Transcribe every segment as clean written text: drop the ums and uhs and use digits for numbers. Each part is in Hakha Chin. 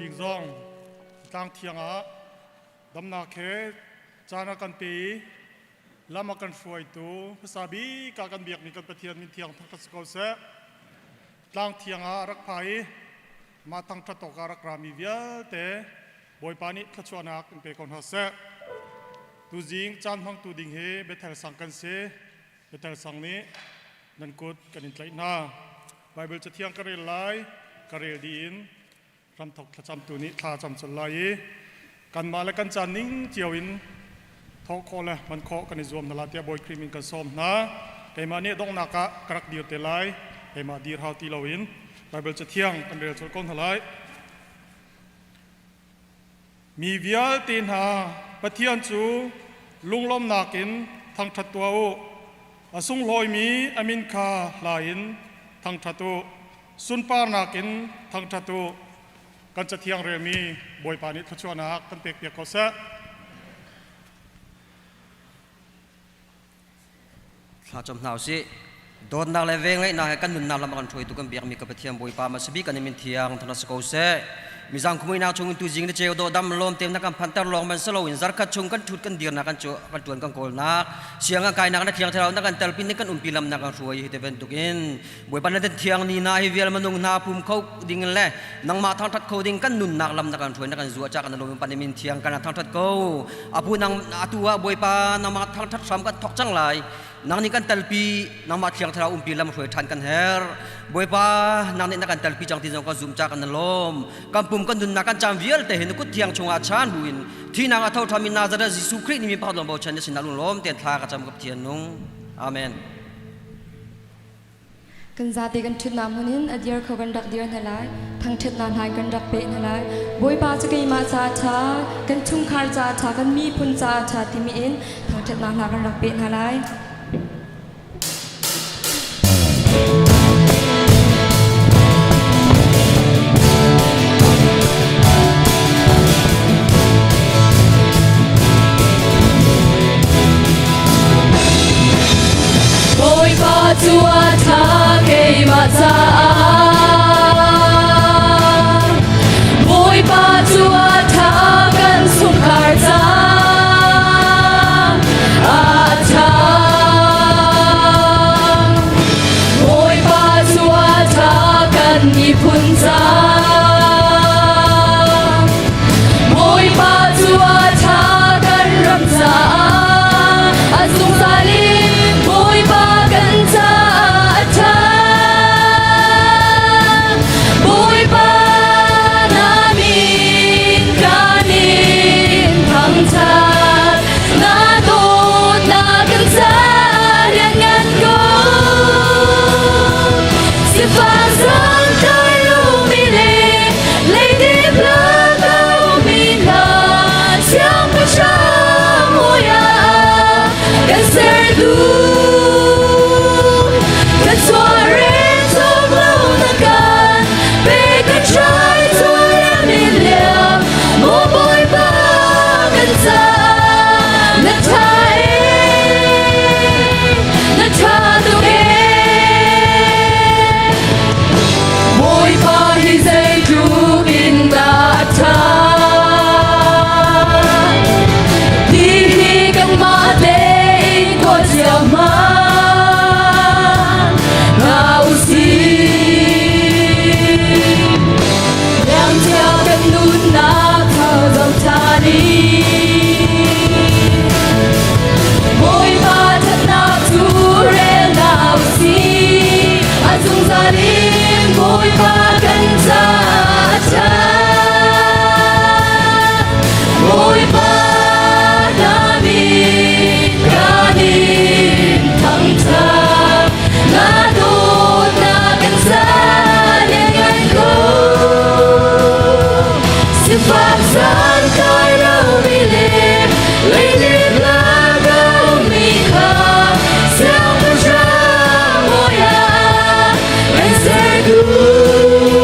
Tuzing zong tlang thiang ah damnak he caan a kan pe i lam a kan hruaitu hmasa bik ah kan biakmi kan Pathian min thiang thangṭhat si ko seh. Tlang thiang ah rak pha i mah thangṭhat awkah rak rami vialte Bawipa nih thluachuahnak in pe ko hna seh. Tuzing caan hmangtu ding hi Bethel sang kan si. Bethel sang nih nan kut kan in tlaih hna. Bible cathiang ka rel lai, ka rel dih in ramthok thlacamtu nih thla cam colh lai i kanmah le kan caan ning cio in thawh khawh le hman khawh kan i zuam hna la tiah Bawi Khrih min kan sawm hna. Keimah nih donghnak ah ka rak dir te lai. Keimah dir hau ti loin Bible cathiang kan rel colh ko hna lai. Mi vialte hna Pathian cu lunglawmhnak in thangṭhat tuah u. A sunghlawimi a min kha hla in thangṭhat u. Sunparnak in thangṭhat u. Kan cathiang relmi Bawipa nih thluachuahnak kan pekpiak ko seh. Thla cam hna usih. Dawtnak le vengngeihnak he kan nunnak lam a kan hruaitu kan biakmi ka Pathian Bawipa hmasa bik kan min thiang thangṭhat si ko seh. Mizang khumuinak chung in tuzing na ceu dawh dam lawm tem na kan phanter lawng man salo in zarkhat chung kan ṭhut kan dirnak kan cu kan ṭuan kan kawlnak siang kan kainak na thiang thlarau na kan telpin ni kan umpi lam na kan hruai hi te bantuk in Bawipa na den thiang ni na hi vial manung hna pum kho ding le nangmah thangṭhat kho ding kan nunnak lam na kan hruai na kan zuah cha kan lawm pan min thiang kan thangṭhat ko apu nang atu ah Bawipa nangmah thangṭhat hram kan thok cang lai nang nih kan telpi nangmah thiang thlarau umpi lam hruai ṭhan kan her Bawipa nang nih na kan telpi cang ti zong kan zum cha kan lawm kan pum kan nunnak kan caan vialte hi na kut thiang chungah chan buin thinak a tho ṭhami Nazareth Jesuh Khrih ni mi pakhat lawng bochan na sinah lunglawm tein thla ka cam ka Pathian nung amen. Kan zate kan ṭhutnak hmun in a dir kho kan rak dir hna lai. Thangṭhatnak hna kan rak peh hna lai. Bawipa cu keimah ca a ṭha, kan chungkhar ca a ṭha, kan miphun ca a ṭha timi in thangṭhatnak hna kan rak peh hna lai. Bawipa cu a ṭha keimah caah Bawipa cu a ṭha kan chungkhar caah a ṭha Bawipa cu a ṭha kan miphun caah Bawipa cu a ṭha kan ram caah a zungzal in Bawipa kan caah a ṭha. Bawipa na min kan in thangṭhat, na dawtnak kan caah lianngan ko. Sifak santlai lomi le leidip lak a ummi hna Siangpahrang hawi ah kan sertu. Kan sualrel cawk lo na kan pe kan hrai cuai min liam maw Bawipa kan caah na ṭha ee na ṭha tuk ee. Bawipa hi zeitluk in dah a ṭha ti hi kanmah tein tuah cio hmanh hna u sih. Liamcia kan nunnak kha zoh ṭhan i Bawipa ṭhatnak cu rel hna u sih. A zungzal in Bawipa kan caah a ṭha. Bawipa na min kan in thangṭhat. Na dawtnak kan lianngan ko. Sifak santlai lomi le leidip lak a ummi kha Siangpahrang bawi ah kan ser duh.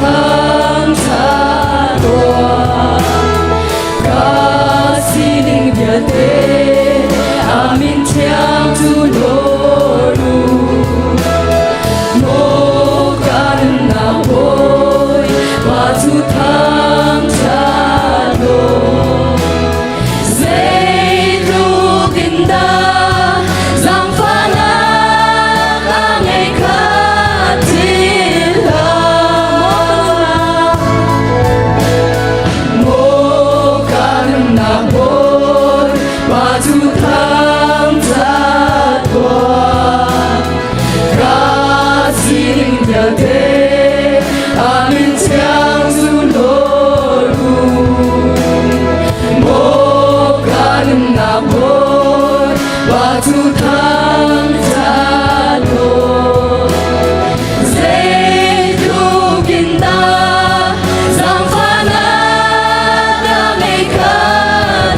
thangṭhat tuah. Ka sining vialte a min thiang cu lawr u. Maw ka nunnak Bawi, pa cu thangṭhat law. Zeitluk in dah zaangfahnak a ngei kha thil hlah. Maw ka nunnak Bawi, pa cu thangṭhat tuah. Ka sining vialte a min thiang cu lawr u. Maw ka nunnak Bawi, pa cu thangṭhat tuah. Zeitluk in dah zaangfahnak a ngei kha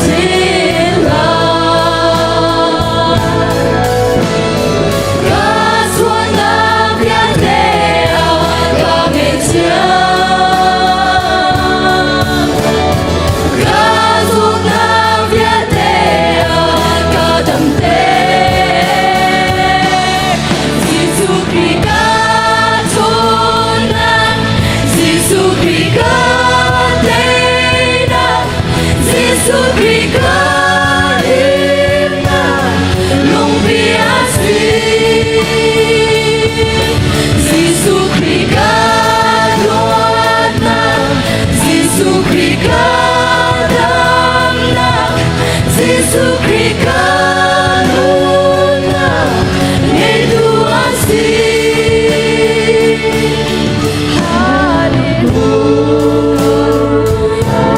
thil hlah. Ka sualnak vialte ah ka ngaihthiam. Ka zawtnak vialte ah ka damter. Jesuh Khrih ka ṭhawnnak, Jesuh Khrih ka teinak, Jesuh Khrih ka himnak, lungpi a si. Jesuh Khrih ka luatnak, Jesuh Khrih ka damnak, Jesuh Khrih ka nunnak, ngeitu a si. Hallelujah,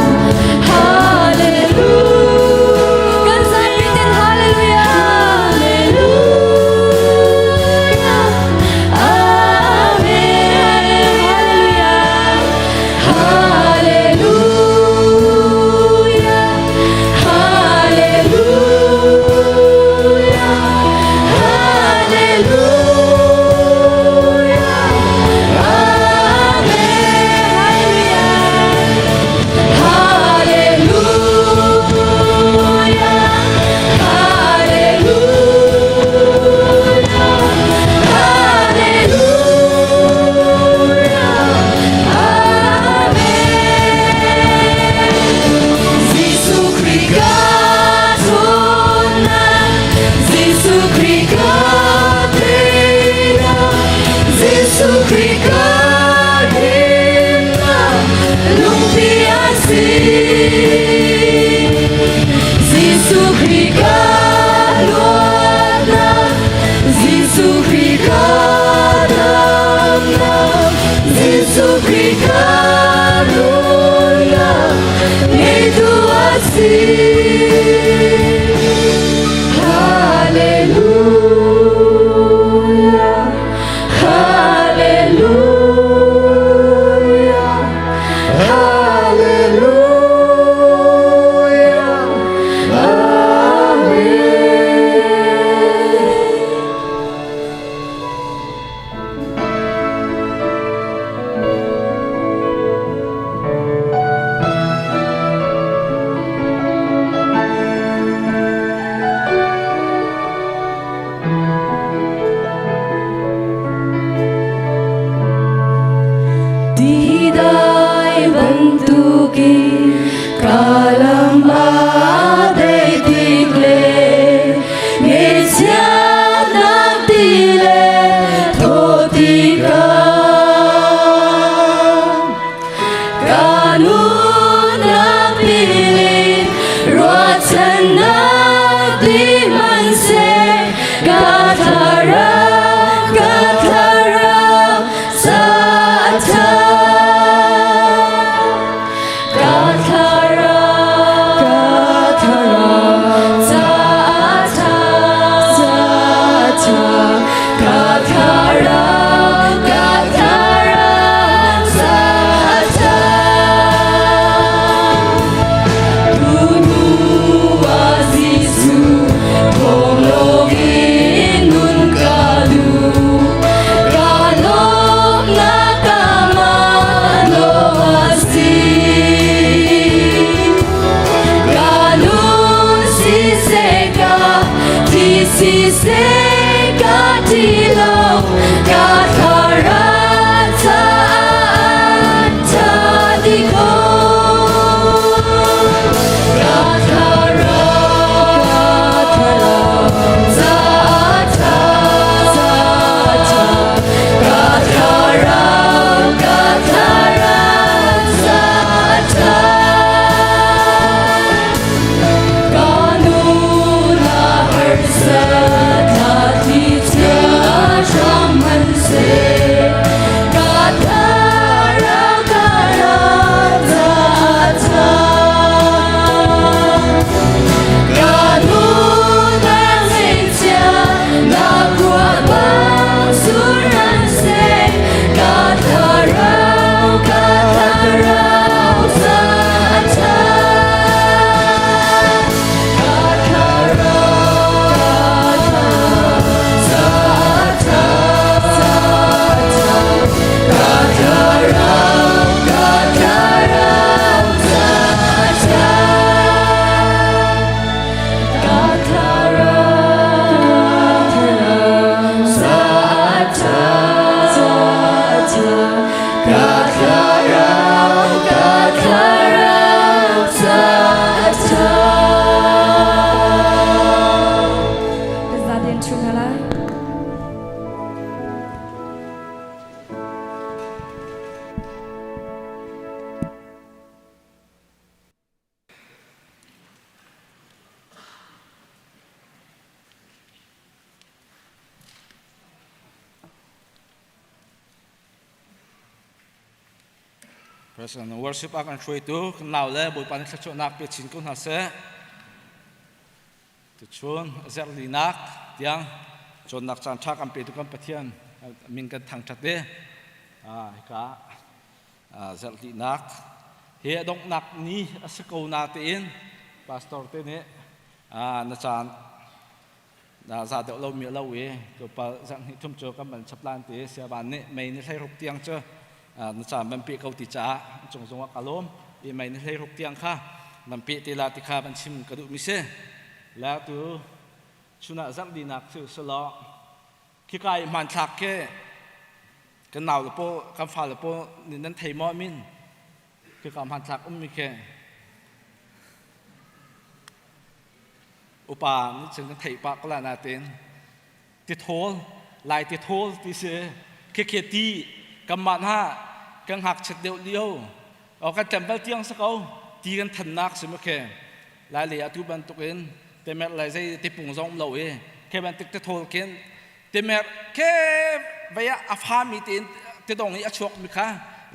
Hallelujah. Kan zaipi tin Hallelujah, Hallelujah, Amen. Hallelujah, Hallelujah, Hallelujah, Amen. Hallelujah, Hallelujah, Hallelujah, Amen. Jesuh Khrih ka ṭhawnnak, Jesuh Khrih ka teinak, Jesuh Khrih ka himnak, lungpi a si. Jesuh Khrih ka luatnak, Jesuh Khrih ka damnak, Jesuh Khrih ka nunnak, ngeitu a si. Hallelujah, Hallelujah, Hallelujah, Amen. Tidai bantukin kalam a dei tik le ngaihchiatnak ti le thaw tikah ka nunnak pilit ruahchannak ti hmanhseh ka thlarau ka thlarau sa a ṭha ka thlarau ka siseh ka ti lo ka thlarau caah ṭha ti ko. Ka thlarau caah ṭha ṭha ka thlarau ka thlarau caah ṭha. Ka nu na harsat na thi chia hram hmanhseh ka thlarau ka ral caah ṭha. Ka nu na ngeihchia na ruah bang sur an seh ka thlarau ka thlarau caah ṭha. Ka thlarau caah ṭha ka thlarau ka thlarau caah ṭha. Ka thlarau caah ṭha ka thlarau ka thlarau caah ṭha. Kan zaten ṭhu hna lai. President worship ah kan hruaitu kan nau le Bawipa nih thluachuahnak pe chin ko hna seh. Tuchun zarh linak tiang cawnnak caan ṭha kan petu kan Pathian min kan thangṭhat i hika zarh linak hi a donghnak ni a si ko na tein pastor te nih na caan na za deuh lo mi lo i tlawmpal zarh hnih thum cu kan van chap lan ti siaban nih mei ni 16 tiang cu na caan van pe ko ti caah cung zong ah ka lawm i mei ni 16 tiang kha van pe te la ti kha van chim ka duh mi si la tu chunah zarh dinak cu selaw khika i hmanthlak khi kan nau le paw kan fa le paw nih nan thei maw min khika hmanthlak ummi khi upa nih cun kan theih pah ko la natin tithawl lai tithawl ti si khikhi ti kanmah hna kan ngakchiat deuh lio o kan tlembal tiang si ko ti kan thannak si mu khi lai lei atu bantukin temer lai zei tipung zong lo i khi bantuk tithawl khin temer ke vei ah a fami tein tidong i a chuak mi kha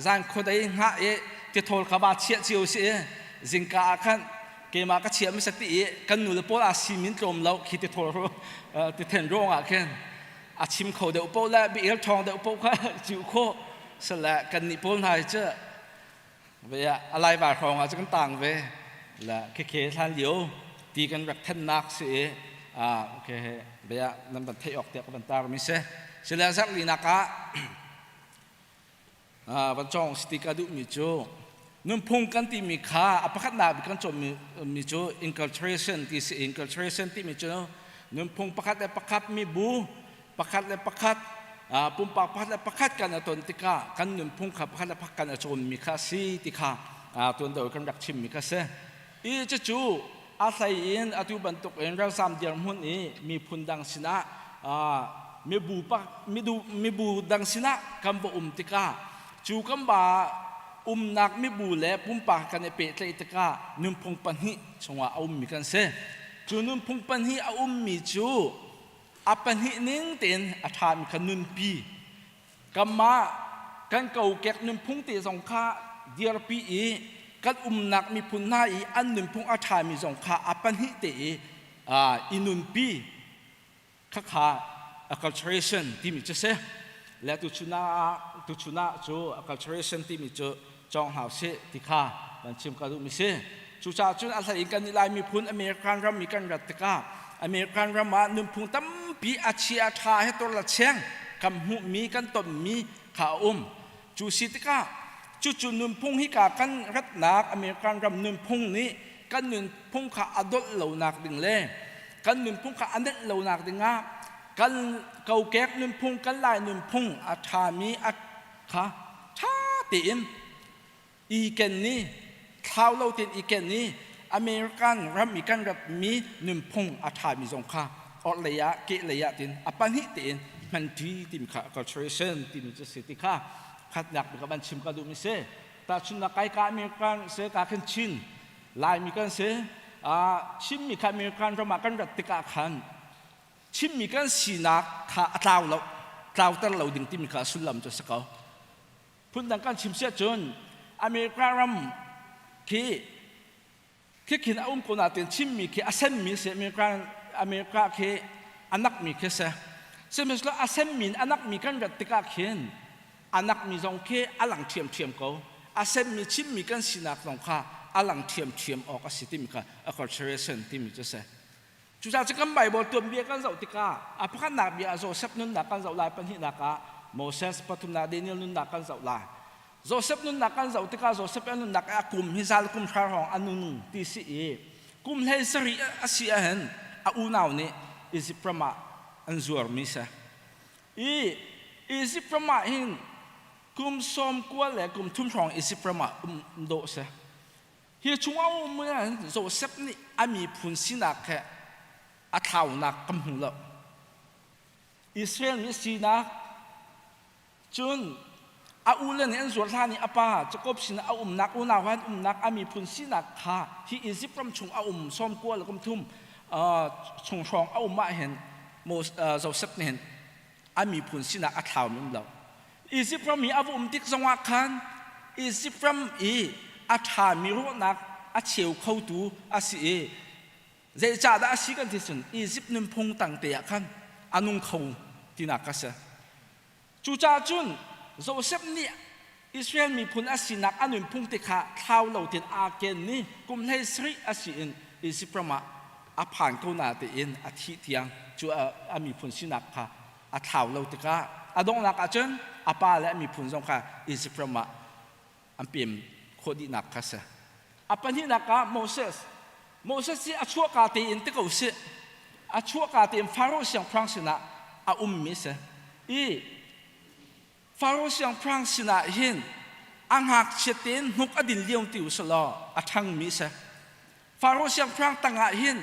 zan khuadei hngah i tithawl kha va chiah cio si i zingka ah khan keimah ka chiah mi sati i kan nu le pawl a si min tlawm lo khi tithawl ru tithen ruang ah khin a chim kho deuh po le bi el thong deuh po kha ciu kho sala kan nih pawl hna hi cu ve a lai var hrawng ah cu kan tang ve la khi khi hlan lio ti kan rak thennak si i a okay he bia nan van theih awk tiah ka van tar mi si sila zarh linak ah van cawng si ti ka duh mi cu nunphung kan ti mi kha a pakhatnak bik kan cawm mi cu inculturation ti si inculturation ti mi cu nunphung pakhat le pakhat mi bu pakhat le pakhat pumpak pakhat le pakhat kan a ton tikah kan nunphung kha pakhat le pakhat kan a cawnmi kha si ti kha tuan deuh kan rak chimmi kha si i cucu a hlei in atu bantuk in ralzam dirhmun i miphun dang sinah mibu mibu dang sinah kan va um tikah cu kan ba umnak mibu le pumpak kan i pehtlaih tikah nunphung pahnih chungah a ummi kan si cu nunphung pahnih a ummi cu a pahnih ning tein a ṭhami kha nunpi kanmah kan kokek nunphung te zong kha dirpi i kan umnak miphun hna i an nunphung a ṭhami zong kha a pahnih te i i nunpi khakha acculturation timi cu si le tuchun ah tuchun ah cu acculturation timi cu cawng hna usih ti kha kan chim ka duhmi si. Cucaah cun a hlei in kan Lai miphun American ram i kan rat tikah American ram ah nunphung tampi a chia a ṭha he tor la cheng kan hmuhmi kan tonmi kha a um. Cu si tikah cucu nunphung hika kan ratnak American ram nunphung nih kan nunphung kha a dolh lonak ding le Kan nunphung kha a nenh lonak dingah kan kokek nunphung, kan Lai nunphung a ṭhami a kha ṭha tein i ken ni thlau lo tein i ken i American ram i kan ratmi nunphung a ṭhami zong kha orhlei ah kehlei ah tin a pahnih tein hmanṭi timi kha acculturation timi cu si ti kha khatnak bik ah van chim ka duhmi si. Tahchunhnak kai ka American se ka khin Chin Laimi kan si. Chinmi kha American ram ah kan rat tikah khan Chinmi kan sinak kha a tlau lo, tlauter lo ding timi kha a sullam cu a si ko. Phundang kan chim siah cun America ram khi khi khin a um ko nain Chinmi khi a senmi si America America khi a nakmi khi si. Sihmanhsehlaw a senmi in a nakmi kan rat tikah khin a nakmi zong khi a lang ṭhiamṭhiam ko. A senmi Chinmi kan sinak zong kha a lang ṭhiamṭhiam awk a si timi kha acculturation timi cu a si. Cucaah cu kan Baibal tuanbia kan zoh tikah a pakhatnak bia ah Joseph nunnak kan zoh lai, pahnihnak ah Moses, pathumnak Daniel nunnak kan zoh lai. Joseph nunnak kan zoh tikah Joseph a nunnak a kum hi zal kum hra hrawng a nung ti si i kum hlei sarih a si ahhin a unau nih Egypt ram ah an zuarmi si. I Egypt ram ah hin kum sawm kua le kum thum hrawng Egypt ram ah um dawh si. Hi chungah a ummi ah Josef nih a miphun sinak he a thlaunak kan hmu lo. Israel mi sinak cun a ule nih an zuar hlan i a pa Jakob sinah a umnak unau han umnak a miphun sinak kha hi Egypt ram chung a um sawm kua le kum thum chung hrawng a um ah hin Joseph nih hin a miphun sinak a thlau um lo. Izipt ram i a va um tik zongah khan Izipt ram i a ṭhami ruahnak a cheu khotu a si i zeicahdah a si kan ti cun Izipt nunphung tangte ah khan a nung kho tinak a si. Cucaah cun Josef nih Israel miphun a sinak a nunphung te kha thlau lo tein aa ken i kum hlei sarih a si in Izipt ram ah a phan ko na tein a thih tiang cu a miphun sinak kha a thlau lo tikah a donghnak ahcun a pa le a miphun zong kha Izipt ram ah an pem khawh dihnak kha si. A pahnihnak ah Moses. Moses hi a chuahka tein ti ko sih. A chuahka tein Faro siangpahrang sinah a ummi si. I Faro siangpahrang sinah hin a ngakchia tein hnuk a din lio ti u law a ṭhangmi si. Faro siangpahrang tangah hin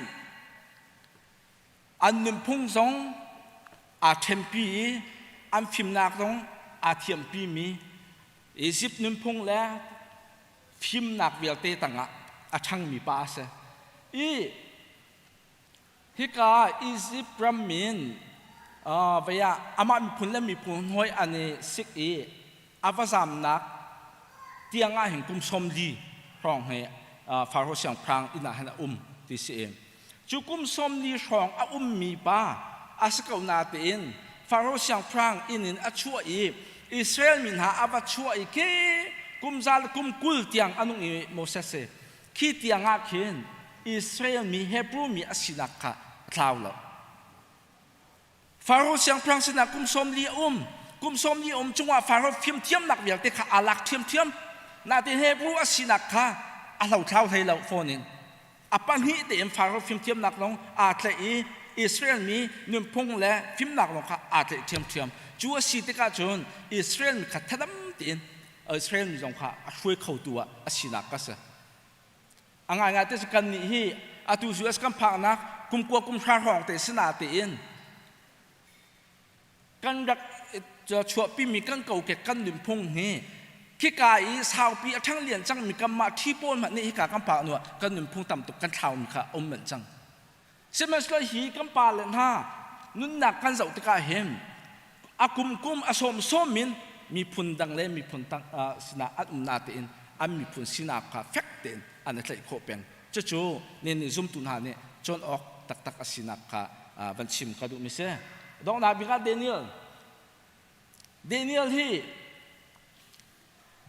an nunphung zong aa ṭhenpi i an fimnak zong aa thiampimi Izipt nunphung le fimnak vialte tangah a ṭhangmi pa a si. I hika Izipt ram min vei ah amah miphun le miphun hawi an i sik i a va zamnak tiang ah hin kum sawm li hrawng hi Faro siangpahrang inn ah hin a um ti si i Cu kum sawmli hrawng a ummi pa a si ko natein Faro siangpahrang inn in a chuah i Israel mi hna a va chuah i khi kum za le kum 20 tiang a nung i Moses si khi tiang ah khin Israel mi Hebrew mi a sinak kha a thlau lo. Faro siangpahrang sinah kum 40 a um. Kum 40 a um chungah Faro fimthiamnak vialte kha aa lak ṭhiamṭhiam. Nain Hebrew a sinak kha a hlothlau hlei lo fawn in. A pahnih tein Faro fimthiamnak zong aa tlaih i Israel mi nunphung le fimnak zong kha aa tlaih ṭhiamṭhiam. Cu a si tikah cun Israel mi kha thadam tein Israel mi zong kha a hruai khotu ah a sinak ka si. A ngaingai te cu kannih hi atu US kan phaknak kum kua kum hra hrawng te si na tein kan rak chuahpimi kan kokek kan nunphung hi khika i saupi a ṭhang lian cangmi kanmah ṭhi pawl hmanh nih hika kan pa hnuah kan nunphung tam tuk kan thlaumi kha um manh cang. Sihmanhsehlaw hi kan pa le hna nunnak kan zoh tikah hin a kumkum a sawmsawm in miphun dang le miphun tang sinah an um natein an miphun sinak kha fek tein an i tlaih khawh peng. Cucu nin nih zumtu hna nih cawn awk taktak a sinak kha van chim ka duhmi si. Donghnak bik ah Daniel. Daniel hi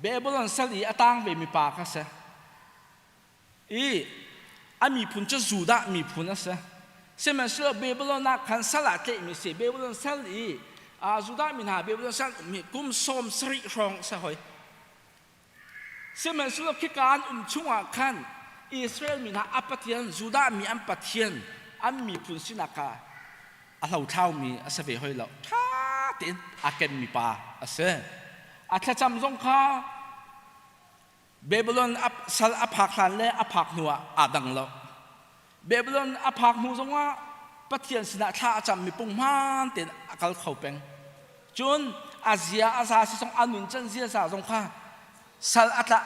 Babylon sal i a tang vemi pa kha si. I a miphun cu Judah miphun a si. Sihmanhsehlaw Babylon ah khan sal ah tlaihmi si. Babylon sal i Judah mi hna Babylon sal um hi kum sawm sarih hrawng a si hoi. Sihmanhsehlaw khika an um chungah khan Israel mi hna a Pathian Judah mi an Pathian. an miphun sinak kha a hlothlaumi a si ve hoi lo. Ṭha tein aa kenmi pa a si. A thlacam zong kha Babylon sal a phak hlan le a phak hnu ah aa dang lo. Babylon a phak hnu zongah Pathian sinah thla a cammi punghman tein a kal kho peng. Cun a zia a za si zong a nun can ziaza zong kha sal a tlah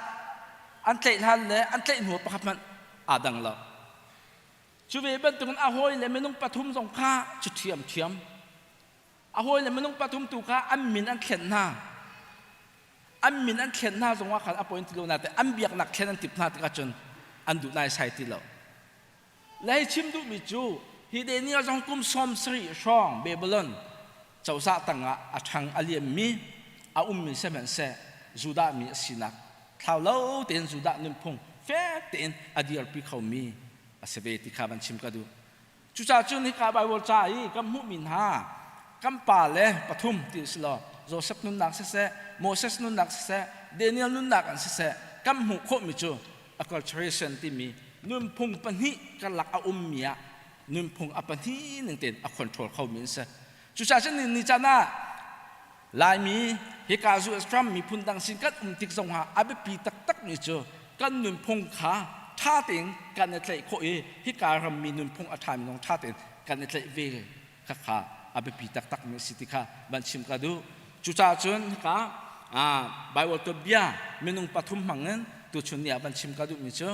an tlaih hlan le an tlaih hnu pakhat hmanh aa dang lo. Cu ve bantukin a hawi le minung pathum zong kha cu ṭhiamṭhiam. A hawi le minung pathum tu kha an min an thlen hna. An min an thlen hna zongah khan a point ti lo nain an biaknak thlen an tip hna tikah cun an duh naisai ti lo. Le hei chim duhmi cu hi Daniel zong kum 70 hrawng Babylon cozah tangah a ṭhang a liammi a ummi sihmanhseh Judah mi a sinak thlau lo tein Judah nunphung fek tein a dirpi khomi a si ve ti kha van chim ka duh. Cucaah cun hika Baibal ca i kan hmuhmi hna kan pa le pathum ti si law Joseph nunnak siseh, Moses nunnak siseh, Daniel nunnak an siseh kan hmuh khawhmi cu acculturation timi nunphung pahnih karlak a ummi ah nunphung a pahnih ning tein a control khomi an si. Cucaah cun ni caan ah Laimi hika US ram miphun dang sin kan um tik zongah a biapi taktakmi cu kan nunphung kha ṭha tein kan i tlaih khawh i hika rammi nunphung a ṭhami zong ṭha tein kan i tlaih ve khakha a biapi taktakmi a si ti kha van chim ka duh. Cucaah cun hika Bible tuanbia minung pathum hmangin tuchun ni ah van chim ka duhmi cu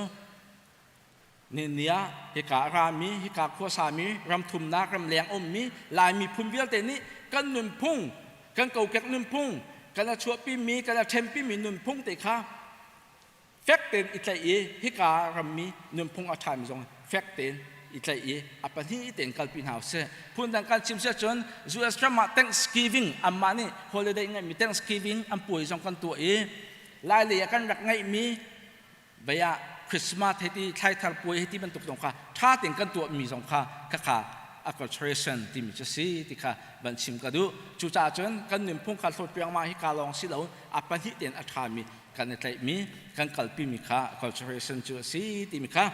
Ni ah hika a rami, hika khuasami, ram thumnak, ramleng ummi Lai miphun vialte nih kan nunphung, kan kokek nunphung, kan a chuahpimi, kan a ṭhenpimi nunphung te kha fek tein i tlaih i hika rammi nunphung a ṭhami zong fek tein i tlaih i a pahnih tein kalpi hna usih. Phundang kan chim si ahcun US ram ah Thanksgiving anmah nih holiday ngeihmi Thanksgiving an puai zong kan tuah i Lai lei ah kan rak ngeihmi vei ah Christmas hei ti thlaithar puai hei ti bantuk zong kha ṭha tein kan tuahmi zong kha khakha acculturation timi cu si ti kha van chim ka duh. Cucaah cun kan nunphung kha hlawt riangmang hi ka lawng si lo a pahnih tein a ṭhami kan i tlaihmi kan kalpimi kha acculturation cu a si timi kha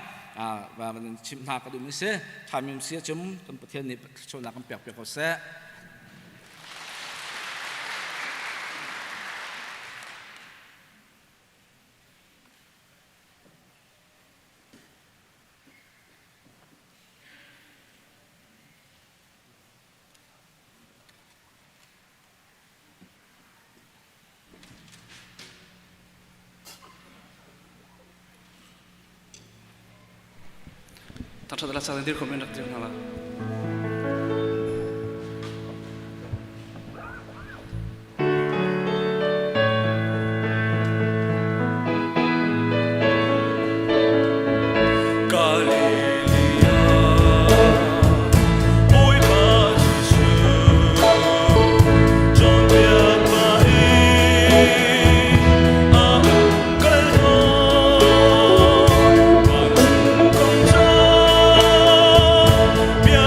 van chim hna ka duhmi si. Ṭhami um si ahcun kan Pathian nih thluachuahnak kan pek piak ko seh. Thangṭhat la caan dir khom in rak dir hna la. Bia.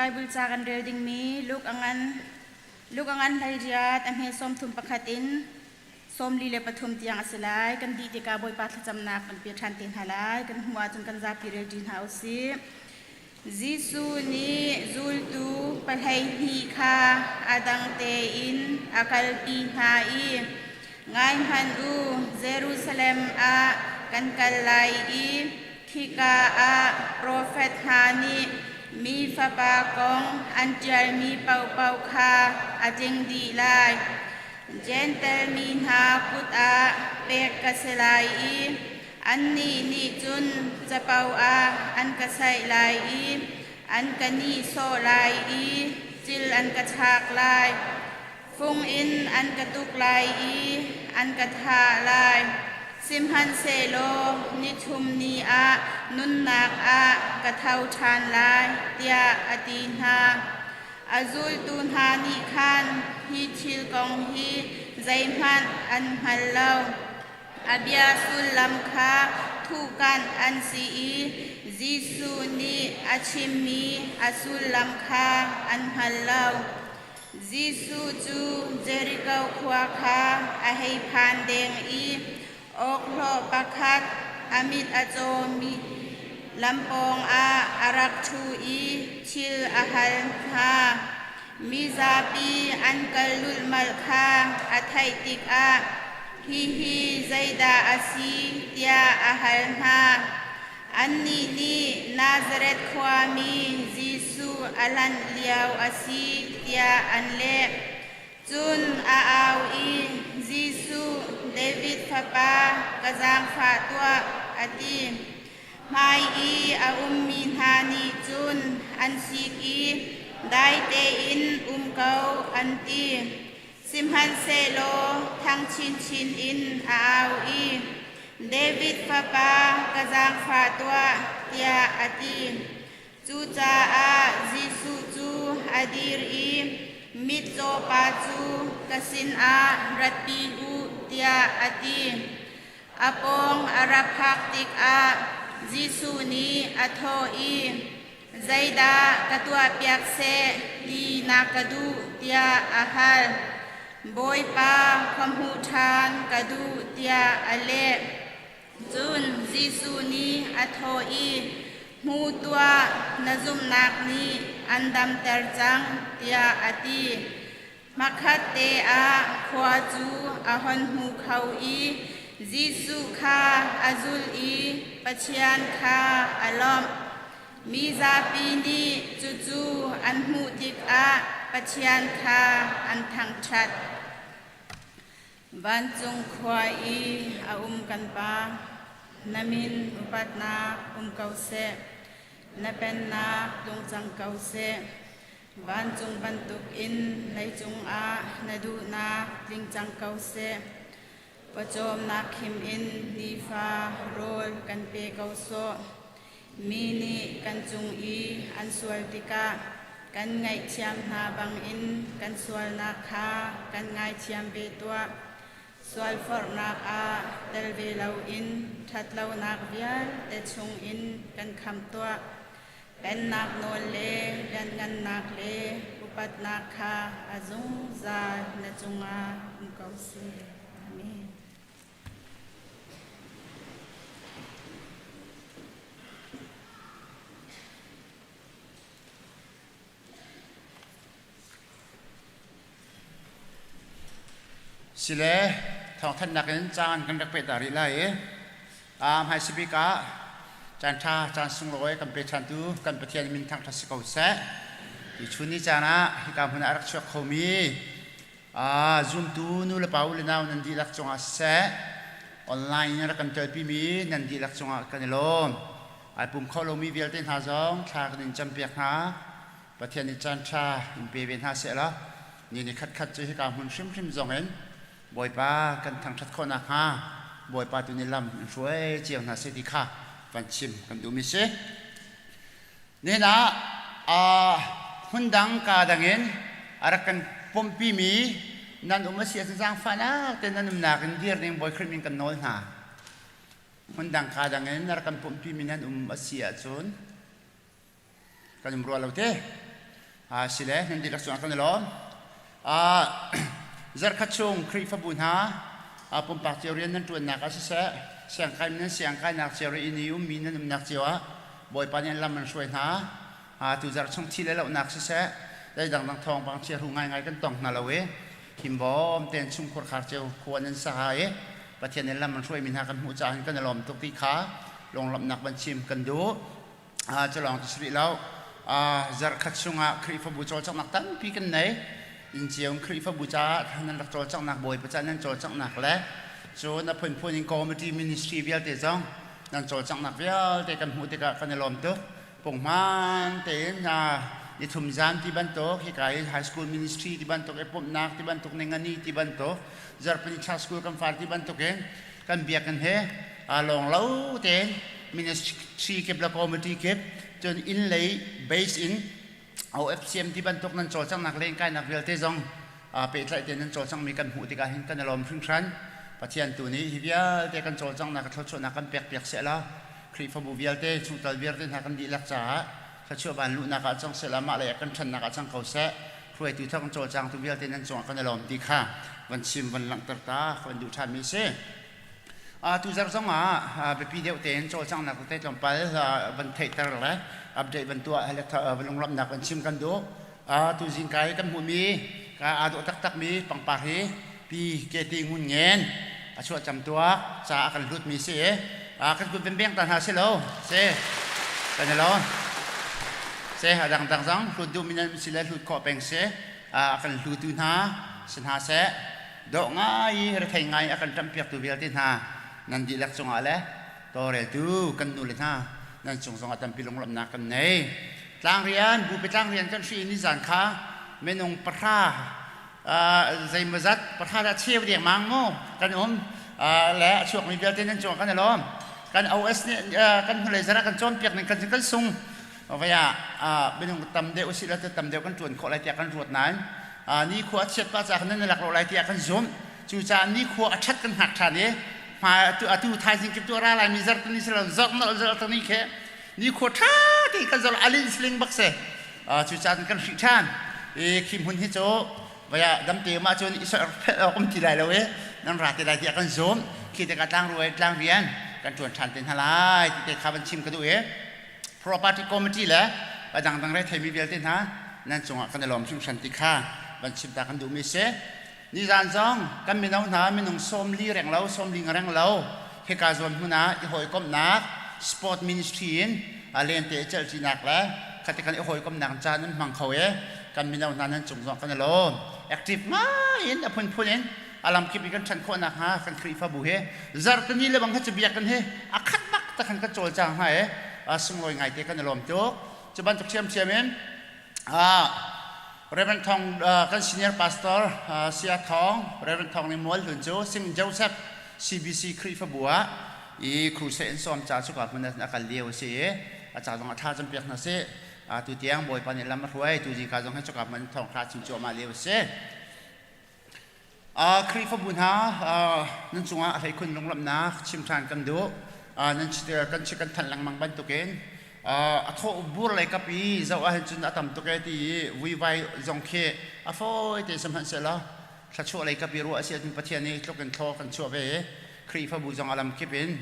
Bible ca kan rel dingmi Luke a ngan Luke a ngan 18 a hme 31 in 43 tiang a si lai. Kan dih tikah Bawipa thlacamnak kan pe ṭhan te hna lai. Kan hmuh ahcun kan zapi rel ṭi hna u sih. Jesuh nih zultu 12 kha a dang tein a kalpi hna i, Ngai hmanh u, Jerusalem ah kan kal lai i khika ah profet hna nih mi Fapa kong an ṭialmi paohpaoh kha a tling dih lai. Jentail mi hna kut ah pek ka si lai i Annih nih cun capo ah an ka saih lai i an ka nihsawh lai i cil an ka chak lai. Fung in an ka tuk lai i an ka thah lai. Sihmanhsehlaw nithum ni ah nunnak ah ka tho ṭhan lai, tiah a ti hna. A zultu hna nih khan hi thil kong hi zeihmanh an hngal lo. A bia sullam kha thuhkanh an si i Jesuh nih a chimmi a sullam kha an hngal lo. Jesuh cu Jeriko khua kha a hei phan deng i awkhlawh pakhat a mit a cawmi lam pawngah a rak ṭhu i thil a hal hna. Mizapi an kal lulhmalh kha a theih tikah hihi zeidah a si tiah a hal hna. Annih nih Nazareth khuami Jesuh a lanh lio a si tiah an leh. Cun a au i, Jesuh, David fapa, ka zaangfah tuah, a ti. Hmai i a ummi hna nih cun an sik i dai tein um ko an ti. Sihmanhsehlaw thang chinchin in a au i, David fapa, ka zaangfah tuah, tiah a ti. Cucaah Jesuh cu a dir i mitcaw pa cu ka sinah ratpi u, tiah a ti. A pawng a ra phak tikah Jesuh nih a thawh i, Zeidah ka tuahpiak seh ti na ka duh tiah a hal. Bawipa, khua hmuh ṭhan ka duh tiah a leh. Cun Jesuh nih a thawh i, Hmu tuah, na zumhnak nih an damter cang tiah a ti. Hmakhatte ah khua cu a hon hmu kho i Jesuh kha a zulh i Pathian kha a lawmh. Mi zapi nih cucu an hmuh tikah Pathian kha an thangṭhat. Vancung khua i a um kan Pa, na min upatnak um ko seh. Na pennak tlung cang ko seh. Vancung bantukin leicung ah na duhnak tling cang ko seh. Pawcawmnak khim in nifa rawl kan pe ko sawh. Mi nih kan cung i an sual tikah kan ngaihthiam hna bangin kan sualnak kha kan ngaithiam ve tuah. Sualforhnak ah tel ve loin ṭhatlonak vialte chungin kan khamh tuah. Pennak nawl le lianhngannak le upatnak kha a zungzal na cungah um ko seh. Amen. Sile thawngthanhnak in caan kan rak peh ta rih lai i hmaisa bik ah caan ṭha caan sunglawi kan pe ṭhantu kan Pathian min thangṭhat si ko seh. Hi chun ni caan ah hika hmun ah a rak chuak khomi zumtu nu le pa u le nau nan dihlak cungah siseh online in rak kan telpimi nan dihlak cungah kan i lawm. Ai pum kho lomi vialte hna zong thla kan in campiak hna. Pathian nih caan ṭha in pe ve hna seh law ni ni khatkhat cu hika hmun hrimhrim zong in Bawipa kan thangṭhat khawh nakhnga Bawipa tu nih lam in hruai cio hna seh ti kha van chim kan duhmi si. Nihin ah hmundang kaa dang in a rak kan pumhpimi nan um a si ahcun zaangfahnak tein nan umnak in dir ding Bawi Khrih min kan nawl hna. Hmundang kaa dang in a rak kan pumhpimi nan um a si ahcun kan um rua lo te. Si le nan dihlak cungah kan i lawm. Zarhkhat chung Khrihfabu hna pumpak cio rian nan ṭuannak ah siseh, siangkai nan siangkainak cio ri inn i ummi nan umnak cio ah Bawipa nih an lam an hruai hna. Tu zarh chung thi le lohnak siseh, zeidang dang thawngpang chiahru ngaingai kan tong hna lo i himbawm tein chungkhur khar cio khua nan sa i Pathian nih lam an hruaimi hna kan hmuh caah hin kan i lawm tuk ti kha lunglawmhnak van chim kan duh. Cu lawng cu si rih lo. Zarhkhat chungah Khrihfabu cawlcanghnak tampi kan nei. Inn cio in Khrihfabu caah nan rak cawlcanghnak, Bawipa caah nan cawlcanghnak le cun a phunphun in committee ministry vialte zong nan cawlcanghnak vialte kan hmuh tikah kan i lawm tuk. Punghman tein nithum zan ti bantuk, hika i high school ministry ti bantuk, i pumhnak ti bantuk, ningani ti bantuk, zarhpini thla school kan far ti bantuk in kan biakinn he lawng lo tein ministry kip le committee kip cun inn lei base in OFCM ti bantuk nan cawlcanghnak len kainak vialte zong pehtlaih tein nan cawlcangmi kan hmuh tikah hin kan i lawm hringhran. Pathian tu nih hi vialte kan cawlcanghnak thluachuahnak kan pek piak seh law Khrihfabu vialte chungtel vialte hna kan dihlak caah thluachuah van luhnak ah cang seh law mah lei ah kan ṭhannak ah cang ko seh. Hruaitu thawng cawlcangtu vialte nan cungah kan i lawm ti kha van chim van langhter ta kan duh ṭhanmi a si. Tuzarh zong ah biapi deuh tein cawlcanghnak tete tlawmpal van theihter le update van tuah le lunglawmhnak van chim kan duh. Tuzing kai kan hmuhmi ka aa dawh taktakmi pangpar hi Pi Keti Ngun Ngen a chuah cam tuak ca a kan hlutmi si. Kan kut van beng ta hna si lo si kan i lawm. Se a dangdang zong hlut duhmi nan si le hlut khawh peng si. A kan hlutu hna si hna seh dawh ngai rethei ngai a kan ṭamhpiaktu vialte hna nan dihlak cungah le tawlreltu kan nu le hna nan cung zongah tampi lunglawmhnak kan nei. Tlangrian bupi tlangrian kan hri ni zan kha minung pahra zeimawzat pahra dah cheu dengmang mu kan um le a chuakmi vialte nan cungah kan i lawm. Kan OS nih kan hnulei zara kan cawnpiak ning kan kan sung vaya minung tam deuh usih la tam deuh kan ṭuan khawh lai tiah kan ruat nain ni khua a chiat pa ca khan nan lak lo lai tiah kan zumh. Cucaah ni khua a ṭhat kan hngak ṭhan i hma atu thaizing kip tu a ra lai mi zarh ni silo zarh nolh zarh ni khe ni khua ṭha te kan zor alin sling bak se. Cucaah kan hrih ṭhan i khi hmun hi cu vaya damte ma cun i phelh awk um ti lai lo i nan ra te lai tiah kan zum. Khi te ka tlang ruai tlang rian kan ṭuan ṭhan te hna lai ti te kha van chim ka duh i property committee le a dangdang re theimi vialte hna nan cungah kan i lawm hringhran ti kha van chim ta kan duhmi si. Nizan zong kan mino hna minung 40 reng lo 40 reng lo hika zawn hmun ah i hawikomhnak sport ministry in lente i celhṭinak le khati kan i hawikomhnak caan an hmang kho i kan mino hna nan cung zong kan i lawm. Active ngai in a phunphun in a lamkip i kan ṭhan khawh nakhnga kan Khrihfabu hi zarhtini le bang kha cu biakinn hi a khat bak te khan kan cawlcang hnga i sunglawi ngaite kan i lawm tuk. Cu bantuk ṭhiamṭhiam in Reverend Thong kan senior pastor Sia Thong Reverend Thong Ni Mual Hlun cu St. Joseph CBC Khrihfabu ah i crusade an sawm ca cuka hmun ah a kal lio a si i a ca zong a ṭha campiak hna sih. Tu tiang Bawipa nih lam a hruai tu zingka zong hi cuka hmun thawngṭha chim cuahmah lio a si. Khrihfabu hna nan cungah a hleikhun lunglawmhnak chim ṭhan kan duh. Nan kan kan thanh lengmang bantukin a thawh bur lei kap i zoh ahhin cun a tam tuk e ti i vuivai zong khi a fawi te sihmanhsehlaw thluachuah lei kap i ruah a si ahcun Pathian nih tluk in thlaw kan chuah ve i Khrihfabu zong a lamkip in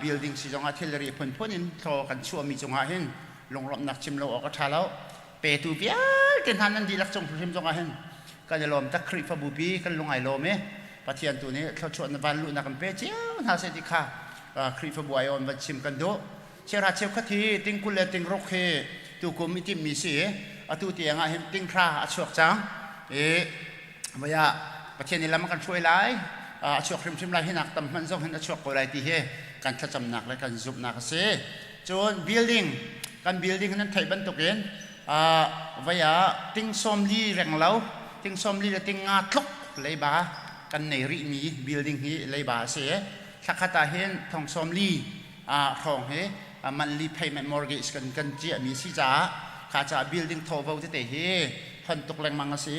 building si zongah thilri phunphun in thlaw kan chuahmi cungah hin lunglawmhnak chim lo awk a ṭha lo. Petu vialte hna nan dihlak cung hrimhrim zongah hin kan i lawm tak. Khrihfabu pi kan lung ai lawm i Pathian tu nih thluachuah na van luhnak kan pe cio hna seh ti kha Khrihfabu ai awn van chim kan duh. Chiara cheukhat hi ting 20 le ting 60 hi tukum i timhmi si i atu tiang ah hin ting 10 a chuak cang i vaya Pathian nih lam a kan hruai lai, a chuak hrimhrim lai, hinak tam hmanh zong hin a chuak ko lai ti hi kan thlacamnak le kan zumhnak a si. Cun building kan building nan theih bantukin vaya ting 40 reng lo ting 40 le ting 5 tluk leiba kan nei rihmi building hi leiba a si. Thlakhat ah hin thong 40 hrawng hi monthly payment mortgage kan kan ciahmi si caah kha caah building thovo tete hi hon tuk lengmang a si.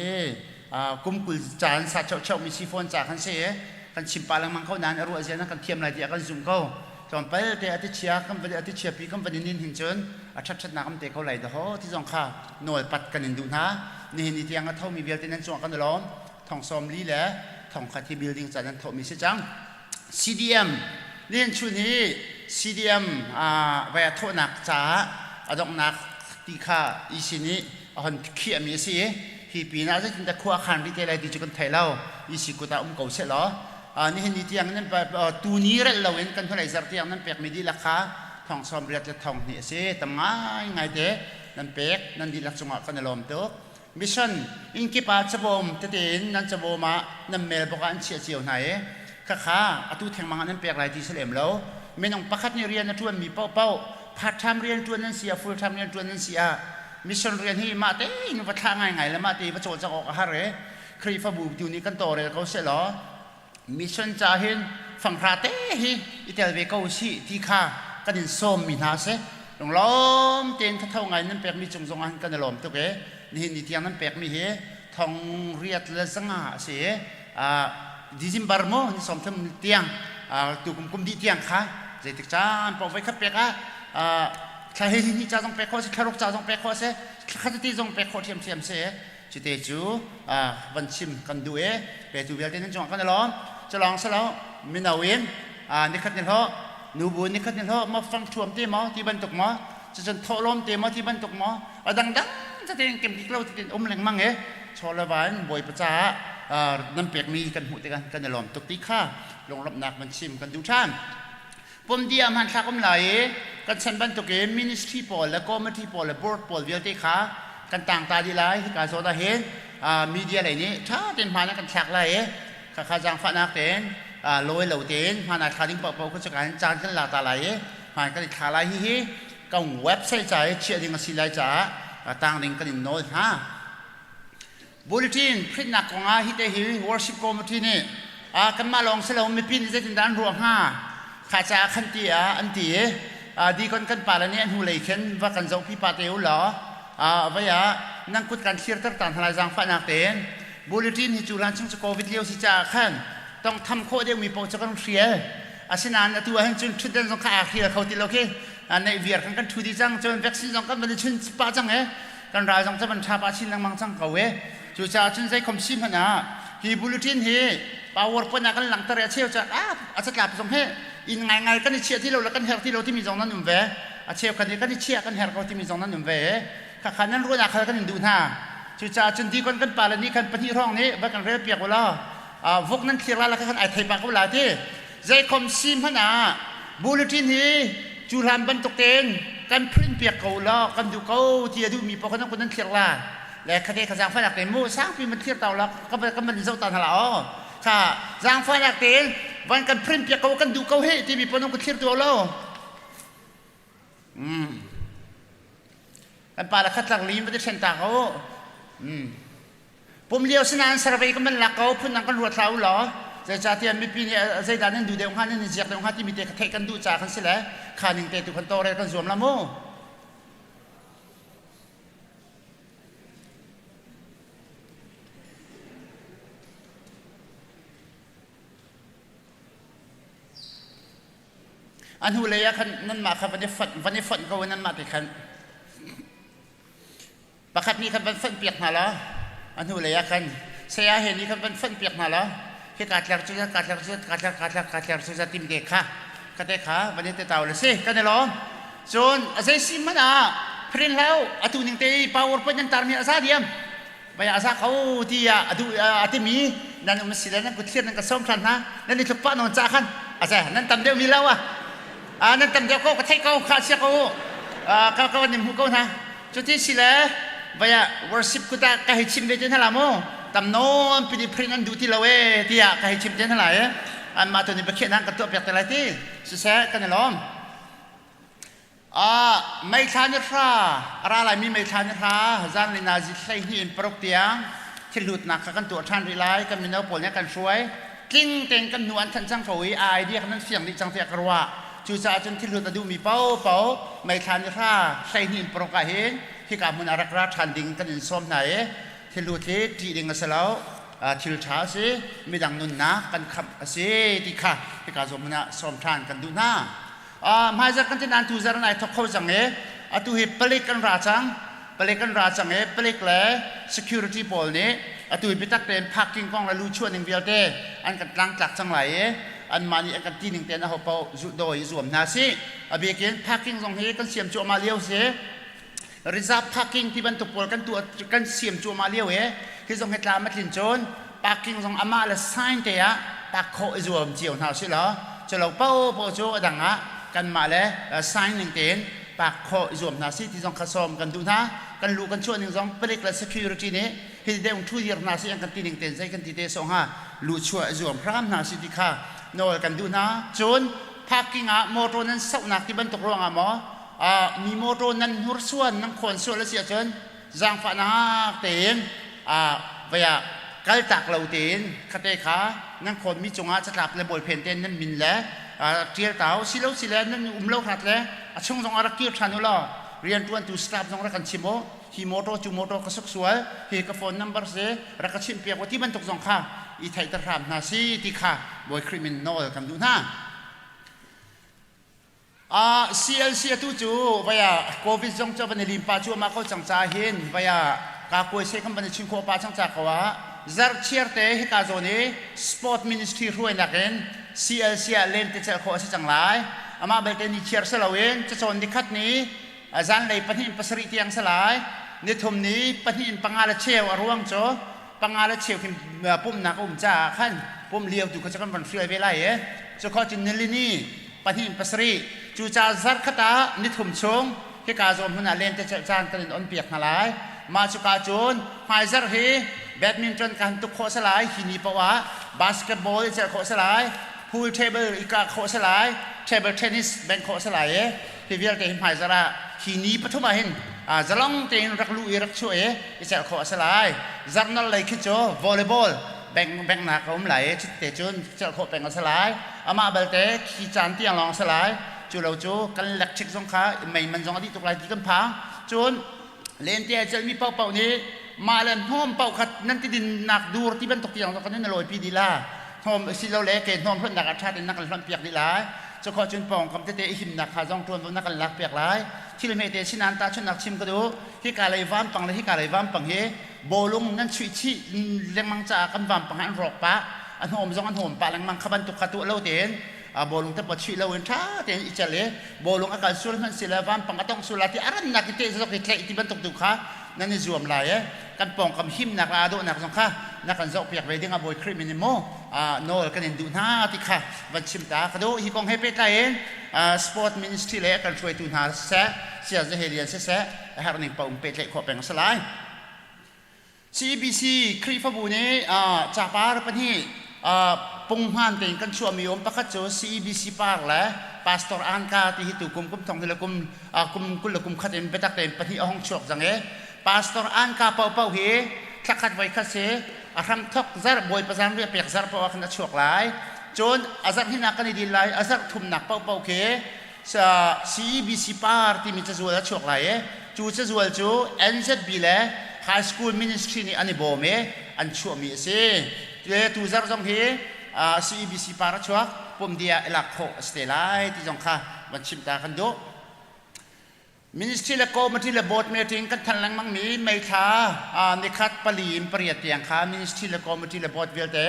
Kum 20 caan sa cheuh cheuhmi si fawn ca kan si. Kan chim pah lengmang ko nain a ruah zia na kan thiam lai tiah kan zumh ko. Tlawmpal te a tichia kan van a tichia pi kan van in nin hin cun a ṭhat-ṭhatnak am te ko lai daho ti zong kha nawlpat kan in duh hna. Nihin ni tiang a thomi vialte nan cungah kan i lawm. Thong 40 le 1000 hi building ca nan thawhmi si cang. CDM nihin chun hi CDM vai a thawhnak caah a donghnak ti kha EC nih a hon khiahmi a si i hi pinah zeitindah khua a khan rih te lai ti cu kan thei lo. EC kut ah um ko seh law nihin ni tiang nan tuni relh loin kan hnulei zarh tiang nan pekmi dihlak kha thong 80 le thong hnih a si. Tam ngaingai te nan pek nan dihlak cungah kan i lawm tuk. Mission inn kip ah cabawm tete in nan cabawm ah nan mailbox ah an chiah cio hna i khakha atu thengmang ah nan pek lai ti si lem lo. Minung pakhat nih rian a ṭuanmi paohpaoh part time rian ṭuan nan si ah full time rian ṭuan nan si ah mission rian hi mah tein va thlah ngaingai le mah te va cawlcangh awk a har i Khrihfabu tu nih kan tawlrel ko sehlaw mission ca hin fanghra te hi i tel ve ko sih ti kha kan in sawmmi hna si. Lunglawm tein thatho ngai nan pekmi cung zong ah kan i lawm tuk i nihin ni tiang nan pekmi hi thong riat le zanga a si i December mu ni 30 tiang tu kum kum dih tiang kha zeitik caan paoh voi khat pek ah thla hi ni ca zong pek khawh si thla ruk ca zong pek khawh si thla khat ti zong pek khawh ṭhiamṭhiam si. Cite cu van chim kan duh i petu vialte nan cungah kan i lawm. Culawng silo mino in nikhat ni hlawh nubu nikhat ni hlawh maw fang ṭhuam te maw ti bantuk maw cucun thawhlawm te maw ti bantuk maw a dangdang tein kemkik lo tein um lengmang i chaw le va in Bawipa caah nan pekmi kan hmuh tikah kan i lawm tuk ti kha lunglawmhnak van chim kan duh ṭhan. Pumdi ah hmanthlak um lai i kan chan bantukin ministry pawl le committee pawl le board pawl vialte kha kan tangta dih lai. Hika zawn ah hin media lei nih ṭha tein hmaan ah kan thlak lai i khakha zaangfahnak tein lawi lo tein hmaan ah thla ding paohpaoh kha cuka hin caan kan la ta lai i hmaan kan i thla lai. Hihi kan website ca i chiah ding a si lai caah tang ding kan in nawl hna. Bulletin printnak kongah hi te hi worship committee nih kanmah lawng si lo mipi nih zeitindah an ruah hnga kha caah khan ti ah an ti i deacon kan pale nih a hnulei khin va kan zohpi pa te u law vai ah nan kut kan thlirter ta hna lai zaangfahnak tein bulletin hi cu hlan chung cu covid lio si caah khan tong tham khawh deuhmi paoh cu kan hrial asinain atu ah hin cun ṭhutdan zong kha aa hrial kho ti lo khi neih viar kan kan ṭhu dih cang cun vaccine zong kan van i chun pah cang e kan ral zong cu van ṭha pah chin lengmang cang ko e. Cucaah cun zei khom si hmanh ah hi bulletin hi PowerPoint ah kan langhter i a cheu cu a catlap zong hi inn ngaingai kan i chiah ti lo le kan herh ti lo timi zong nan um ve. A cheu kan i kan i chiah kan herh ko timi zong nan um ve i khakha nan ruahnak khal kan in duh hna. Cucaah cun deacon kan pale nih khan pahnih hrawng nih va kan rel piak u law vok nan thlir la la khan ai thei pah ko la ti. Zei khom si hmanh ah bulletin hi cu hlan bantuk tein kan print piak ko law kan duh ko ti a duhmi paoh kha nan kun nan thlir la. Le khate kha zaangfahnak tein mu sangpi man thlir tau la ka man zoh ta hna la aw. Kha zaangfahnak tein van kan print piak ko kan duh ko hi timi paoh nan kun thlir tu lo. Kan pa le khat lak lim va ti ṭhen ta ko. Pum lio sinain survey kan van lak ko phundang kan ruat hlah u law zeicahtiah mipi nih zeidah nan duh deuh hnga nan i ziak deuh hnga timi te kha theih kan duh caah kan si le kha ning te tu kan tawlrel kan zuam la mu. A hnu lei ah khan nanmah kha van i fonh van i fonh ko i nanmah te khan Pakhat nih khan van fonh piak hna law a hnu lei ah khan saya he nih khan van fonh piak hna law khi kaa tler cu kaa tler cu kaa tler kaa tler kaa tler cu tim te kha ka te kha van i te tau le si kan i lawm. Cun a zei si hmanh ah print hlau atu ning te i PowerPoint nan tarmi a za diam vai a za kho ti ah a duh a timi nan um si le nan kut thlir nan ka sawm hran hna nan i tluk pah nawn ca khan a za nan tam deuh mi lo ah nan tam deuh ko ka theih ko kha sia ko ka ka nim hmu ko hna. Cuti si le vaya worship kut ah ka hei chim ve te hna la mu. Tam nawn pin i print an duh ti lo e tiah ka hei chim te hna lai e. Anmah tu nih biakhiahnak ka tuah piak te lai ti. Siseh kan i lawm. Ah, May thla ni hra, a ra laimi May thla ni hra, zanlei nazi 12 in 6 tiang thilhlutnak kha kan tuah ṭhan rih lai. Kan mino pawl nih kan hruai. Tling tein kan hnu an thanh cang ko i a idea kha nan fiang dih cang tiah ka ruah. Cucaah cun thilhlut a duhmi paohpaoh May thla ni hra 12 in 6 ah hin hika hmun ah rak ra ṭhan ding kan in sawm hna i thilhlut hi ṭih ding a si lo. Thil ṭha a si, midang nunnak kan khamh a si ti kha hika zawn hmun ah sawm ṭhan kan duh hna. Hmaizarh kan ti nain tuzarh in ai thawk kho cang i atu hi palik an ra cang. Palik an ra cang i palik le security pawl nih atu hi biatak tein parking kong le luchuah ning vialte an kan tlangtlak cang lai i anmah nih an kan ti ning tein aho paoh zulhdawi i zuam hna sih. A bik in parking zong hi kan siam cuahmah lio si. Reserve parking ti bantuk pawl kan tuah kan siam cuahmah lio i hi zong hi tlam a tlin cun parking zong amah le sign te ah park khawh i zuam cio hna usih law culo paohpaoh cu a dang ah kanmah le sign ning tein park khawh i zuam hna sih ti zong kha sawm kan duh hna. Kan luh kan chuah ning zong palik le security nih hi deuh thu dir hna sih an kan ti ning tein zei kan ti te sawh hnga luh chuah i zuam hram hna sih ti kha nawl kan duh hna. Cun parking ah motor nan sohnak ti bantuk ruangah maw mi motor nan hnursuan nan khawn sual a si ahcun zaangfahnak tein vei ah kaltak lo tein khate kha nan khawnmi cungah catlap le bawlphen tein nan min le ṭial tau silo sile nan um lo hrat le a chung zong ah rak kir ṭhan u law rianṭuantu staff zong rak kan chim u hi motor cu motor ka suk sual hi ka phone number si rak ka chimh piak u ti bantuk zong kha i theihter hram hna si ti kha Bawi Khrih min nawl kan duh hna. CLC atu cu vaya COVID zong cu van i lim pa cuahmah ko cang ca hin vaya ka kuai se kan van i chim khawh pa cang ca ko ah zarhchiar te hika zawn i sport ministry hruainak in CLC ah lente celh khawh a si cang lai. Amah belte ni chiar si loin cacawn nikhat ni zanlei pahnih in pasarih tiang si lai. Nithum ni pahnih in panga le cheu a ruang cu panga le cheu khin pumhnak a um caah khan pumh lio tu kha cu kan van hrial ve lai i cu khawh cun nilini pahnih in pasarih cucaah zarkhat ah nithum chung hika zawn hmun ah lentecelh caan kan in on piak hna lai. Mah cuka cun hmaizarh hi badminton ka han tuk khawh si lai hi ni paoh ah basketball i celh khawh si lai pool table i kah khawh si lai table tennis bengh khawh si lai i hi vialte hi hmaizarh ah hi ni pathum ah hin zalong tein rak luh i rak chuah i i celh khawh a si lai. Zarnal lei khi cu volleyball beng bengnak a um lai i cutte cun celh khawh peng a si lai. Amah balte khi caan tiang lawng a si lai. Cu lo cu kan electric zong kha mei man zong a dih tuk lai ti kan phang. Cun lente a celhmi paohpaoh nih mah le hnawm paoh kha nan ti dinnak dur ti bantuk tiang zong kha nan lawipi dih la. Hnawm silole ke hnawm hlonhnak ah ṭha tein na kan hlonhpiak dih lai. Cukhawh cun pawngkam tete i himnak kha zong ṭuanvo na kan lakpiak lai. Thil hmete sinan tahchunhnak chim ka duh. Hika lei vampang le hika lei vampang hi bawlung nan chuih chih lengmang caah kan vampang ah an rawk pah. A hnawm zong a hnawm pah lengmang kha bantuk kha tuah lo tein bawlung te pot chuih loin ṭha tein i cel i bawlung a kal sual hmanh sile vampang a tongh sual lai ti a rannak i teh zok i tlaih ti bantuk tu kha nan i zuam lai i kan pawngkam himnak le aa dawhnak zong kha na kan zohpiak ve ding ah Bawi Khrih min in mu nawl kan in duh hna ti kha van chim ta ka duh. Hi kong he pehtlai in sport ministry le kan hruaitu hna siseh Saya Zahelian siseh a herh ning paoh in pehtlaih khawh peng a si lai. CBC Khrihfabu nih capar pahnih punghman tein kan chuahmi um pakhat cu CEBC par le Pastor Anka ti hi tu kum kum thong hi le kum kum kul le kum khat in biatak tein pahnih a hong chuak cang i Pastor Anka paohpaoh hi thlakhat voi khat si a hram thok zarh Bawipa zan riah pek zarh paoh ah khan a chuak lai. Cun a zarh hnihnak kan i dil lai a zarh thumnak paohpaoh khi CEBC par timi cazual a chuak lai i cu cazual cu NZB le High School Ministry nih an i bawm i an chuahmi a si. Tu zarh zong hi CEBC par a chuak pumdi ah i lak khawh a si te lai ti zong kha van chim ta kan duh. Ministry le committee le board meeting kan thanh lengmang mi May thla nikhat pali in pariat tiang kha ministry le committee le board vialte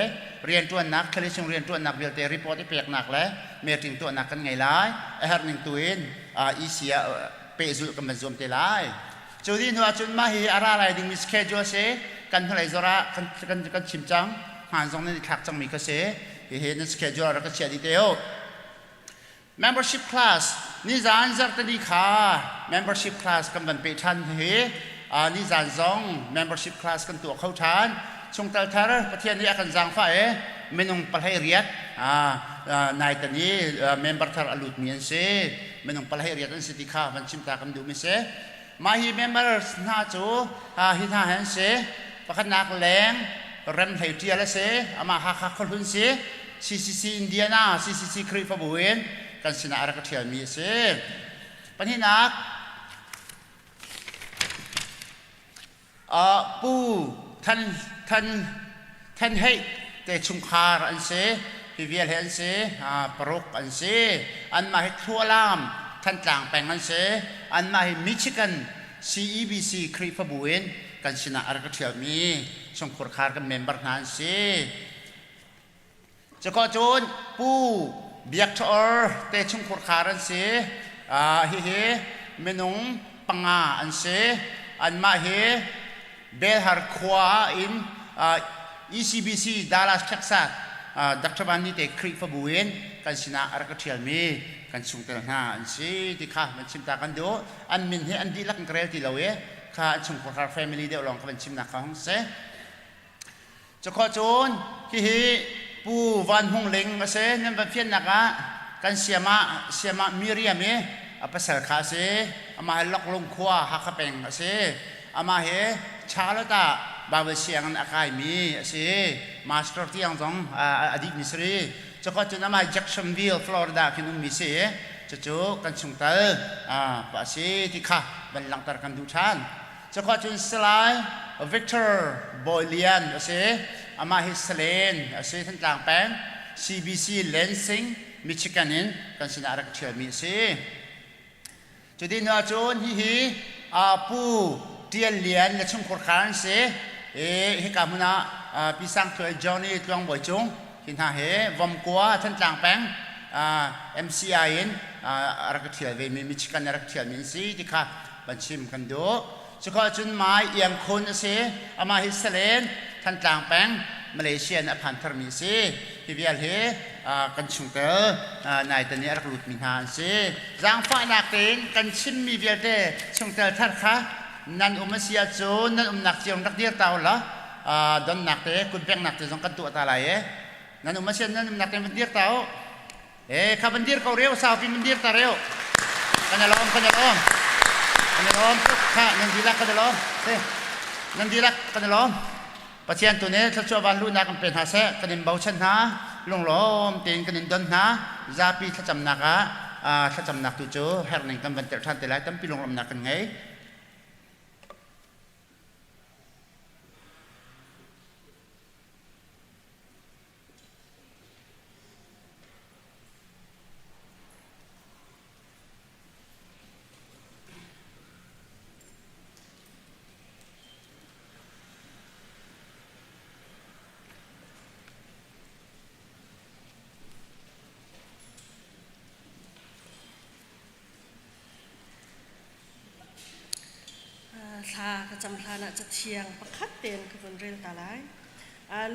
rianṭuannak thlali chung rianṭuannak vialte report i peknak le meeting tuahnak kan ngei lai. A herh ning tu in EC ah pehzulh kan van zuam te lai. Cu dih hnu ahcun mah hi a ra lai dingmi schedule si kan hnulei zor ah kan kan kan chim cang. Hmaan zong nan i thlak cangmi kha si. Hihi nan schedule rak ka chiah dih te u. Membership class nizan zarhteni kha membership class kan van pe ṭhan hi nizan zong membership class kan tuah kho ṭhan. Chungtel thar Pathian nih a kan zaangfah i minung pahlei riat naitan i member thar a lutmi an si. Minung pahlei riat an si ti kha van chim ta kan duhmi si. Mah hi members hna cu hi hna hi an si. Pakhatnak leng rem hlei ṭial a si. Amah Hakha khuahlun si. CCC Indiana CCC Khrihfabu in kan sinah a rak ṭhialmi a si. Pahnihnak Pu Than Than Than Hei te chungkhar an si. Hi vial hi an si. Paruk an si. Anmah hi Thlualam, Thantlang peng an si. Anmah hi Michigan CEBC Khrihfabu in kan sinah a rak ka ṭhialmi chungkhur khar kan member hna an si. Cuka cun Pu Biak Ṭha Or te chungkhur khar an si. Hihi minung panga an si. Anmah hi Belhar khua in ECBC Dallas, Texas Dr. Van Ni te Khrihfabu in kan sinah a rak ka ṭhialmi kan chungtel hna an si ti kha van chim ta kan duh. An min hi an dihlak in ka rel ti lo i kha an chungkhar family deuh lawng kha van chimnak kha hong si. Cukhawh cun hihi Pu Van Hmung Ling a si. Nan van fiannak ah kan siamah siamah Miriam i a pasal kha a si. Amah hi Loklung khua Hakha peng a si. Amah hi Charlotte ah Bible sianginn a kaimi a si. Master tiang zong a dihmi si rih. Cukhawh cun amah hi Jacksonville, Florida khin ummi si. Cucu kan chungtel pa a si ti kha van langhter kan duh ṭhan. Cukhawh cun Salai Victor Bawi Lian a si. Amah hi Salen a si Thantlang peng CBC Lansing, Michigan in kan sinah a rak ṭhialmi a si. Cuti hnu ahcun hihi Pu Ṭial Lian le chungkhur khar an si. I hika hmun ah Pi Sang Thluai Johnny Tluang Bawi Cung hi hna hi Vomkua Thantlang peng MCI in a rak ṭhial vemi Michigan a rak ṭhialmi an si ti kha van chim kan duh. Cuka cun Mai Iang Khun a si. Amah hi Salen, Thantlang peng, Malaysia in a phan tharmi a si. Hi vial hi kan chungtel nai tan i a rak lutmi hna an si. Zaangfahnak tein kan chimmi vialte chungtel thar kha nan um a si ahcun nan umnak cio in rak dir ta u law donnak te kunpeknak te zong kan tuah ta lai i nan um a si nan umnak tein van dir ta u. Eh, kha van dir ko reu, saupi van dir ta reu. Kan alawm, kan alawm. Kan alawm tuk. Kha, nan dilak kan alawm. Te, nan dilak kan alawm. Pathian tu nih thluachuah van luhnak kan pe hna seh, kan in bochan hna, lunglawm tein kan in don hna. Zapi thlacamnak ah thlacamnak tu cu herning kan van telh ṭhan te lai, tampi lunglawmnak kan ngei. Thla ka cam hlan ah cathiang pakhat tein ka vun rel ta lai.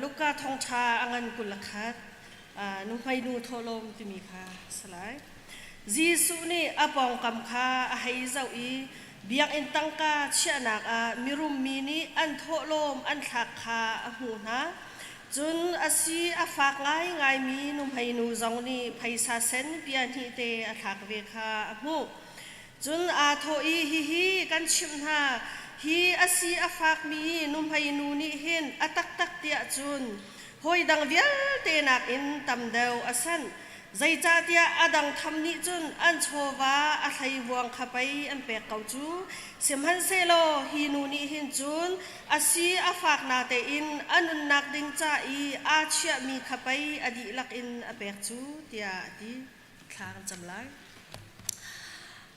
Luka thawngṭha a ngan 21 nuhmeinu thawhlawm timi kha a si lai. Jesuh nih a pawngkam kha a hei zoh i biakinn tangka chiahnak ah mirum mi nih an thawhlawm an thlak kha a hmuh hna. Cun a si a fak ngaingaimi nuhmeinu zong nih phaisa sen pia hnih te a thlak ve kha a hmuh. Cun aa thawh i, Hihi kan chimh hna, hi a si a fakmi nuhmeinu nih hin a taktak tiah cun hawi dang vialte nakin tam deuh a sanh. Zeicahtiah a dang tham nih cun an chawva a hleivuang kha pei an pek ko cu. Sihmanhsehlaw hi nu nih hin cun a si a fak natein a nunnak ding ca i aa chiahmi kha pei a dihlak in a pek cu, tiah a ti. Thla kan cam lai.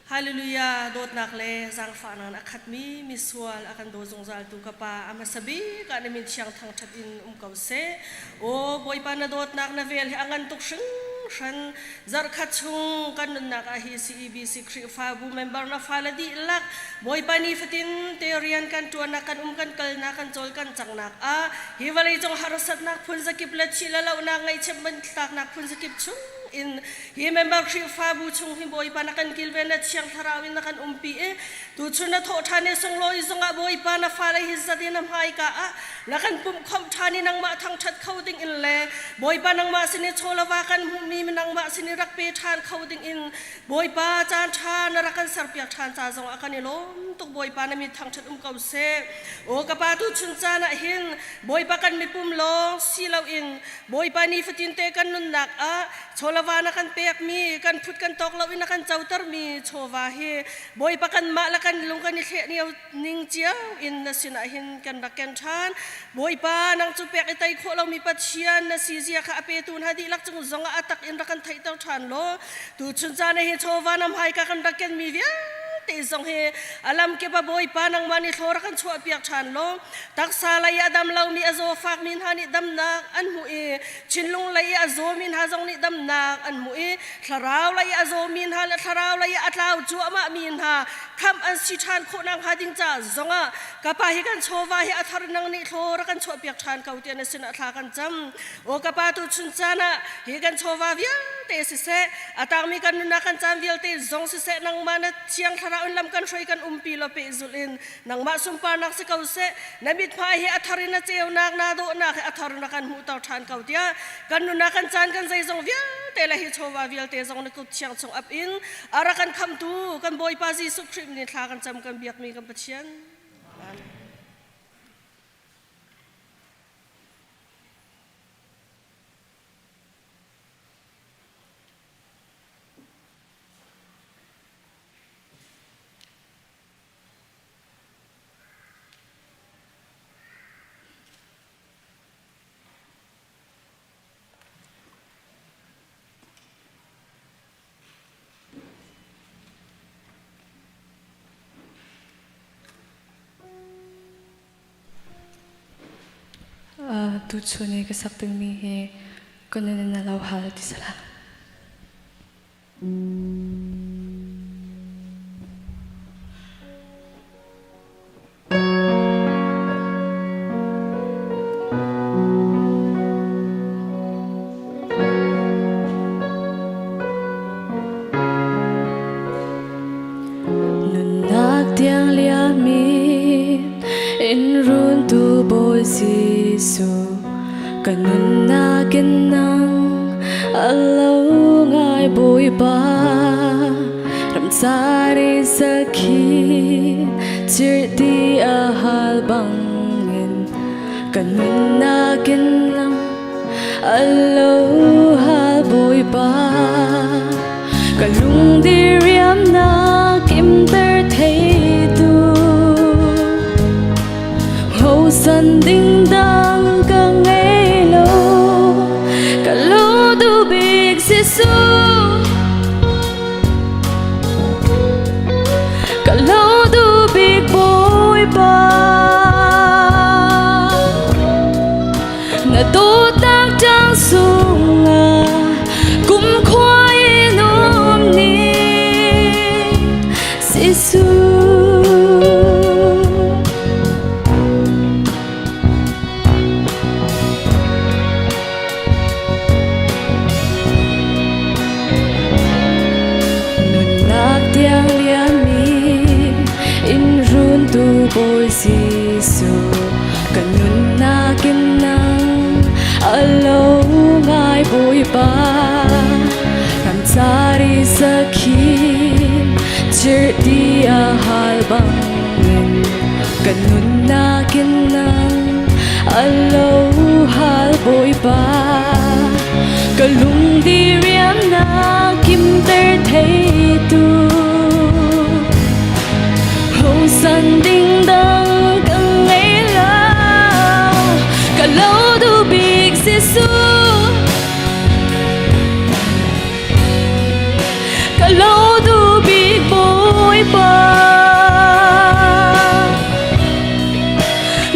Hallelujah dawtnak le zaangfahnak in a khatmi misual a kan daw zungzaltu ka Pa a hmasa bik ah na min thiang thangṭhat in um ko seh. Aw Bawipa na dawtnak na vel hi a ngan tuk hringhran. Zarhkhat chung kan nunnak ah hi CEBC Khrihfabu member na fale dihlak Bawipa nifatin te rian kan ṭuannak kan um kan kalnak kan cawl kan cangnak ah hi vawleicung harsatnak phun zakip le thih le lohnak ngaihchiat bantlaknak phun zakip chung in hi member Khrihfabu chung hi Bawipa na kan kilven na Thiang Thlarau in na kan umpi i tuchun na thawh ṭhan i sunglawi zongah Bawipa na fale hi zat in na hmaika ah na kan pumh khawmh ṭhan i nangmah thangṭhat kho ding in le Bawipa nangmah sin i chawlava kan hmuhmi nangmah sin i rak pe ṭhan kho ding in Bawipa caan ṭha na rak kan serpiak ṭhan ca zongah kan i lawm tuk Bawipa na min thangṭhat um ko seh. Aw ka pa tuchun caan ah hin Bawipa kan mipum lawng si loin Bawipa nifatin te kan nunnak ah chawlava. le va na kan pekmi kan phut kan tawk lo in na kan cotermi chawva hi Bawipa kanmah le kan lung kan i thleh ning cio in na sinah hin kan rak ken ṭhan. Bawipa nang cu pek i tei khawh lomi Pathian na si zia kha a petu hna dihlak cung zongah a tak in rak kan theihter ṭhan law tuchun caan hi chawva na hmaika kan rak kenmi vialte zong hi a lamkip ah Bawipa nangmah nih thlaw rak kan chuahpiak ṭhan law taksa lei a dam lomi a zawfakmi hna nih damnak an hmuh i thinlung lei i a zawmi hna zong nih damnak an hmuh i thlarau lei a zawmi hna le thlarau lei a tlau cuahmahmi hna khamh an si ṭhan khawh nakhnga ding ca zongah ka pa hi kan chawva hi a thar nang nih thlaw rak kan chuahpiak ṭhan ko tiah na sinah thla kan cam. Aw ka pa tu chun caan ah hi kan chawva vialte siseh a tangmi kan nunnak kan caan vialte zong siseh nangmah na thiang thlarau in lam kan hruai kan umpi law pehzulh in nangmah sunparnak si ko seh na mithmai hi a thar in a ceunak naa dawhnak hi a thar in a kan hmuhter ṭhan ko tiah kan nunnak kan caan kan zeizong vialte le hi chawva vialte zong na kut thiang chung ap in a rak kan khamtu kan Bawipa Jesuh Khrih min in thla kan cam kan biakmi kan Pathian. Amen. Tuchun i ka sak dingmi hi ka nun in a lo hal ti salah. Nunnak tiang liamin in runtu Bawi Jesuh ka nunnak in nang a lo ngai Bawipa ramcar i sakhi chirhti a hal bangin ka nunnak in nang a lo hal Bawipa ka lung diriamnak kimter theitu Hosan ding dang ka ngei lo ka lo duh bik Jesuh ka lo duh bik Bawipa na dawtnak tang sungah kumkhua in um ni Jesuh. Nunnak tiang liami in runtu Bawi Jesuh ka nunnak in nang a lo ngai Bawipa ramcar i sakhi chirhti a hal bangin ka nunnak in nang a lo hal Bawipa ka lung diriamnak kimter theitu Hosan ding dang ka ngei lo ka lo duh bik Jesuh ka lo duh bik Bawipa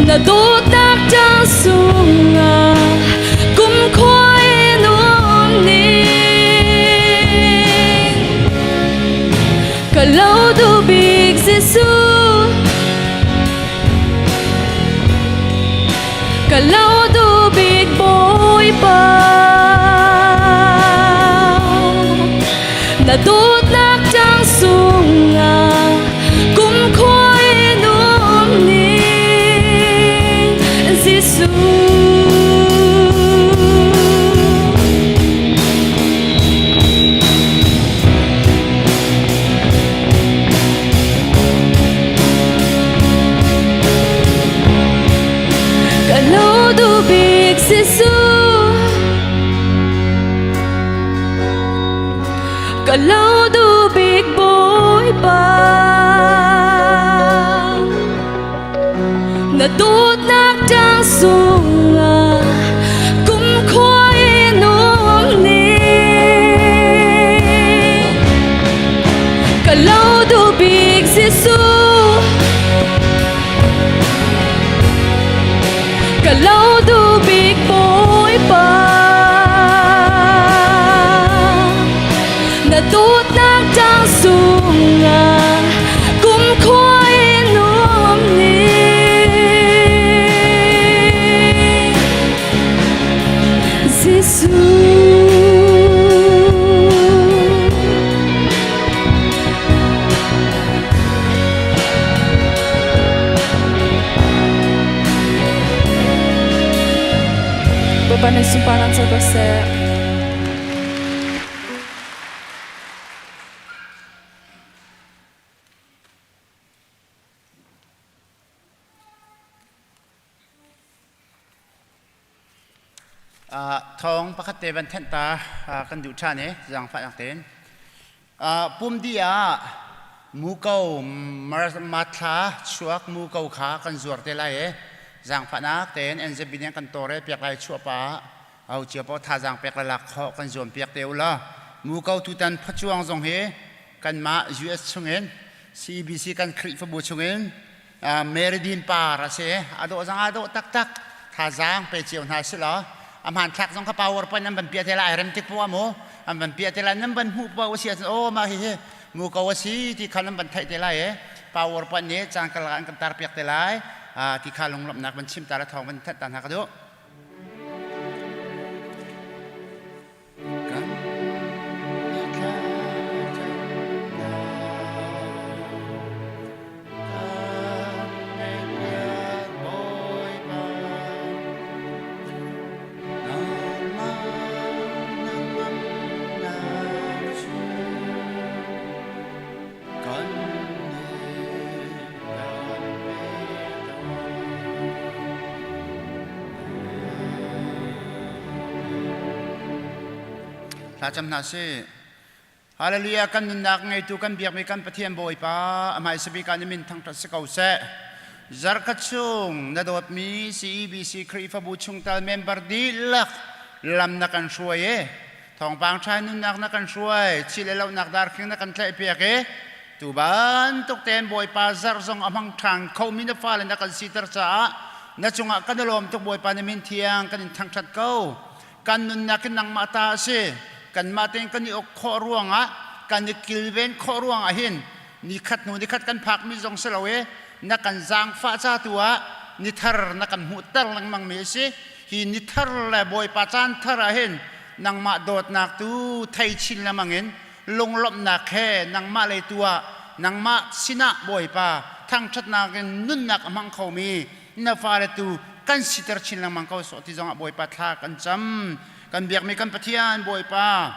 na dawtnak tang sungah kumkhua in um ning ka lo duh bik Jesuh ka lo duh bik Bawipa na dawtnak tang sungah kumkhua in um ning Jesuh. Ka lo duh bik Jesuh. Ka lo duh bik Bawipa. Na dawtnak tang sungah kumkhua in um ni. Ka lo duh bik Jesuh. Ka lo duh bik Bawipa. Na dawtnak tang sungah kumkhua in um ni. Jesuh. Bapak na sumparan sa ko seh. Thawng pakhat te van thenh ta kan duh ṭhan i zaangfahnak tein. Pum dih ah muko mathla chuak muko kha kan zuar te lai i zaangfahnak tein NZB nih kan tawre piak lai chuah pa au cio paoh thazaang pek le lak khawh kan zuam piak te u law muko tutan phachuang zong hi kanmah US chungin CEBC kan Khrihfabu chungin Meridin par a si. A dawh zong aa dawh taktak. Thazaang pe cio hna si law a hmanthlak zong kha PowerPoint an van piah te lai ai rem tik poah mu an van piah te lai nan van hmuh poah si ahcun aw mah hihi mu ko a si ti kha nan van theih te lai i PowerPoint nih caan kal an kan tar piak te lai ti kha lunglawmhnak van chim ta le thawng van thanh ta hna ka duh. Kan Thlacam hna sih. Hallelujah kan nunnak ngeitu kan biakmi kan Pathian Bawipa a hmaisa bik ah na min thangṭhat si ko seh. Zarkhat chung na dawtmi CEBC Khrihfabu chungtel member dihlak lam na kan hruai i thawngpang ṭha nunnak na kan hruai chi le lonak darkhing na kan tlaihpiak i Tu bantuk tein Bawipa zarh zong a hmang ṭhan khomi na fale na kan siter caah na cungah kan i lawm tuk Bawipa na min thiang kan in thangṭhat ko. Kan nunnak in nangmah ta a si. Kanmah tein kan i uk khawh ruangah kan i kilven khawh ruangah hin nikhat hnu nikhat kan phakmi zong si lo i na kan zaangfah ca tu ah nithar na kan hmuhter lengmangmi a si. Hi nithar le Bawipa caan thar ah hin nangmah dawtnak tu thei chin lengmang in lunglawmhnak he nangmah lei tu ah nangmah sinah Bawipa thangṭhatnak in nunnak a hmang khomi na fale tu kan siter chin lengmang ko sawh ti zongah Bawipa thla kan cam. Kan biakmi kan Pathian Bawipa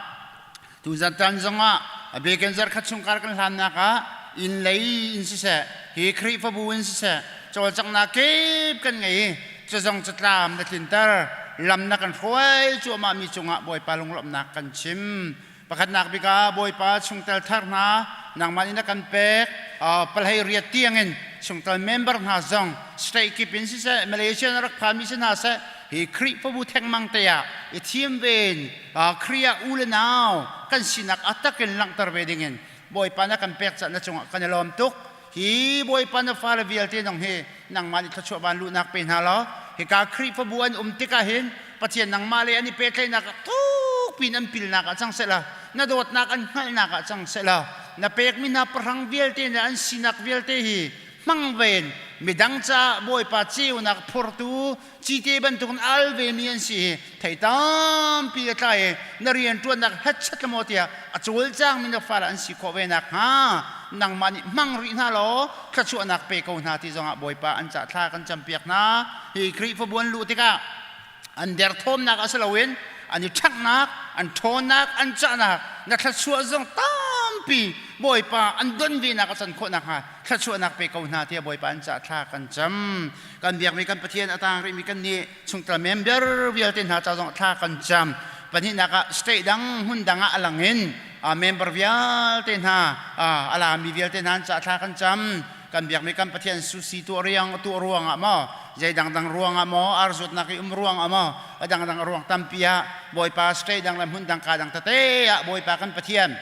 tuzan tan zongah a biakin zarkhat chungkar kan hlannak ah inn lei in siseh hi Khrihfabu in siseh cawlcanghnak kip kan ngei i cazong catlam na tlinter lam na kan hruai cuahmah mi cungah Bawipa lunglawmhnak kan chim. Pakhatnak bik ah Bawipa chungtel thar hna nangmah nih na kan pek palhei riat tiangin chungtel member hna zong state kip in siseh Malaysia na rak phanmi si hna seh hi Khrihfabu thengmang te ah i thim ve in Khrih ah u le nau kan sinak a takin langhter ve dingin Bawipa na kan pek caah na cungah kan i lawm tuk. Hi Bawipa na fale vialte nang hi nangmah nih thluachuah van luhnak pe hna law hika Khrihfabu an um tikah hin Pathian nangmah le an i pehtlaihnak ah thuk piin an pilnak ah cang sehla na dawtnak an hngalhnak ah cang sehla na pekmi hna pahrang vialte le an sinak vialte hi hmang ven midang caah Bawipa ceunak phortu cite bantukin al vemi an si hi thei tampi a tlai i na rianṭuannak hetchat maw tiah a cawlcangmi na fale an si khawh ve nakhnga nangmah nih hmang rih hna law thluachuahnak pe ko hna ti zongah Bawipa an cah thla kan campiak hna. Hi Khrihfabu an luh tikah an derthawmnak ah si loin an i ṭhanghnak, an ṭhawnnak, an cahnak na thluachuah zong tampi Bawipa an don venak a can khawh nakhnga thluachuahnak pe ko hna tiah Bawipa an cah thla kan cam. Kan biakmi kan Pathian a tang rihmi kan nih chungtel member vialte hna ca zong thla kan cam. Pahnihnak ah state dang hmun dang ah a lang in. Member vialte hna a lami vialte hna an ca thla kan cam. Kan biakmi kan Pathian susi tuah riang tuah ruangah maw zei dangdang ruangah maw arzutnak i um ruangah maw a dangdang ruang tampi ah Bawipa state dang le hmun dang ka dang tete ah Bawipa kan Pathian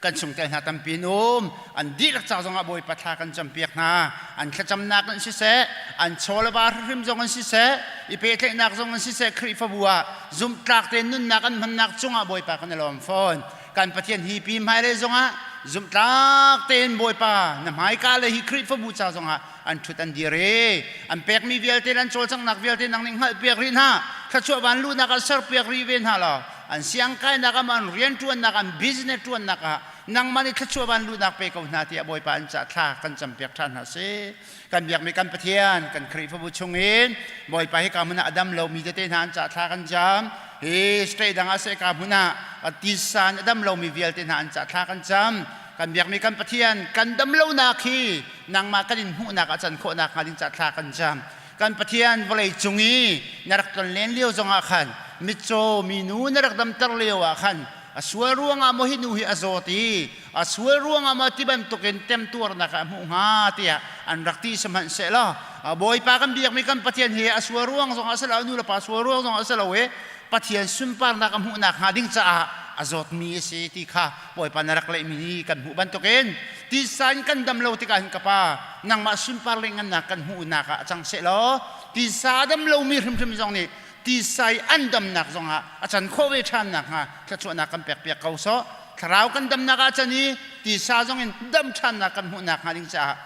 kan chungtel hna tampi an um. An dihlak ca zongah Bawipa thla kan campiak hna. An thlacamnak in siseh, an chaw le va hrimhrim zong in siseh, i pehtlaihnak zong in siseh, Khrihfabu ah zumhtlak tein nunnak an hmannak cungah Bawipa kan i lawm fawn. Kan Pathian hi pi hmailei zongah zumhtlak tein Bawipa na hmaika le hi Khrihfabu ca zongah an ṭhut an dir i an pekmi vialte le an cawlcanghnak vialte nang nih hngalhpiak rih hna. Thluachuah van luhnak ah serpiak rih ve hna law an siangkainak ah an rianṭuannak an business ṭuannak ah nangmah nih thluachuah van luhnak pe ko hna tiah Bawipa an cah thla kan campiak ṭhan hna si. Kan biakmi kan Pathian kan Khrihfabu chungin Bawipa hi ka hmun ah a dam lomi tete hna an cah thla kan cam. Hi state dang ah seh ka hmun ah tisa in a dam lomi vialte hna an cah thla kan cam. Kan biakmi kan Pathian kan dam lonak hi nangmah kan in hmuhnak ah can khawhnak hnga ding cah thla kan cam. Kan Pathian vawlei cung i na rak ton len lio zongah khan mitcaw minu na rak damter lio ah khan a sual ruangah maw hi nu hi a zawt i a sual ruangah maw ti bantukin temtuarnak ah a hmuh hnga tiah an rak ti sihmanhsehlaw Bawipa kan biakmi kan Pathian hi a sual ruang zongah a si lo nu le pa sual ruang zongah a si lo i Pathian sunparnak a hmuhnak hnga ding caah a zawtmi a si ti kha Bawipa na rak lehmi kan hmuh bantukin tisa in kan dam lo tikah hin ka pa nangmah sunpar le ngannak kan hmuhnak ah a cang seh law tisa a dam lomi hrimhrim zong nih tisa i an damnak zongah a can khawh ve ṭhan nakhnga thluachuahnak kan pekpiak ko sawh. Thlarau kan damnak ah can i tisa zong in dam ṭhannak kan hmuhnak hnga ding caah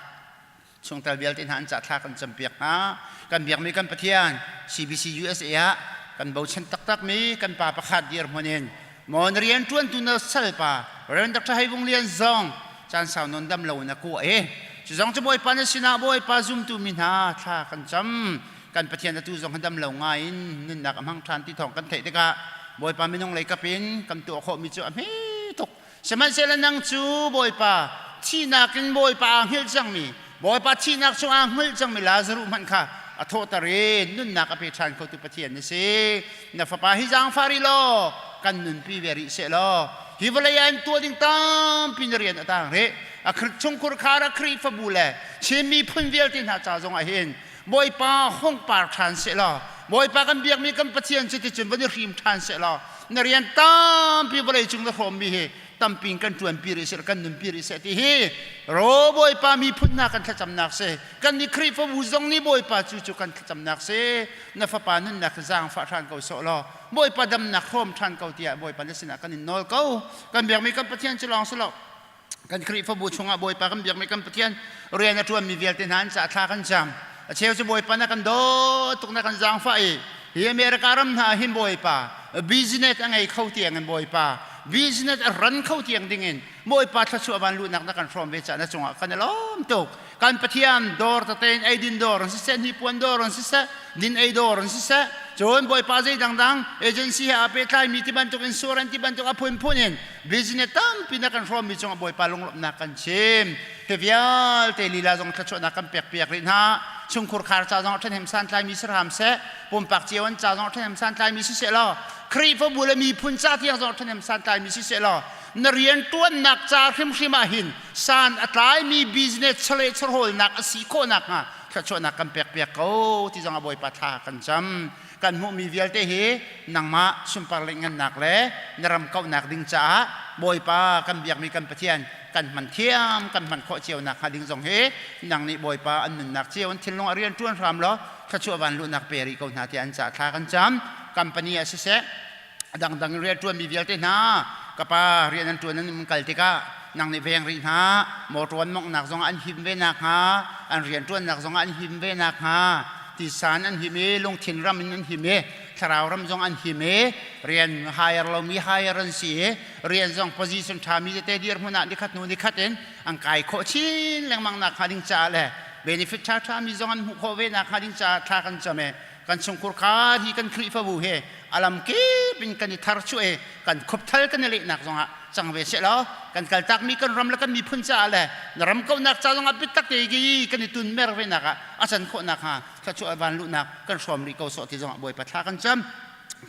chungtel vialte hna an cah thla kan campiak hna. Kan biakmi kan Pathian CBC USA ah kan bochan taktakmi kan pa pakhat dirhmun in maw na rian ṭuantu na salpa Reverend Dr. Hei Vung Lian zong caan sau nawn dam lo in a kuah i cu zong cu Bawipa na sinah Bawipa zumtu mi hna thla kan cam. Kan Pathian atu zong dam lo ngai in nunnak a hmang ṭhan ti thawng kan theih tikah Bawipa minung lei kap in kan tuah khawhmi cu a hme tuk. Sihmanhsehlaw nang cu Bawipa thihnak in Bawipa aa hngilh cangmi Bawipa thihnak chung aa hngilh cangmi Lazaruh hmanh kha a thawhter i nunnak a pe ṭhan khotu Pathian na si. Na fapa hi zaangfah rih law kan nunpi ve rih seh law hi vawlei ah in tuah ding tampi na rian a tang rih. A chungkhur khar a Khrihfabu le Chin miphun vialte hna ca zongah hin Bawipa hung par ṭhan seh law Bawipa kan biakmi kan Pathian cu ticun van i hrim ṭhan seh law na rian tampi vawlei cung na hrawmmi hi tampi in kan ṭuanpi rih seh kan nunpi rih seh ti hi ro Bawipa miphun hna kan thlacamnak si. Kan nih Khrihfabu zong nih Bawipa cu cu kan thlacamnak si. Na fapa nunnak zaangfah ṭhan ko sawh law Bawipa damnak hrawm ṭhan ko tiah Bawipa na sinah kan in nawl ko. Kan biakmi kan Pathian cu lawng si lo, kan Khrihfabu chungah Bawipa kan biakmi kan Pathian rian a ṭuanmi vialte hna an caah thla kan cam. A cheu cu Bawipa na kan dawt tuk, na kan zaangfah i hi America ram hna ah hin Bawipa business a ngei kho tiang in Bawipa business a ran kho tiang dingin Bawipa thluachuah van luhnak na kan hrawm ve caah na cungah kan i lawm tuk. Kan Pathian dawr tete in eidin dawr an siseh, hnipuan dawr an siseh, din ei dawr an siseh, cun Bawipa zei dangdang agency he aa pehtlaimi ti bantuk insurance ti bantuk a phunphun in business tampi na kan hrawmmi cungah Bawipa lunglawmhnak kan chim. Hi vialte lila zong thluachuahnak kan pekpiak rih hna. Chungkhur khar ca zong ṭhahnem santlaimi si hram seh, pumpak cio an ca zong ṭhahnem santlaimi si seh law, Khrihfabu le miphun ca tiang zong ṭhahnem santlaimi si seh law, na rianṭuannak ca hrimhrim ah hin san a tlaimi business chawleh chawhrawlnak a si khawh nakhnga thluachuahnak kan pekpiak ko ti zong ah Bawipa thla kan cam. Kan hmuhmi vialte hi nangmah sunpar le ngannak le na ram kauhnak ding caah Bawipa kan biakmi kan Pathian kan hman thiam kan hman khawh cio nakhnga ding zong hi nang nih Bawipa an nunnak cio an thinlung ah rian ṭuan hram law thluachuah van luhnak pe rih ko hna tiah an caah thla kan cam. Company ah siseh a dangdang in rian ṭuanmi vialte hna ka pa rian an ṭuan an um kal tikah nang nih veng rih hna. Mawṭaw an monghnak zongah an him ve nakhnga, an rian ṭuannak zongah an him ve nakhnga, tisan an him i lungthin ram in an him i thlarau ram zong an him i rian hire lomi hire an si i rian zong position ṭhami tete dirhmun ah nikhat hnu nikhat in an kai khawh chin lengmang nakhnga ding caah le benefit ṭhaṭhami zong an hmuh khawh ve nakhnga ding caah thla kan cam i kan chungkhur kha hi kan Khrihfabu he a lam kip in kan i tharchuah i kan khupthal kan i lehnak zongah cang ve seh law kan kaltakmi kan ram le kan miphun caah le na ram kauhnak ca zongah biatak te kan i tunmer ve nak ah a can khawh nakhnga thluachuah van luhnak kan hrawm rih ko sawh ti zongah Bawipa thla kan cam.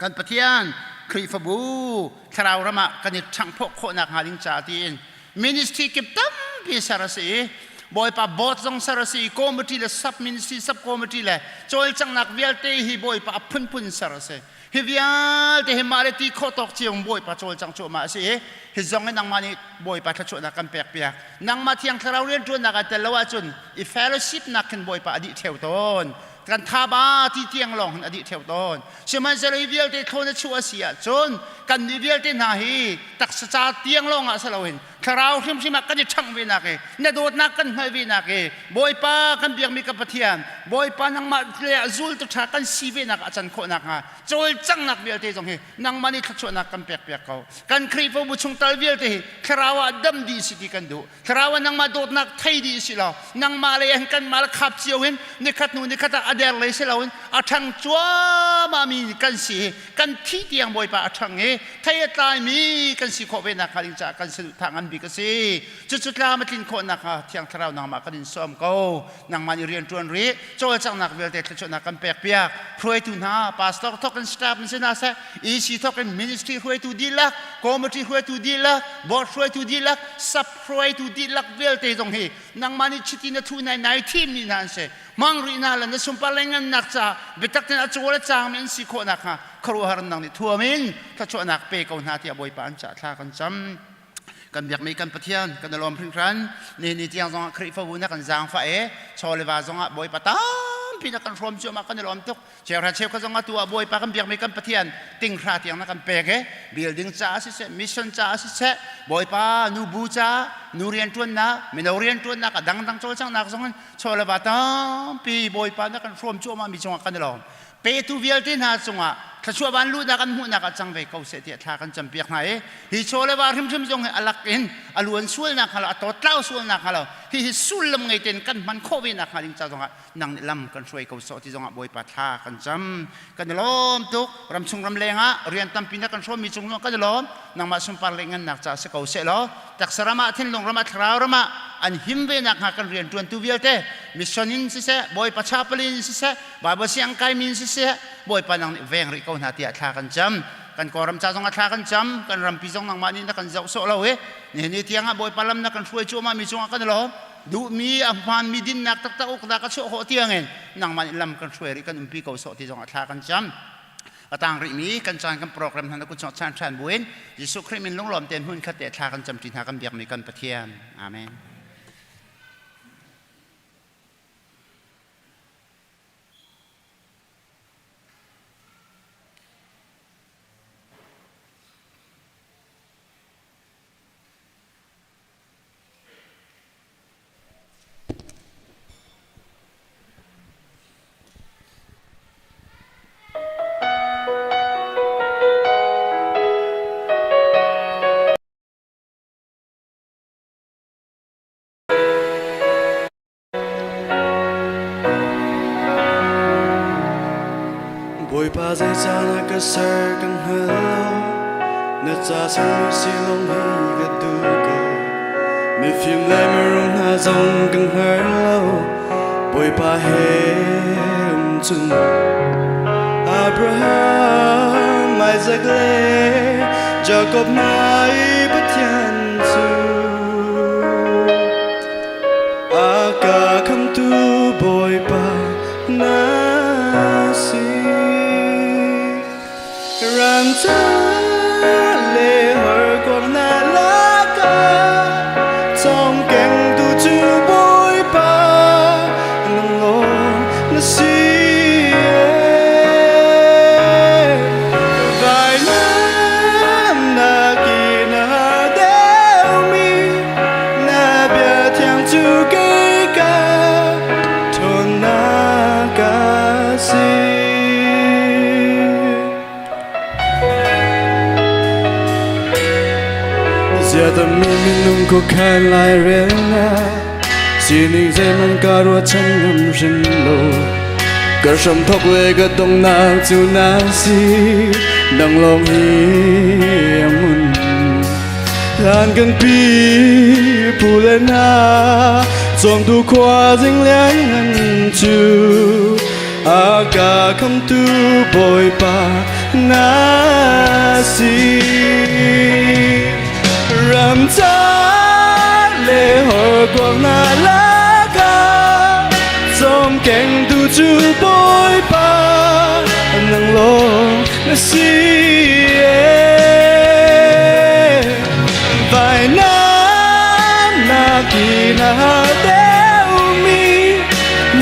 Kan Pathian. Khrihfabu thlarau ram ah kan i ṭhanghphawh khawhnak hnga ding ca tiin ministry kip tampi ser a si i Bawipa board zong ser a si i committee le sub ministry sub committee le cawlcanghnak vialte hi Bawipa a phunphun ser a si. Hi vialte hi mah le ti khawh tawk cio Bawipa cawlcang cuahmah a si i hi zong in nangmah nih Bawipa thluachuahnak kan pek piak. Nangmah Thiang Thlarau rianṭuannak ah tel lo ahcun i fellowship nak khin Bawipa a dih ṭheo tawn. Kan thaba ti tiang lawng hin a dih ṭheo tawn. Sihmanhsehlaw hi vialte thlawn a chuah a si ahcun kannih vialte hna hi taksa ca tiang lawng ah si loin thlarau hrimhrim ah kan i ṭhangh ve nak i na dawtnak kan hngalh ve nak i Bawipa kan biakmi ka Pathian Bawipa nangmah le ah zultu ṭha kan si ve nak ah a can khawh nakhnga cawlcanghnak vialte zong hi nangmah nih thluachuahnak kan pek piak ko. Kan Khrihfabu chungtel vialte hi thlarau ah dam dih si ti kan duh. Thlarau ah nangmah dawtnak thei dih si law nangmah lei ah kanmah le khap cio hin nikhat hnu nikhat ah a der lei si loin a ṭhang cuahmah mi kan si hi kan thih tiang Bawipa a ṭhang i thei a tlaimi kan si khawh ve nakhnga ding caah kan saduhthah ngan bik a si. Cucu tlam a tlin khawh nakhnga Thiang Thlarau nangmah kan in sawm ko. Nangmah nih rian ṭuan rih cawlcanghnak vialte thluachuahnak kan pek piak. Hruaitu hna pastor thawk in staff in si hna seh, EC thawk in ministry hruaitu dihlak, committee hruaitu dihlak, board hruaitu dihlak, sub hruaitu dihlak vialte zong hi nangmah nih chiti na thu nai nai thimmi hna an si. Hmang rih hna le na sunpar le ngannak caah biatak tein a cawl a caangmi an si khawh nakhnga khuaruahhar nang nih thuam in thluachuahnak pe ko hna tiah Bawipa an cah thla kan cam. Kan biakmi kan Pathian kan i lawm hringhran. Ni ni tiang zongah Khrihfabu na kan zaangfah i chaw le va zongah Bawipa tampi na kan hrawm cuahmah kan i lawm tuk. Cheuhra cheukhat zongah tu ah Bawipa kan biakmi kan Pathian tinghra tiang na kan pek i building caah siseh, mission caah siseh, Bawipa nubu caah, nu rianṭuannak, mino rianṭuannak, a dangdang cawlcanghnak zongin chaw le va tampi Bawipa na kan hrawm cuahmah mi cungah kan i lawm. Petu vialte hna cungah thluachuah van luhnak an hmuhnak ah cang ve ko seh tiah thla kan campiak hna i hi chaw le va hrimhrim zong hi a lak in a luan sualnak hnga lo, a tawtlau sualnak hnga lo, hihi sullam ngei tein kan hman khawh ve nak hnga ding ca zongah nang nih lam kan hruai ko sawh ti zongah Bawipa thla kan cam. Kan i lawm tuk. Ramchung ramleng ah rian tampi na kan hrawmmi cung zong kan i lawm. Nangmah sunpar le ngannak caah si ko seh law taksa ram ah thinlung ram ah thlarau ram ah an him ve nak hnga kan rian ṭuantu vialte mission in siseh Bawipa chapel in siseh Bible siang kaimi in siseh Bawipa nang nih veng rih ko hna tiah thla kan cam. Kan Kawlram ca zong ah thla kan cam. Kan rampi zong nangmah nih na kan zoh sawh lo i nihin ni tiang ah Bawipa lam na kan hruai cuahmah mi cungah kan i lawm. Duhmi a hmaanmi dinnak taktak uknak a chuah khawh tiangin nangmah nih lam kan hruai rih kan umpi ko sawh ti zong ah thla kan cam. A tang rihmi kan caan kan program hna na kut chan ṭhan buin Jesuh Khrih min lunglawm tein hmun khat te thla kan camṭi hna kan biakmi kan Pathian. Amen. Bawipa zeicah na ka ser kan hngal lo na ca sermi si lawng hi ka duh ko mifim le mirum hna zong kan hngal lo Bawipa he um cun Abraham Isaac le Jacob hna i Pathian cu A ka khamtu Bawipa na si. Ram ca le horkuang na lakah cawmkengtu cu Bawipa nang lawng na si. Vainam na ki na deumi na bia thiang cu kei ka ṭhawnnak a si. Ziadammi minung khuakhan lairelnak sining zeihmanh ka ruahchan ngam hrim lo. Ka hramthawk le ka donghnak cu na si, nang lawng hi a hmun. Hlan kan pi pu le hna cawmtu khua zing lianngan cu a ka khamtu Bawipa Na si. Ramcar le horkuang na lakah cawmkengtu cu Bawipa nang lawng na si. Vainam nakin a deuhmi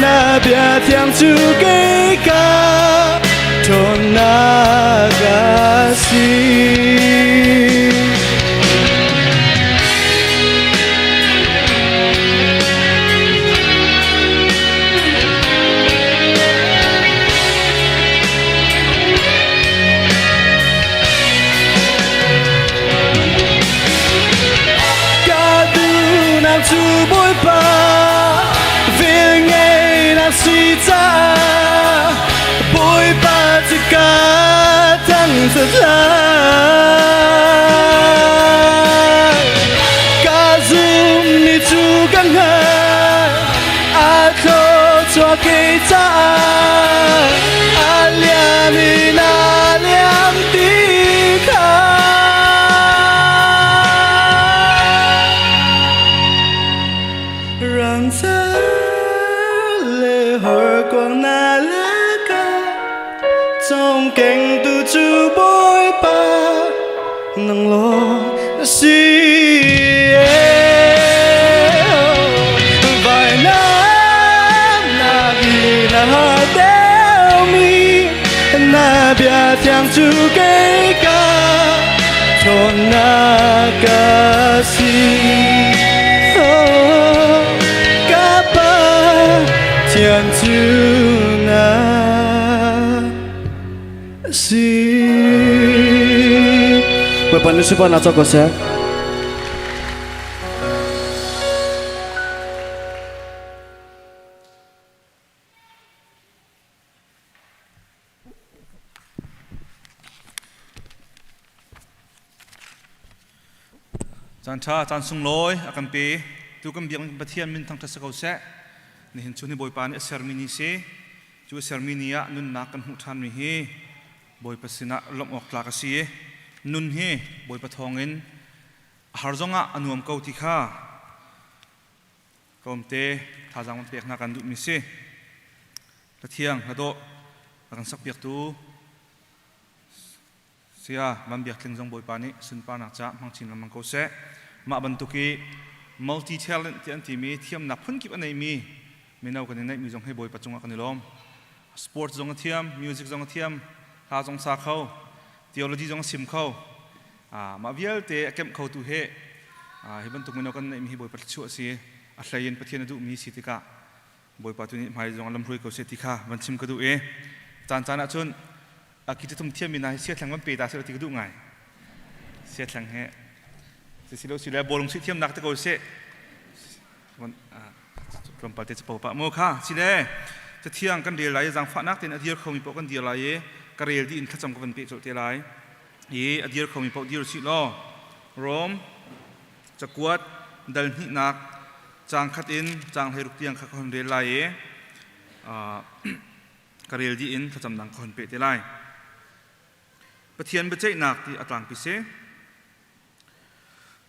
na bia thiang cu kei ka ṭhawnnak a si. Ka duhnak cu Bawipa velngeihnak si caah Bawipa cu ka thangṭhat lai. Ka zummi cu ka hngalh, a thluachuah kei caah a liam in a liam ti kha. Ramcar le horkuang na lakah cawmkengtu cu Bawipa nang lawng na si. Vainam nakin a deumi na bia thiang cu kei ka ṭhawnnak a si. Oh, ka Pa Thian cu na si. Bawipa nih sunparnak co ko seh. Caan ṭha, caan sunglawi a kan pe. Tu kan biak Pathian min thangṭhat si ko seh. Nihin chun hi Bawipa nih a sermi ni si. Cu a sermi ni ah nunnak kan hmuh ṭhanmi hi Bawipa sinah lawmh awk tlak a si. Nun hi Bawipa thawngin a har zongah a nuam ko ti kha tlawmte thazaang van pek hna kan duhmi si. Hlathiang, hladawh a kan sakpiaktu Saya Van Biak Tling zong Bawipa nih sunparnak caah hmang chin lengmang ko seh. Mah bantuk i multi talent ti an timi thiamnak phunkip a neimi mino kan i neihmi zong hi Bawipa cungah kan i lawm. Sport zong a thiam, music zong a thiam, hla zong sa kho, theology zong a sim kho. Mah vialte a kemh khotu hi hi bantuk mino kan neihmi hi Bawipa thluachuah a si. A hlei in Pathian a duhmi si tikah Bawipa tu nih hmai zong lamhruai ko seh ti kha van chim ka duh i caan caan ahcun a ki thum thiammi hna hi siathleng van pe ta seh ti ka duh ngai. Siathleng he si lo si le bawlung si thiamnak te ko seh tlawmpal te capo pah mu kha si le cathiang kan rel lai zaangfahnak tein a dir khomi paoh kan dir lai i ka rel dih in thlacam ka van peh colh te lai i a dir khomi paoh dir usih law Rom cakuat dal hnihnak caang khat in caang 16 tiang kha ka hun rel lai i ka rel dih in thlacamnak ka hun peh te lai. Pathian biaceihnak ti a tlangpi si.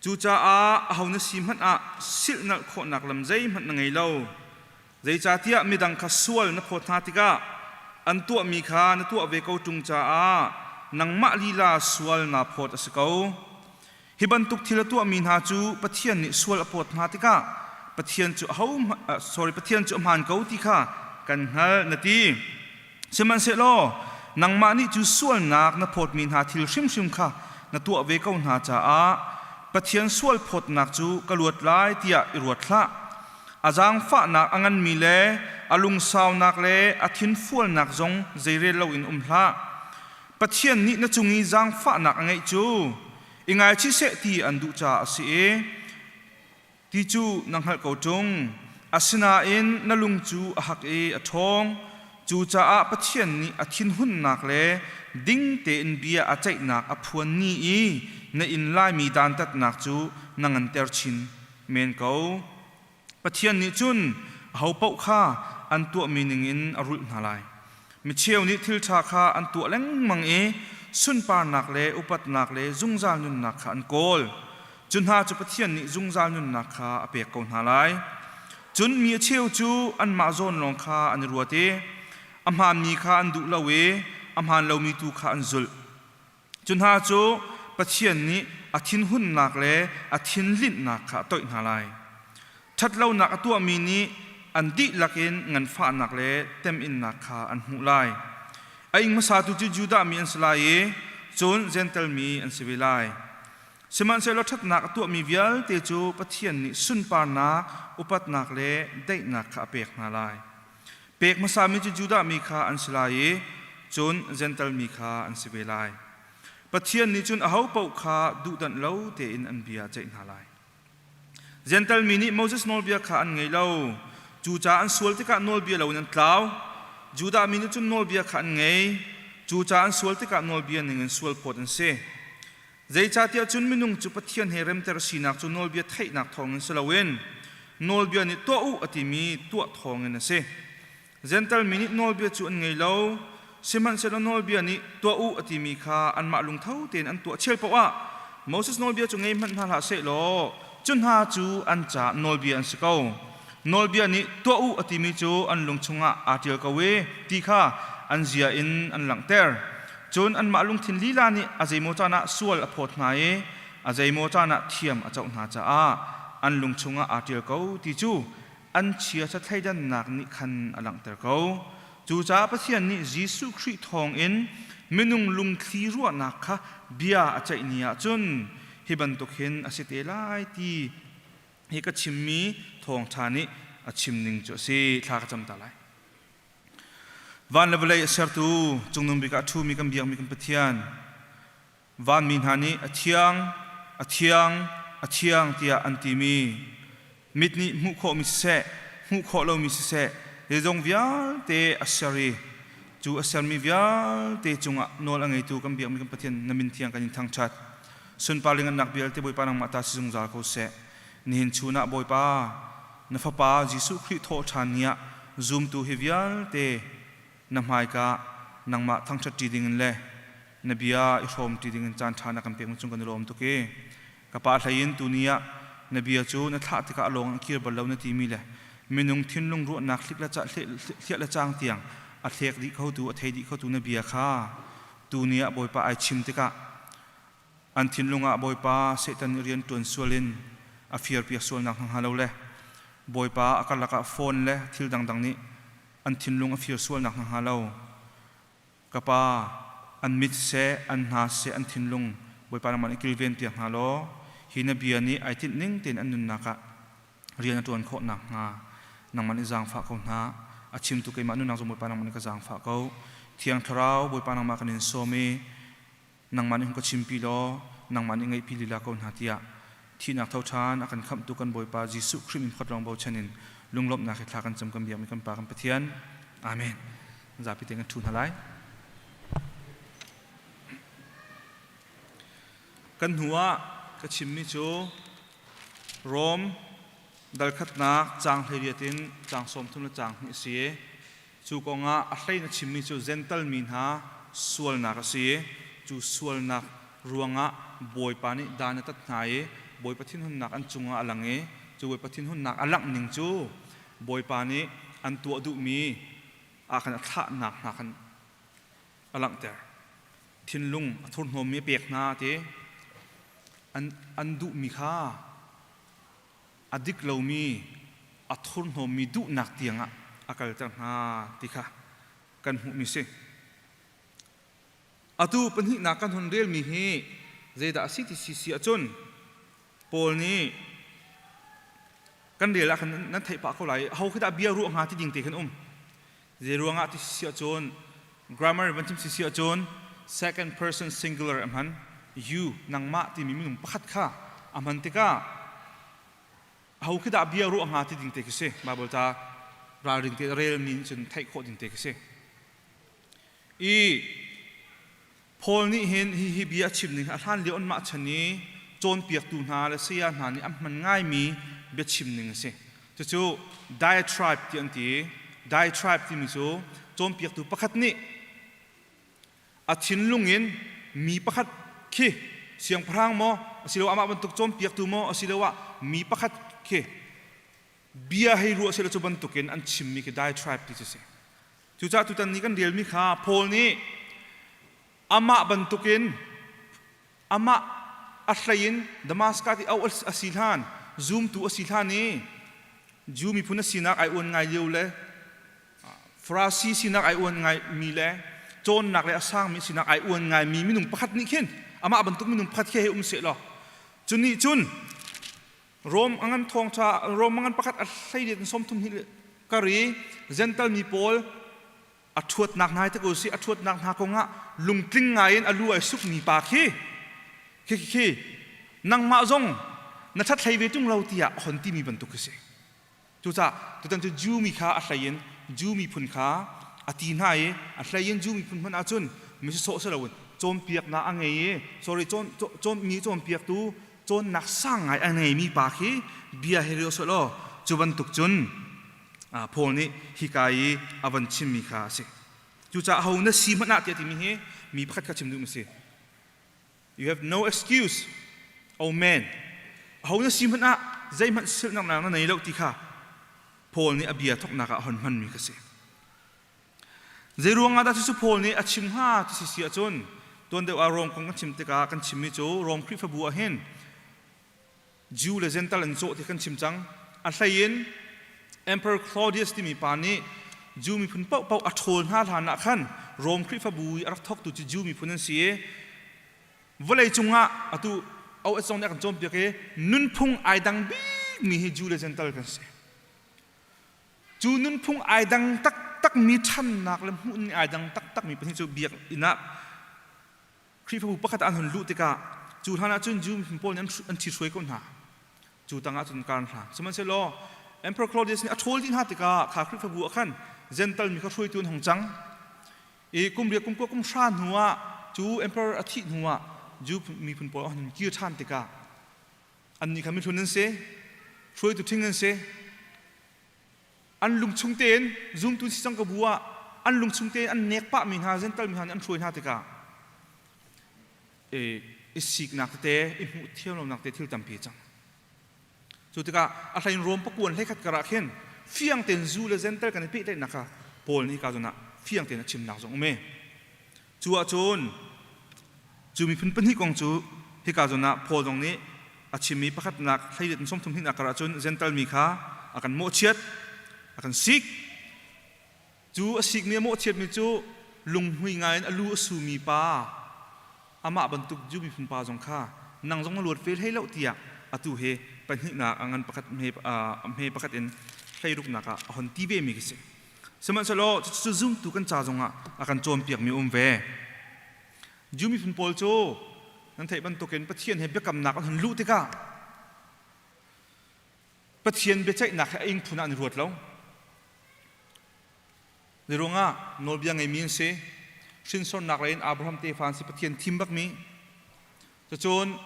Cucaah aho na si hmanh ah silhnalh khawhnak lam zeihmanh na ngei lo. Zeicahtiah midang kha sual na phawt hna tikah an tuahmi kha na tuah ve ko ṭung caah nangmah lila sual naa phawt a si ko. Hi bantuk thil a tuahmi hna cu Pathian nih sual a phawt hna tikah Pathian cu aho sorry Pathian cu a hmaan ko ti kha kan hngalh na ti. Sihmanhsehlaw nangmah nih cu sualnak na phawtmi hna thil hrimhrim kha na tuah ve ko hna caah Pathian sual phawtnak cu ka luat lai tiah i ruat hlah. A zaangfahnak a nganmi le a lungsaunak le a thinfualnak zong zeirel loin um hlah. Pathian nih na cung i zaangfahnak a ngeih cu i ngaichih seh ti an duh caah a si i ti cu na hngalh ko ṭung. Asinain na lung cu a hak i a ṭhawng. Cucaah Pathian nih a thinhunnak le ding tein bia a ceihnak a phuan ni i na in laimi dantatnak cu na nganter chin men ko. Pathian nih cun ahopaoh kha an tuahmi ningin a rulh hna lai. Micheu nih thil ṭha kha an tuah lengmang i sunparnak le upatnak le zungzal nunnak kha an kawl. Cu hna cu Pathian nih zungzal nunnak kha a pek ko hna lai. Cun mi a cheu cu anmah zawn lawng kha an i ruat i a hmaanmi kha an duh lo i a hmaan lomi tu kha an zulh. Cu hna cu Pathian nih a thinhunnak le a thinlinhnak kha a toih hna lai. Ṭhatlonak a tuahmi nih an dihlak in nganfahnak le teminnak kha an hmuh lai. A ing hmasatu cu Judah mi an si lai i cun Jentail mi an si ve lai. Sihmanhsehlaw ṭhatnak a tuahmi vialte cu Pathian nih sunparnak, upatnak le daihnak kha a pek hna lai. Pek hmasami cu Judah mi kha an si lai i cun Jentail mi kha an si ve lai. Pathian nih cun ahopaoh kha duhdanh lo tein an bia a ceih hna lai. Jentail mi nih Moses nawlbia kha an ngei lo. Cucaah an sual tikah nawlbia loin an tlau. Judah mi nih cun nawlbia kha an ngei. Cucaah an sual tikah nawlbia ningin sualphawt an si. Zeicahtiah cun minung cu Pathian he remter sinak cu nawlbia theihnak thawngin si loin nawlbia nih tuah u a timi tuah thawngin a si. Jentail mi nih nawlbia cu an ngei lo, sihmanhsehlaw nawlbia nih tuah u a timi kha anmah lungtho tein an tuah chel paoh ah Moses nawlbia cu ngei hmanh hna hlah sehlaw cu hna cu an caah nawlbia an si ko. Nawlbia nih tuah u a timi cu an lung chungah aa ṭial ko i ti kha an zia in an langhter. Cun anmah lungthin lila nih a zeimaw caan ah sual a phawt hna i a zeimaw caan ah thiam a coh hna caah an lung chungah aa ṭial ko ti cu an chiaṭha thleidannak nih khan a langhter ko. Cucaah Pathian nih Jesuh Khrih thawngin minung lungthli ruahnak kha bia a ceih ni ah cun hi bantuk hin a si te lai ti hi ka chimmi thawngṭha nih a chim ning cu a si. Thla ka cam ta lai. Van le vawlei a sertu cungnung bik ah a ṭhumi kan biakmi kan Pathian, vanmi hna nih a thiang, a thiang, a thiang tiah an timi mit nih hmuh khawhmi siseh, hmuh khawh lomi siseh, zeizong vialte a ser i cu a sermi vialte cungah nawl a ngeitu kan biakmi kan Pathian na min thiang kan in thangṭhat. Sunpar le ngannak vialte Bawipa nangmah ta si zungzal ko seh. Nihin chun ah Bawipa, na Fapa Jesuh Khrih thawhṭhan ni ah zumtu hi vialte na hmaika nangmah thangṭhatṭi dingin le na bia i hrawmṭi dingin caanṭha na kan pekmi cung kan i lawm tuk i ka pa hlei in tuni ah na bia cu na thlah tikah a lawng in kir bal lo na timi le minung thinlung ruahnak hliah le cang tiang a thlek dih khotu a thei dih khotu na bia kha tuni ah Bawipa ai chim tikah An thinlung ah Bawipa Satan nih rian ṭuan sual in a firpiak sualnak hna hnga lo le Bawipa a karlak ah phone le thil dangdang nih an thinlung a fir sualnak hna hnga lo. Ka Pa, an mit seh, an hna seh, an thinlung Bawipa nangmah nih kilven piak hna law hi na bia nih ai tinh ning tein an nunnak ah rian a ṭuan khawh nakhnga nangmah nih zaangfah ko hna. A chimtu keimah nunnak zong Bawipa nangmah nih ka zaangfah ko. Thiang Thlarau Bawipa nangmah kan in sawm i nangmah nih hung ka chimpi law nangmah nih ngaihpi lila ko hna tiah thihnak tho ṭhan a kan khamhtu kan Bawipa Jesuh Khrih min phawt lawng bochan in lunglawmhnak he thla kan cam kan biakmi kan Pa kan Pathian. Amen. Zapi te kan ṭhu hna lai. Kan hnu ah ka chimmi cu Rom dal khatnak caang 18 in caang 30 le caang 2 a si. Cu kongah a hlei in a chimmi cu Jentail mi hna sualnak a si i cu sualnak ruangah Bawipa nih dan a tat hna i Bawipa thinhunnak an cungah a lang i cu Bawipa thinhunnak a langh ning cu Bawipa nih an tuah duhmi ah khan a thlahnak hna khan a langhter. Thinlung a thurhnawmmi a pek hna ti an duhmi kha a dik lomi a thurhnawmmi duhnak tiangah a kalter hna ti kha kan hmuhmi si. Atu pahnihnak kan hun relmi hi zeidah a si ti si si ahcun Paul nih kan rel ah khan nan theih pah ko lai ho khi dah bia ruah hnga ti ding te khan um zei ruangah ti si ahcun grammar van chim si si ahcun second person singular a hman you nangmah timi minung pakhat kha a hman tikah aho khi dah bia ruah hnga ti ding te khi si Bible ta ralring te rel mi nih cun theih khawh ding te khi si i Paul nih hin hi hi bia a chim ning a hlan lio anmah chan i cawnpiaktu hna le saya hna nih an hman ngaimi biachim ning a si. Cucu diatribe ti an ti. Diatribe timi cu cawnpiaktu pakhat nih a thinlung in. Mi pakhat khi siangpahrang maw asiloah amah bantuk cawnpiaktu maw asiloah mi pakhat khi bia hei ruah sila cu bantukin an chimmi khi diatribe ti cu si. Cucaah tutan ni kan relmi kha Paul nih amah bantukin amah a hlei in Damascus i auh a si hlan zumtu a si hlan i Jew miphun a sinak ai uan ngai lio le Farasi sinak ai uan ngai mi le cawnnak le a sangmi sinak ai uan ngai mi minung pakhat nih khin amah bantuk minung pakhat khi hei um seh law cu nih cun Rom a ngan thawngṭha Rom a ngan pakhat a hlei in 30 hi kar i Gentle mi pawl a ṭhuatnak hna te ko si a ṭhuatnak hna kongah lungtling ngai in a lu ai suk mi pa khi khi khi nangmah zong na ṭhat hlei ve ṭung lo tiah a hon timi bantuk khi si. Cucaah tutan cu Jew mi kha a hlei in Jew miphun kha a ti hna i a hlei in Jew miphun hmanh ahcun mi sawsawh si loin cawnpiaknak a ngei i sorry cawn cawn mi cawnpiaktu cawnnak sang ngai a ngeimi pa khi bia he rio seh law cu bantuk cun Paul nih hika i a van chimmi kha a si. Cucaah ho na si hmanh ah tiah timi hi mi pakhat kha chim duh mi si. You have no excuse, oh man. Aho na si hmanh ah zeihmanh silhnak na nei lo ti kha Paul nih a bia thawknak ah a hon hmanmi kha si. Zei ruangah dah cucu Paul nih a chim hnga ti si si ahcun tuan deuh ah Rom kong kan chim tikah kan chimmi cu Rom Khrihfabu ah hin Jew le Gentile an cawh ti kan chim cang. A hlei in Emperor Claudius timi pa nih Jew miphun paohpaoh a ṭhawl hna hlan ah khan Rom Khrihfabu i a rak thawktu cu Jew miphun an si i vawlei cungah atu OS zong nih a kan cawnpiak i nunphung ai dang bikmi hi Jew le Gentile kan si. Cu nunphung ai dang taktakmi ṭhannak le hmuhning ai dang taktakmi pahnih cu biakinn ah Khrihfabu pakhat ah an hun luh tikah cu hlan ah cun Jew miphun pawl nih an ṭhihruai ko hna. Cu tangah cun kar an hlang. Sihmanhsehlaw Emperor Claudius nih a ṭhawl dih hna tikah kha Khrihfabu ah khan Gentile mi kha hruaitu an hung cang. I kum riat kum kua kum hra hnu ah cu emperor a thih hnu ah Jew miphun pawl an hun kir ṭhan tikah annih kha mihlun an si, hruaitu ṭhing an si. An lungchung tein zumtu si cang ka bu ah an lungchung tein an nek pahmi hna Gentile mi hna nih an hruai hna tikah i siknak tete i hmuh thiam lonak te thil tampi cang. Cu tikah a hlein Rom pakuan hleikhat karah khin fiang tein zu le Gentile kan i pehtlaihnak kha Paul nih hika zawn ah fiang tein a chimnak zong um i cu ahcun cu miphun pahnih kong cu hika zawn ah Paul zong nih a chimmi pakhatnak hleiriat in 30 hnihnak karah cun Gentile mi kha a kan mawhchiat a kan sik cu a sikmi a mawhchiatmi cu lunghmui ngai in a lu a sumi pa amah bantuk Jew miphun pa zong kha nang zong na luat ve hlei lo tiah atu he pahnihnak a ngan pakhat hme pakhat in hleiruknak ah a hon ti ve mi khi si. Sihmanhsehlaw cucu zumtu kan ca zongah a kan cawnpiakmi um ve. Jew miphun pawl cu nan theih bantukin Pathian he biakamnak an hun luh tikah Pathian biaceihnak he a ing phun ah an i ruat lo. Zeiruangah nawlbia ngeimi an si. Hrinsornak lei in Abraham tefa an si Pathian thim bakmi. Cucun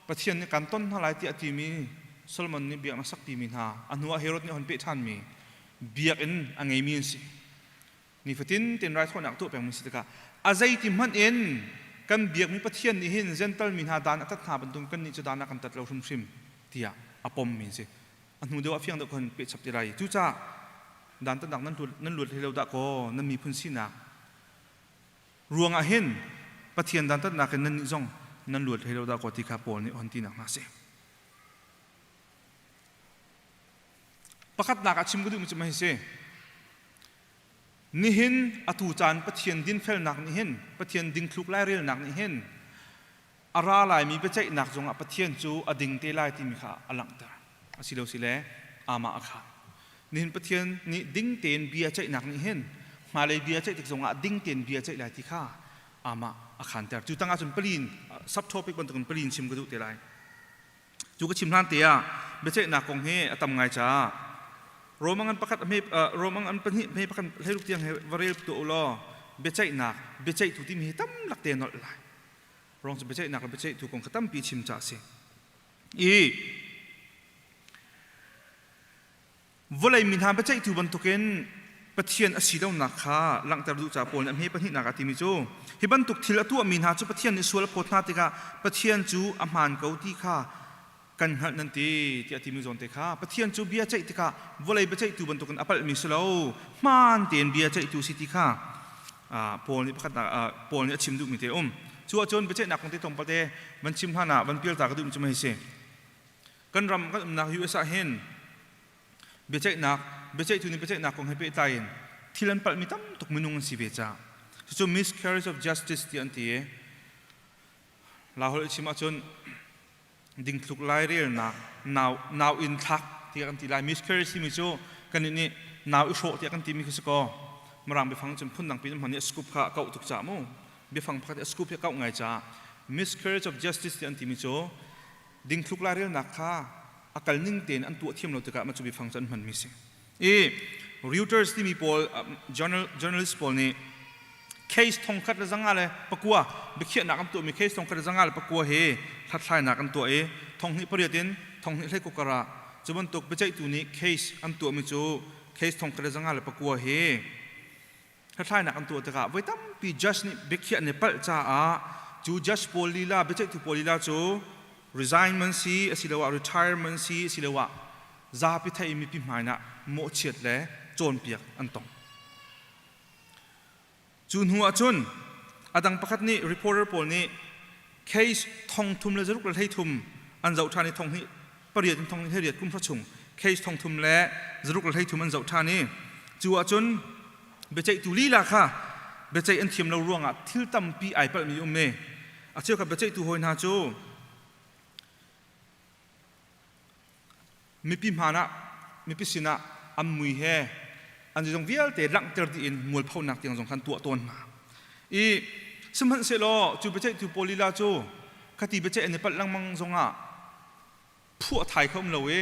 Pathian nih kan ton hna lai tiah a timi Solomon nih biaknak sakpimi hna a hnuah Herod nih a hun peh ṭhanmi biakinn a ngeimi an si. Nifatin tein raithawinak tuah pengmi si tikah a zeiti hmanh in kan biakmi Pathian nih hin Gentile mi hna dan a tat hna bantuk kannih cu dan a kan tat lo hrimhrim tiah a pommi an si. A hnu deuh ah fiang deuh khan pehchap ti lai. Cucaah dantatnak nan luat nan luat hlei lo dah kaw nan miphun sinak ruangah hin Pathian dantatnak in nannih zong nan luat hlei lo dah kaw ti kha Paul nih hon tinak hna a si. Pakhatnak ah chim ka duhmi cu mah hi si. Nihin atu caan Pathian dinfelnak nih hin Pathian dingthluk lairelnak nih hin a ra laimi biaceihnak zongah Pathian cu a ding te lai timi kha a langhter. Asilo sile amah a khaan. Nihin Pathian nih ding tein bia ceihnak nih hin hmailei bia ceih tik zongah ding tein bia ceih lai ti kha amah a khaanter. Cu tangah cun palin subtopic bantukin palin chim ka duh te lai. Cu ka chim hlan te ah biaceihnak kong hi a tam ngai caah Roman an pakhat hme Roman an pahnih hme pakhat hleiruk tiang he va rel tuah u law biaceihnak biaceihtu timi hi tam lak te nolh lai. Rong cu biaceihnak le biaceihtu kong kha tampi chim ca a si. I vawlei mi hna biaceihtu bantukin Pathian a si lonak kha langhter duh caah Paul nih a hme pahnihnak ah timi cu hi bantuk thil a tuahmi hna cu Pathian nih sual a phawt hna tikah Pathian cu a hmaan ko ti kha kan hngalh nan ti tiah timi zawn te kha Pathian cu bia ceih tikah vawlei biaceihtu bantukin a palhmi si lo hmaan tein bia ceihtu si ti kha Paul nih pakhat Paul nih a chim duhmi te um. Cu ahcun biaceihnak kong te tlawmpal te van chim hlan ah van pialta ka duhmi cu mei si. Kan ram kan umnak US ah hin biaceihnak biaceihtu nih biaceihnak kong he pehtlai in thil an palhmi tam tuk minung an si ve caah cucu miscarriage of justice ti an ti i Lahol i chim ahcun dingthluk lairelnak nau nau in thlak tiah kan ti lai. Miscarriage timi cu kannih nih nau i hrawh tiah kan timi khi si kaw Mirang biafang cun phundang pin hman i a scoop kha a kauh tuk caah mu biafang pakhat i a scoop hi a kauh ngai caah miscarriage of justice tiah an timi cu dingthluk lairelnak kha a kal ning tein an tuah thiam lo tikah mah cu biafang cu an hmanmi si. I Reuters timi pawl journalist pawl nih case thongkhat le zanga le pakua biakhiahnak an tuahmi case thongkhat le zanga le pakua hi hlathlainak an tuah i thonghnih pariat in thonghnih hlei kukar ah cu bantuk biaceihtu nih case an tuahmi cu case thongkhat le zanga le pakua hi hlathlainak an tuah tikah voi tampi judge nih biakhiah nih palh caah cu judge pawl lila biaceihtu pawl lila cu resignment si asiloah retirement si asiloah zapi thei mipi hmai ah mawhchiat le cawnpiak an tong. Cu hnu ah cun a dang pakhat nih reporter pawl nih case thong thum le zaruk le hleithum an zoh ṭhan i thong hnih pariat in thong hnih hleiriat kum hra chung case thong thum le zaruk le hleithum an zoh ṭhan i cu ah cun biaceihtu lila kha biaceih an thiam lo ruangah thil tampi ai palhmi um i a cheukhat biaceihtu hawi hna cu mipi hmaan ah mipi sinah an mui he an zeizong vialte langhter dih in mualphonak tiang zong khan tuah tawn hna. I sihmanhsehlaw cu biaceihtu pawl lila cu khati biaceih an i palh lengmang zongah phuah thai kha um lo i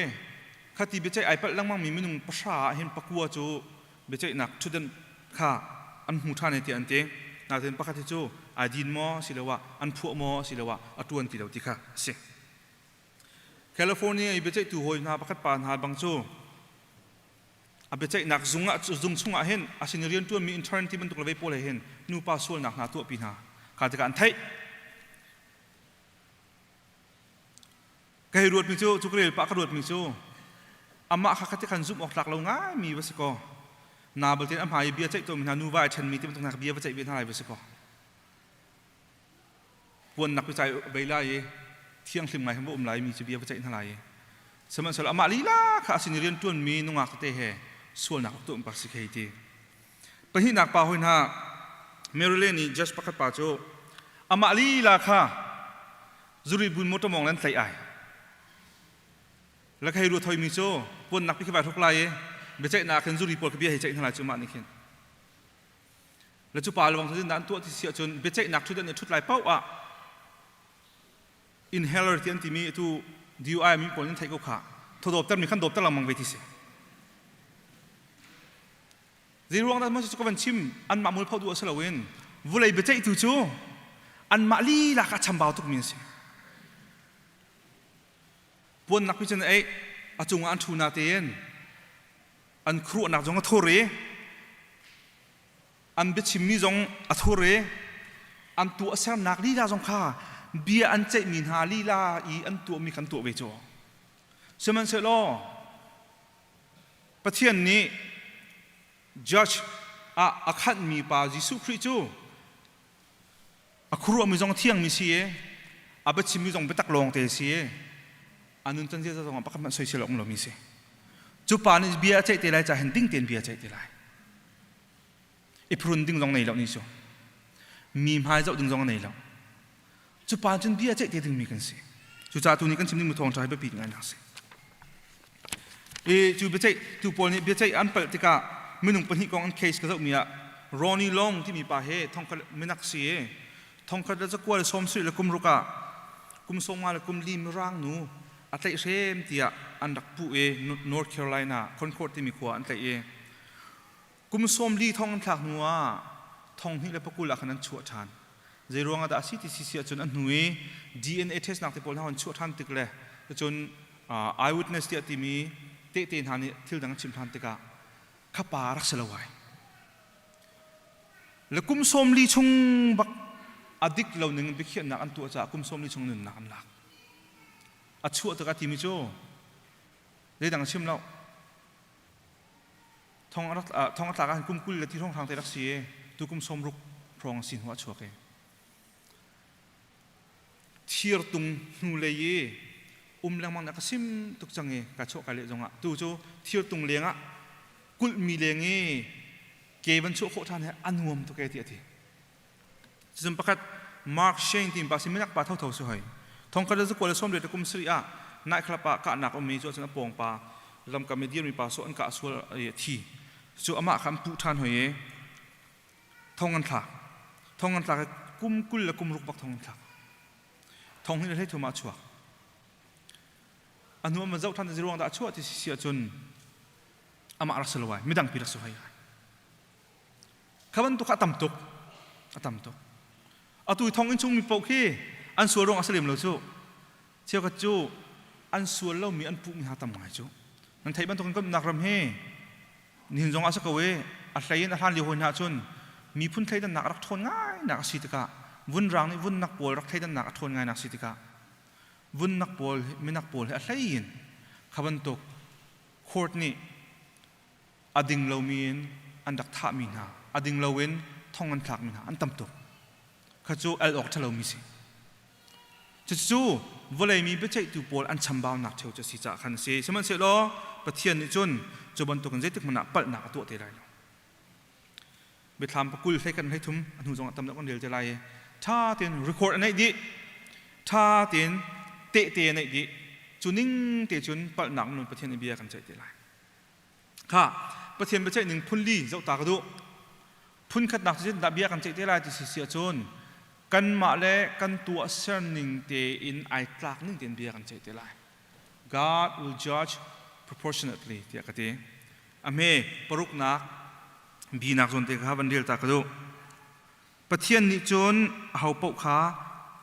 khati biaceih ai palh lengmang mi minung pahra ah hin pakua cu biaceihnak ṭhutdan kha an hmu ṭhan ai tiah an ti. Nain pakhat hi cu ai din maw asiloah an phuah maw asiloah a ṭuan ti lo ti kha a si. California i biaceihtu hawi hna pakhat pa hna bang cu a biaceihnak zung ah zung chungah hin a sin i rianṭuanmi intern ti bantuk le vei pawl he hin nupa sualnak hna tuahpi hna kha tikah an theih. Ka hei ruatmi cu cu ka rel pah ka ruatmi cu amah kha khati khan zumh awk tlak lo ngaimi va si kaw na balte a hmai i bia ceih tawnmi hna nuva ai ṭhenmi ti bantuk hna bia va ceih ve hna lai va si kaw puannak picai bei lai i thianghlim ngai va um lai mi cu bia va ceih hna lai i sihmanhsehlaw amah lila kha a sin i rian ṭuanmi nungak tete he sualnak rak tuah bak si khei ti pahnihnak pa hoi hna Maryland i judge pakhat pa cu amah lila kha zuri bun motor mong lan tlaih ai la khei ru thoi mi cu puannak pi khi vai hruk lai i biaceihnak khin zuri pawl kha bia hei ceih hna lai cu mah nih khin Le cu pa lawng cu an tuah ti si ahcun biaceihnak ṭhut an i ṭhut lai paoh ah inhaler ti an timi atu DUI mi pawl in theih ko kha thawdawpter mi khan dawpter lengmang ve ti si. Zei ruang dah cu ka van chim anmah mualpho duh a si loin vulei biaceihtu cu anmah lila kha a chambau tukmi an si. Puannak pi cun ei a cungah an ṭhu na tein an khuaruahnak zong a thur i an biachimmi zong a thur i an tuahsernak lila zong kha bia an ceihmi hna lila i an tuahmi kan tuah ve cu. Sihmanhsehlaw Pathian nih judge ah a khanhmi pa Jesuh Khrih cu a khuaruahmi zong thiangmi si i a biachimmi zong biatak lawngte si i a nuncan ziaza zong ah pakhat hmanh soisel a um lomi si. Cu pa nih bia a ceih te lai ca hin ding tein bia a ceih te lai. I phrun ding zong nei lo ni cu. Mi hmai zoh ding zong a nei lo. Cu pa cun bia a ceih te dingmi kan si. Cucaah tu ni kan chim dingmi thawngṭha hi biapi ngai nak si. I cu biaceih tu pawl nih biaceih an palh tikah minung pahnih kong an case ka zohmi ah Ronnie Long timi pa hi thongkhat minak si i thongkhat le zakua le sawm sarih le kum ruk ah kum sawmnga le kum li mirang nu a tlaihhrem tiah an rak puh i North Carolina Concord timi khua an tlaih i kum sawm li thong an thlak hnu ah thong hnih le pakul ah khan an chuah ṭhan. Zei ruang ah dah a si ti si si ahcun a hnu i DNA test nak te pawl hna an chuah ṭhan tik le cun eyewitness tiah timi tehte hna nih thil dang an chim ṭhan tikah kha pa rak si lo ai. Le kum 40 chung bak a dik lo ning biakhiahnak an tuah caah kum 40 chung nunnak an lak. A chuah tikah timi cu zeidang a chim lo. Thong a rak thong a tlak ah kum 20 le ti hrawnghrang te rak si i tu kum 60 hrawng a si hnu ah a chuak i thirtung hnulei i um lengmang nih a ka sim tuk cang i ka chuah kai leh zongah tu cu thirtung lengah kulhmi leng i ke van chuah khawh ṭhan he a nuam tuk e ti a ti. Cun pakhat Mark Shane timi pa si minak pa thotho si hoi. Thongkhat le zakua le sawm riat le kum sarih ah nightclub ah kahnak ummi cu cun a pawng pa lamkam i dirmi pa so an kah sual i thi. Cu amah kha an puh ṭhan hoi i thong an thlak. Thong an thlak i kum 20 le kum ruk bak thong an thlak. Thong hi le hlei thum ah a chuak. A hnu an van zoh ṭhan ruang dah a chuah ti si ahcun amah rak si lo ai midang pi rak si hoi ai. Kha bantuk kha a tam tuk. A tam tuk. Atu thonginn chung mi paoh khi an sual ruang a si lem lo cu. Cheukhat cu an sual lomi an puhmi hna tam ngai cu. Nan theih bantukin kan umnak ram hi nihin zong ah si ko i a hlei in a hlan lio hawi hna cun miphun thleidannak a rak ṭhawn ngai nak a si tikah vunrang nih vunnak pawl rak thleidannak a ṭhawn ngai nak si tikah vunnak pawl minak pawl hi a hlei in kha bantuk court nih a ding lomi in an rak thahmi hna a ding loin thong an thlakmi hna an tam tuk kha cu el awk ṭhalomi si. Cucu vawlei mi biaceihtu pawl an chambaunak ṭheo cu a si caah khan a si. Sihmanhsehlaw Pathian nih cun cu bantukin zeitik hmanh ah palhnak a tuah te lai lo. Biathlam pakul hlei kan hlei thum a hnu zongah tam deuh kan rel te lai i ṭha tein record a neih dih, ṭha tein tehte a neih dih. Cu ning te cun palhnak nun Pathian nih bia kan ceih te lai. Kha Pathian biaceih ning phun li zoh ta ka duh. Phun khatnak cu zeitindah bia kan ceih te lai ti si si ahcun kanmah le kan tuahser ning tein ai tlak ning tein bia kan ceih te lai. God will judge proportionately tiah ka ti. A hme paruknak binak zawn te kha van rel ta ka duh. Pathian nih cun aho paoh kha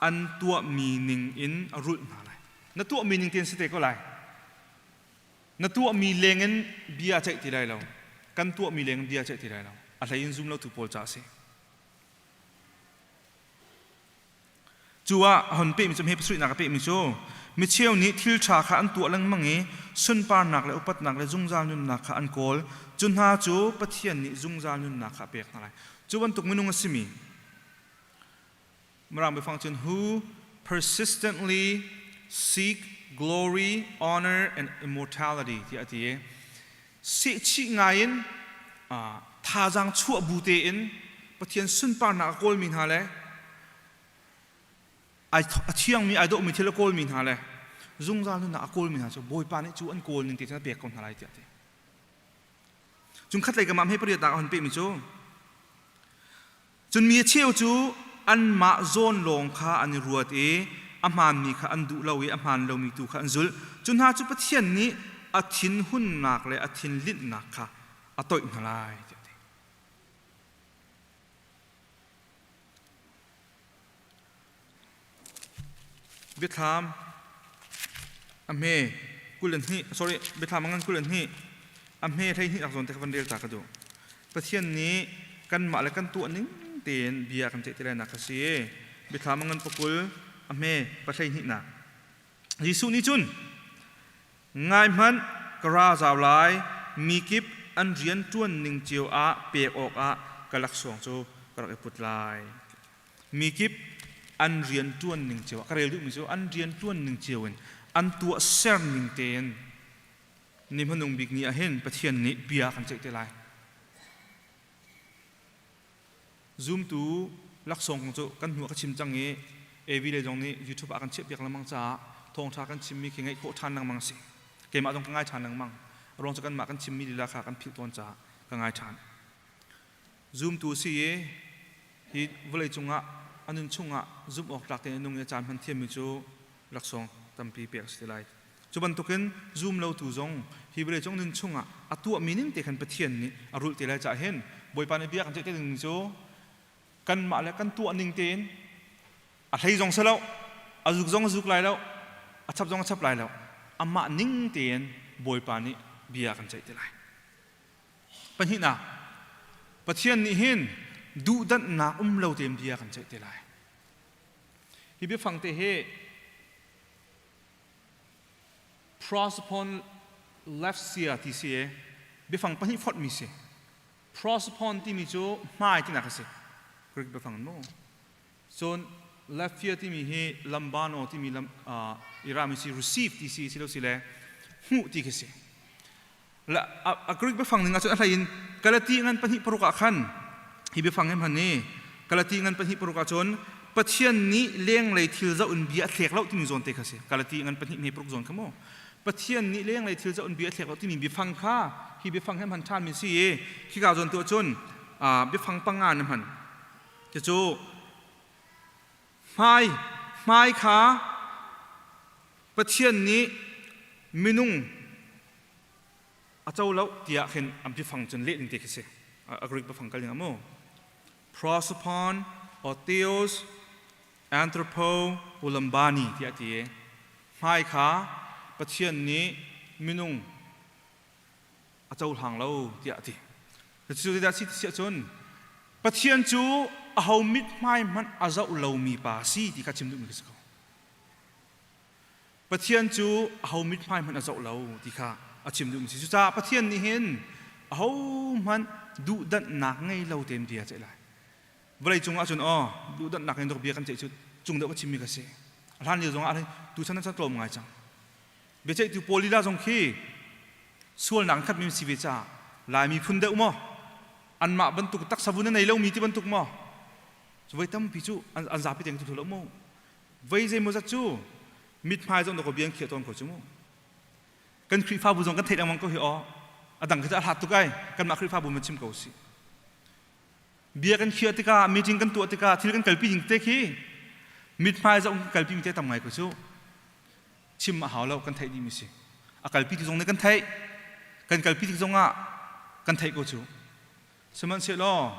an tuahmi ning in a rulh hna lai. Na tuahmi ning tein si te ko lai. Na tuahmi lengin bia ceih ti lai lo. Kan tuahmi lengin bia ceih ti lai lo. A hlei in zum lotu pawl ca a si. Cu ah a hon pehmi cu hme pasarihnak a pehmi cu micheu nih thil ṭha kha an tuah lengmang i sunparnak le upatnak le zungzal nunnak kha an kawl. Cu hna cu Pathian nih zungzal nunnak kha a pek hna lai. Cu bantuk minung a simi Mirang biafang cun who persistently seek glory, honor and immortality tiah a ti i sehchih ngai in thazaang chuah bu tein Pathian sunparnak a kawlmi hna le a thiangmi ai dawhmi thil a kawlmi hna le zungzal nunnak a kawlmi hna cu Bawipa nih cu an kawl ning te cun a pek ko hna lai tiah a ti. Cung khat lei kam ah hme pariat ah a hun pehmi cu Cun mi a cheu cu anmah zawn lawng kha an i ruat i a hmaanmi kha an duh lo i a hmaan lomi tu kha an zulh. Cu hna cu Pathian nih a thinhunnak le a thinlinhnak kha a toih hna lai tiah a ti. Biathlam a hme 22 sorry biathlam a ngan 22 a hme 12 nak zawn te kha van rel ta ka duh. Pathian nih kanmah le kan tuah ning tein bia kan ceih ti lai nak kha si. Biathlam a ngan pakul a hme pahlei nak. Jesuh nih cun ngai hmanh ka ra zau lai mi kip an rian ṭuan ning cio ah pek awkah ka laksawng cu ka rak i put lai. Mi kip an rian ṭuan ning cio ah ka rel duhmi cu an rian ṭuan ning cio in an tuahser ning tein ni hmanung bik ni ah hin Pathian nih bia kan ceih te lai. Zumtu laksawng kong cu kan hnu ah ka chim cang i AV lei zong nih YouTube ah kan chiahpiak lengmang caah thawngṭha kan chimmi khi ngaih khawh ṭhan lengmang a si. Keimah zong ka ngai ṭhan lengmang. A ruang cu kanmah kan chimmi lila kha kan philh tawn caah ka ngai ṭhan. Zumtu a si i hi vawleicung ah a nun chungah zumh awk tlak tein a nung i a caan hman thiammi cu laksawng tampi pek a si te lai. Cu bantukin zum lotu zong hi vawleicung nun chungah a tuahmi ning te khan Pathian nih a rulh te lai caah hin Bawipa nih bia kan ceih te ding cu kanmah le kan tuah ning tein a hlei zong si lo, a zuk zong a zuk lai lo, a chap zong a chap lai lo. Amah ning tein Bawipa nih bia kan ceih te lai. Pahnihnak, Pathian nih hin duhdanhnak um lo tein bia kan ceih te lai. Hi biafang te hi prosopon lefsia ti si i biafang pahnih fonhmi si. Prosopon timi cu hmai tinak a si. Greek biafang mu. Cun lefia timi hi lambano timi lam irami si receive ti si silo si le hmuh ti khi si. La a Greek biafang ning ahcun a hlei in Galati ngan pahnih paruk ah khan hi biafang hi hman i Galati ngan pahnih paruk ahcun Pathian nih lenglei thil zoh in bia a thlek lo timi zawn te kha si. Galati ngan pahnih hme paruk zawn kha mu. Pathian nih lenglei thil zoh in bia a thlek lo timi biafang kha hi biafang hi hman ṭhanmi si i khika zawn tu ahcun biafang panga na hman. Cucu hmai hmai kha Pathian nih minung a co lo tiah khin an biafang cun leh ding te khi si. A Greek biafang kal ding ah mu. Prosopon or theos anthropo ulambani tiah a ti i hmai kha Pathian nih minung a cohlang lo tiah a ti. Cucu zeidah a si ti si ahcun Pathian cu aho mithmai hmanh a zoh lomi pa a si ti kha chim duhmi ka si ko. Pathian cu aho mithmai hmanh a zoh lo ti kha a chim duhmi si. Cucaah Pathian nih hin aho hmanh duhdanhnak ngei lo tein bia a ceih lai. Vawlei cung ahcun aw duhdanhnak in bia kan ceih cu cung deuh ka chimmi ka si. A hlan lio zong ah tuchan ah tlawm ngai cang. Biaceihtu pawl lila zong khi sualnak in khatmi si ve caah Laimi phun deuh maw anmah bantuk taksa vun a nei lomi ti bantuk maw cu voi tampi cu an zapi tein ka lo mu voi zeimawzat cu mithmai zong dawkaw bia an khiah tawn ko cu mu kan Khrihfabu zong kan theih lengmang ko hi aw a dang khi cu a hlat tuk ai kanmah Khrihfabu man chim ko si bia kan khiah tikah meeting kan tuah tikah thil kan kalpi ding te khi mithmai zong kan kalpi mi te tam ngai ko cu chim a hau lo kan theih dih mi si a kalpi ti zong nih kan theih kan kalpi tik zong ah kan theih ko cu sihmanhsehlaw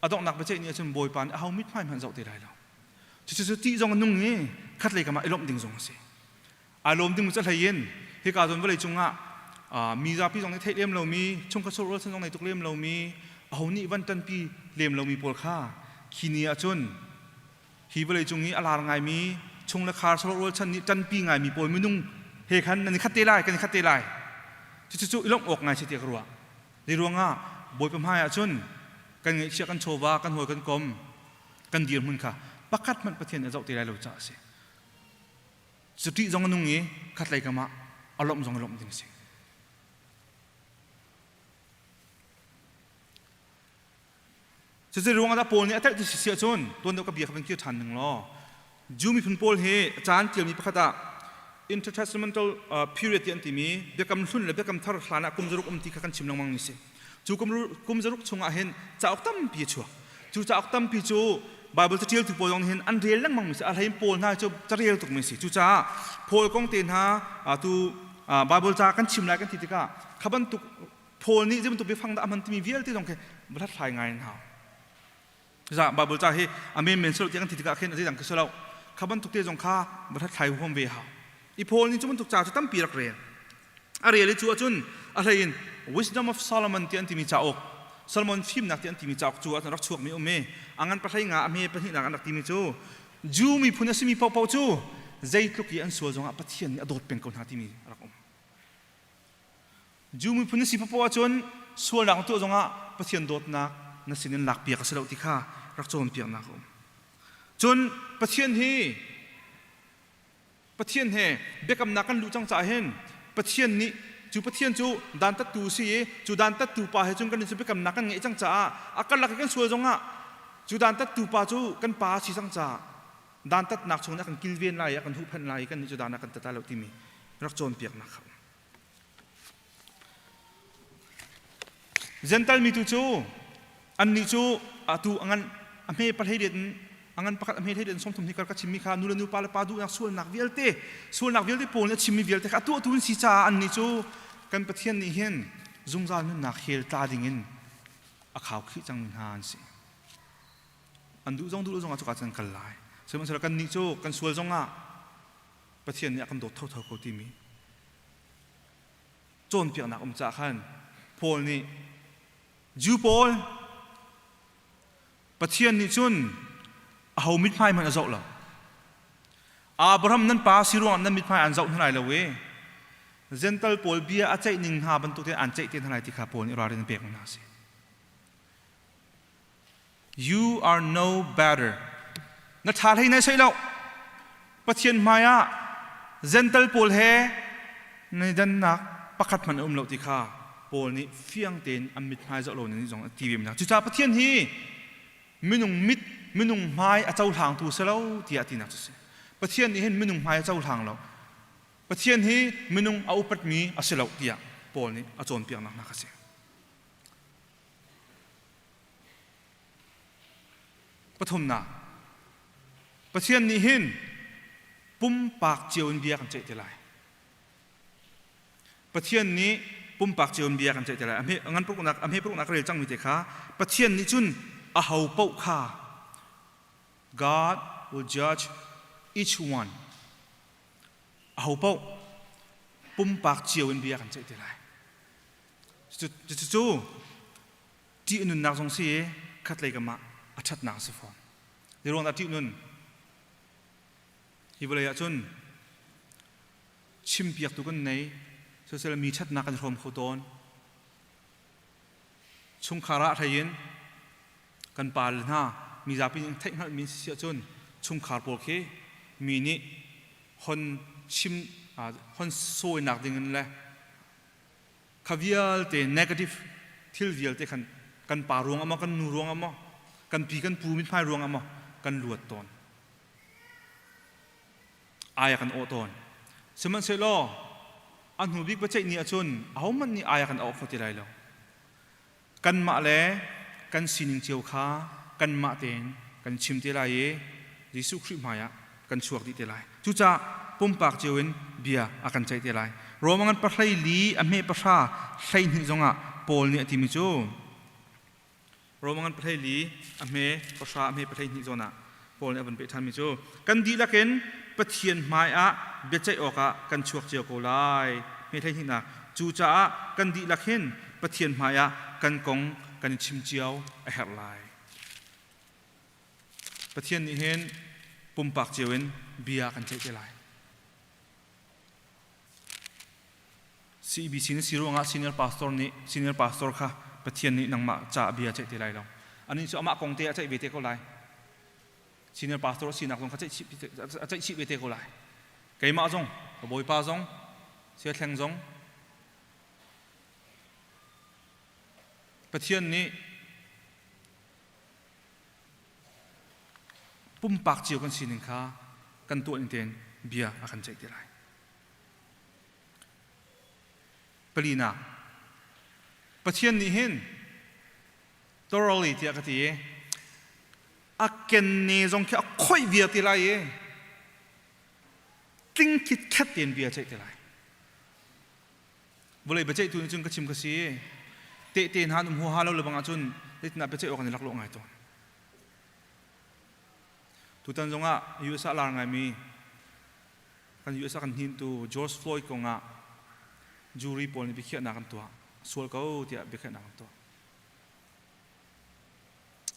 a donghnak biaceih ni ahcun Bawipa nih aho mithmai hmanh zoh te lai lo cucu cu tih zong a nung i khatlei kam ah i lawmh ding zong a si ai lawm ding cu hlei in hika zawn vawlei cungah mi zapi zong nih theih lem lomi chungkhat sawrual san zong nei tuk lem lomi aho nih van ṭanpi lem lomi pawl kha khi ni ahcun hi vawlei cung i a lar ngaimi chung le khar sawrual chan nih ṭanpi ngaimi pawl minung he khan nan i khat te lai kan i khat te lai cucu cu i lawmh awk ngai si tiah ka ruah Zei ruangah Bawipa hmai ahcun kan ngeihchiah kan chawva kan hawi kan kom kan dirhmun kha pakhat hmanh Pathian nih a zoh te lai lo caah a si. Cu ṭih zong a nung i khatlei kam ah a lawmh zong a lawmh ding a si. Cucu ruangah dah Paul nih a telh ti si ahcun tuan deuh ka bia kha van kir ṭhan ning law Jew miphun pawl hi caan tialmi pakhat ah intertestamental period ti an timi biakam hlun le biakam thar hlan ah kum zaruk um ti kha kan chim lengmang mi si. Cu kum zaruk chungah hin cauk tampi a chuak. Cu cauk tampi cu Bible caṭialtu pawl zong nih hin an rel lengmang mi si. A hlei in Paul hna cu carel tuk mi si. Cucaah Paul kong te hna tu Bible ca kan chim lai kan ti tikah kha bantuk Paul nih zei bantuk biafang dah a hman timi vialte zong khi va hlathlai ngai an hau. Za Bible ca hi a men men silo tiang ti tikah khin zeidang khi silo. Kha bantuk te zong kha va hlathlai huam ve hau. I Paul nih cu bantuk ca cu tampi rak rel. A rel i cu ahcun a hlei in Wisdom of Solomon ti an timi cauk Solomon fimnak ti an timi cauk cu ahcun rak chuakmi um i a ngan pahlei nga a hme pahnihnak an rak timi cu Jew miphun a simi paohpaoh cu zeitluk i an sual zongah Pathian nih a dawt peng ko hna timi a rak um. Jew miphun na si poah ahcun sualnak na tuah zongah Pathian dawtnak na sinin lakpiak a si lo ti kha rak cawnpiaknak a um. Cun Pathian hi Pathian he biakamnak kan luh cang caah hin Pathian nih cu Pathian cu dantattu si i cu dantattu pa he cun kan cu biakamnak kan ngeih cang caah a karlak i kan sual zongah cu dantattu pa cu kan pa a si cang caah dantatnak chungin a kan kilven lai i a kan huhphenh lai i kan nih cu dan a kan tat lai lo timi rak cawnpiaknak kha um. Gentle mi tu cu annih cu atu a ngan a hme pahlei riat in a ngan pakhat a hme hlei riat in sawmthum hi kar ka chimmi kha nu le nu pa le pa duhnak sualnak vialte sualnak vialte pawl nih a chimmi vialte kha a tuahtu an si caah annih cu kan Pathian nih hin zungzal nunnak hell tla dingin a khaukhih cangmi hna an si. An duh zong duh lo zongah cuka cun an kal lai. Sihmanhsehlaw kannih cu kan sual zongah Pathian nih a kan dawt thotho ko timi cawnpiaknak um caah khan Paul nih Jew pawl Pathian nih cun aho mithmai hmanh a zoh lo. Abraham nan pa si ruangah nan mithmai an zoh hna lai lo i Gentle pawl bia a ceih ning hna bantuk tein an ceih te hna lai ti kha Paul nih ralrin a pek hna a si. You are no better. Na ṭha hlei nai sei lo. Pathian hmai ah Gentle pawl he na dannak pakhat hmanh a um lo ti kha Paul nih fiang tein an mithmai zoh lo ning zong a ti ve mi hna. Cucaah Pathian hi minung mit minung hmai a cohlangtu si lo tiah tinak cu si. Pathian nih hin minung hmai a cohlang lo. Pathian hi minung a upatmi a si lo tiah Paul nih a cawnpiaknak hna kha si. Pathumnak, Pathian nih hin pumpak cio in bia kan ceih te lai. Pathian nih pumpak cio in bia kan ceih te lai. Ngan paruknak, a hme paruknak ka rel cangmi te kha Pathian nih cun aho paoh kha God will judge each one. Aho paoh pumpak cio in bia kan ceih te lai. Cucu ṭih nunnak zong si i khatlei kam ah a ṭhatnak a si fawn. Zeiruang dah ṭih nun? Hi vawlei ah cun chimpiaktu kan nei, sosel mi ṭhatnak kan hrawm kho tawn. Chungkhar ah hlei in kan pale hna mizapi nih theihhngalhmi si ahcun chungkhar pawl khi mi nih hon chim hon sawinak ding in le kha vialte negative thil vialte khan kan pa ruang ah maw kan nu ruang ah maw kan pi kan pu mithmai ruang ah maw kan luat tawn ai a kan awh tawn sihmanhsehlaw a hnu bik biaceih ni ahcun ahohmanh nih ai a kan awh kho ti lai lo kanmah le kan sining cio kha kanmah tein kan chim te lai i Jesuh Khrih hmaiah kan chuak dih te lai. Cucaah pumpak cio in bia a kan ceih te lai. Roma ngan pahlei li a hme pahra 12 zongah Paul nih a timi cu Roma ngan pahlei li a hme pahra a hme pahlei hnih zawn ah Paul nih a vun peh ṭhanmi cu kan dihlak in Pathian hmaiah biaceih awkah kan chuak cio ko lai. Hme hleihnihnak cucaah kan dihlak hin Pathian hmaiah kan kong kan i chim cio a herh lai. Pathian nih hin pumpak cio in bia kan ceih te lai. CBC na si ruangah senior pastor nih senior pastor kha Pathian nih nangmah ca bia ceih te lai lo. Anih cu amah kong te a ceih ve te ko lai. Senior pastor a sinak zong kha a ceih chih ve te ko lai. Keimah zong, ka bawipa zong, siathleng zong Pathian nih pumpak cio kan sining kha kan tuah ning tein bia a kan ceih te lai. Palinak, Pathian nih hin thoroughly tiah ka ti i a kenne zong khi a khoih viar te lai i tling khitkhet tein bia ceih te lai. Vawlei biaceihtu nih cun ka chim ka si tehte hna an um huaha lo lebang ahcun zeitindah biaceih awk an i laklawh ngai tawn. Tutan zongah US ah lar ngaimi Kan US a kan hnintu George Floyd kongah jury pawl nih biakhiahnak an tuah. Sual ko tiah biakhiahnak an tuah.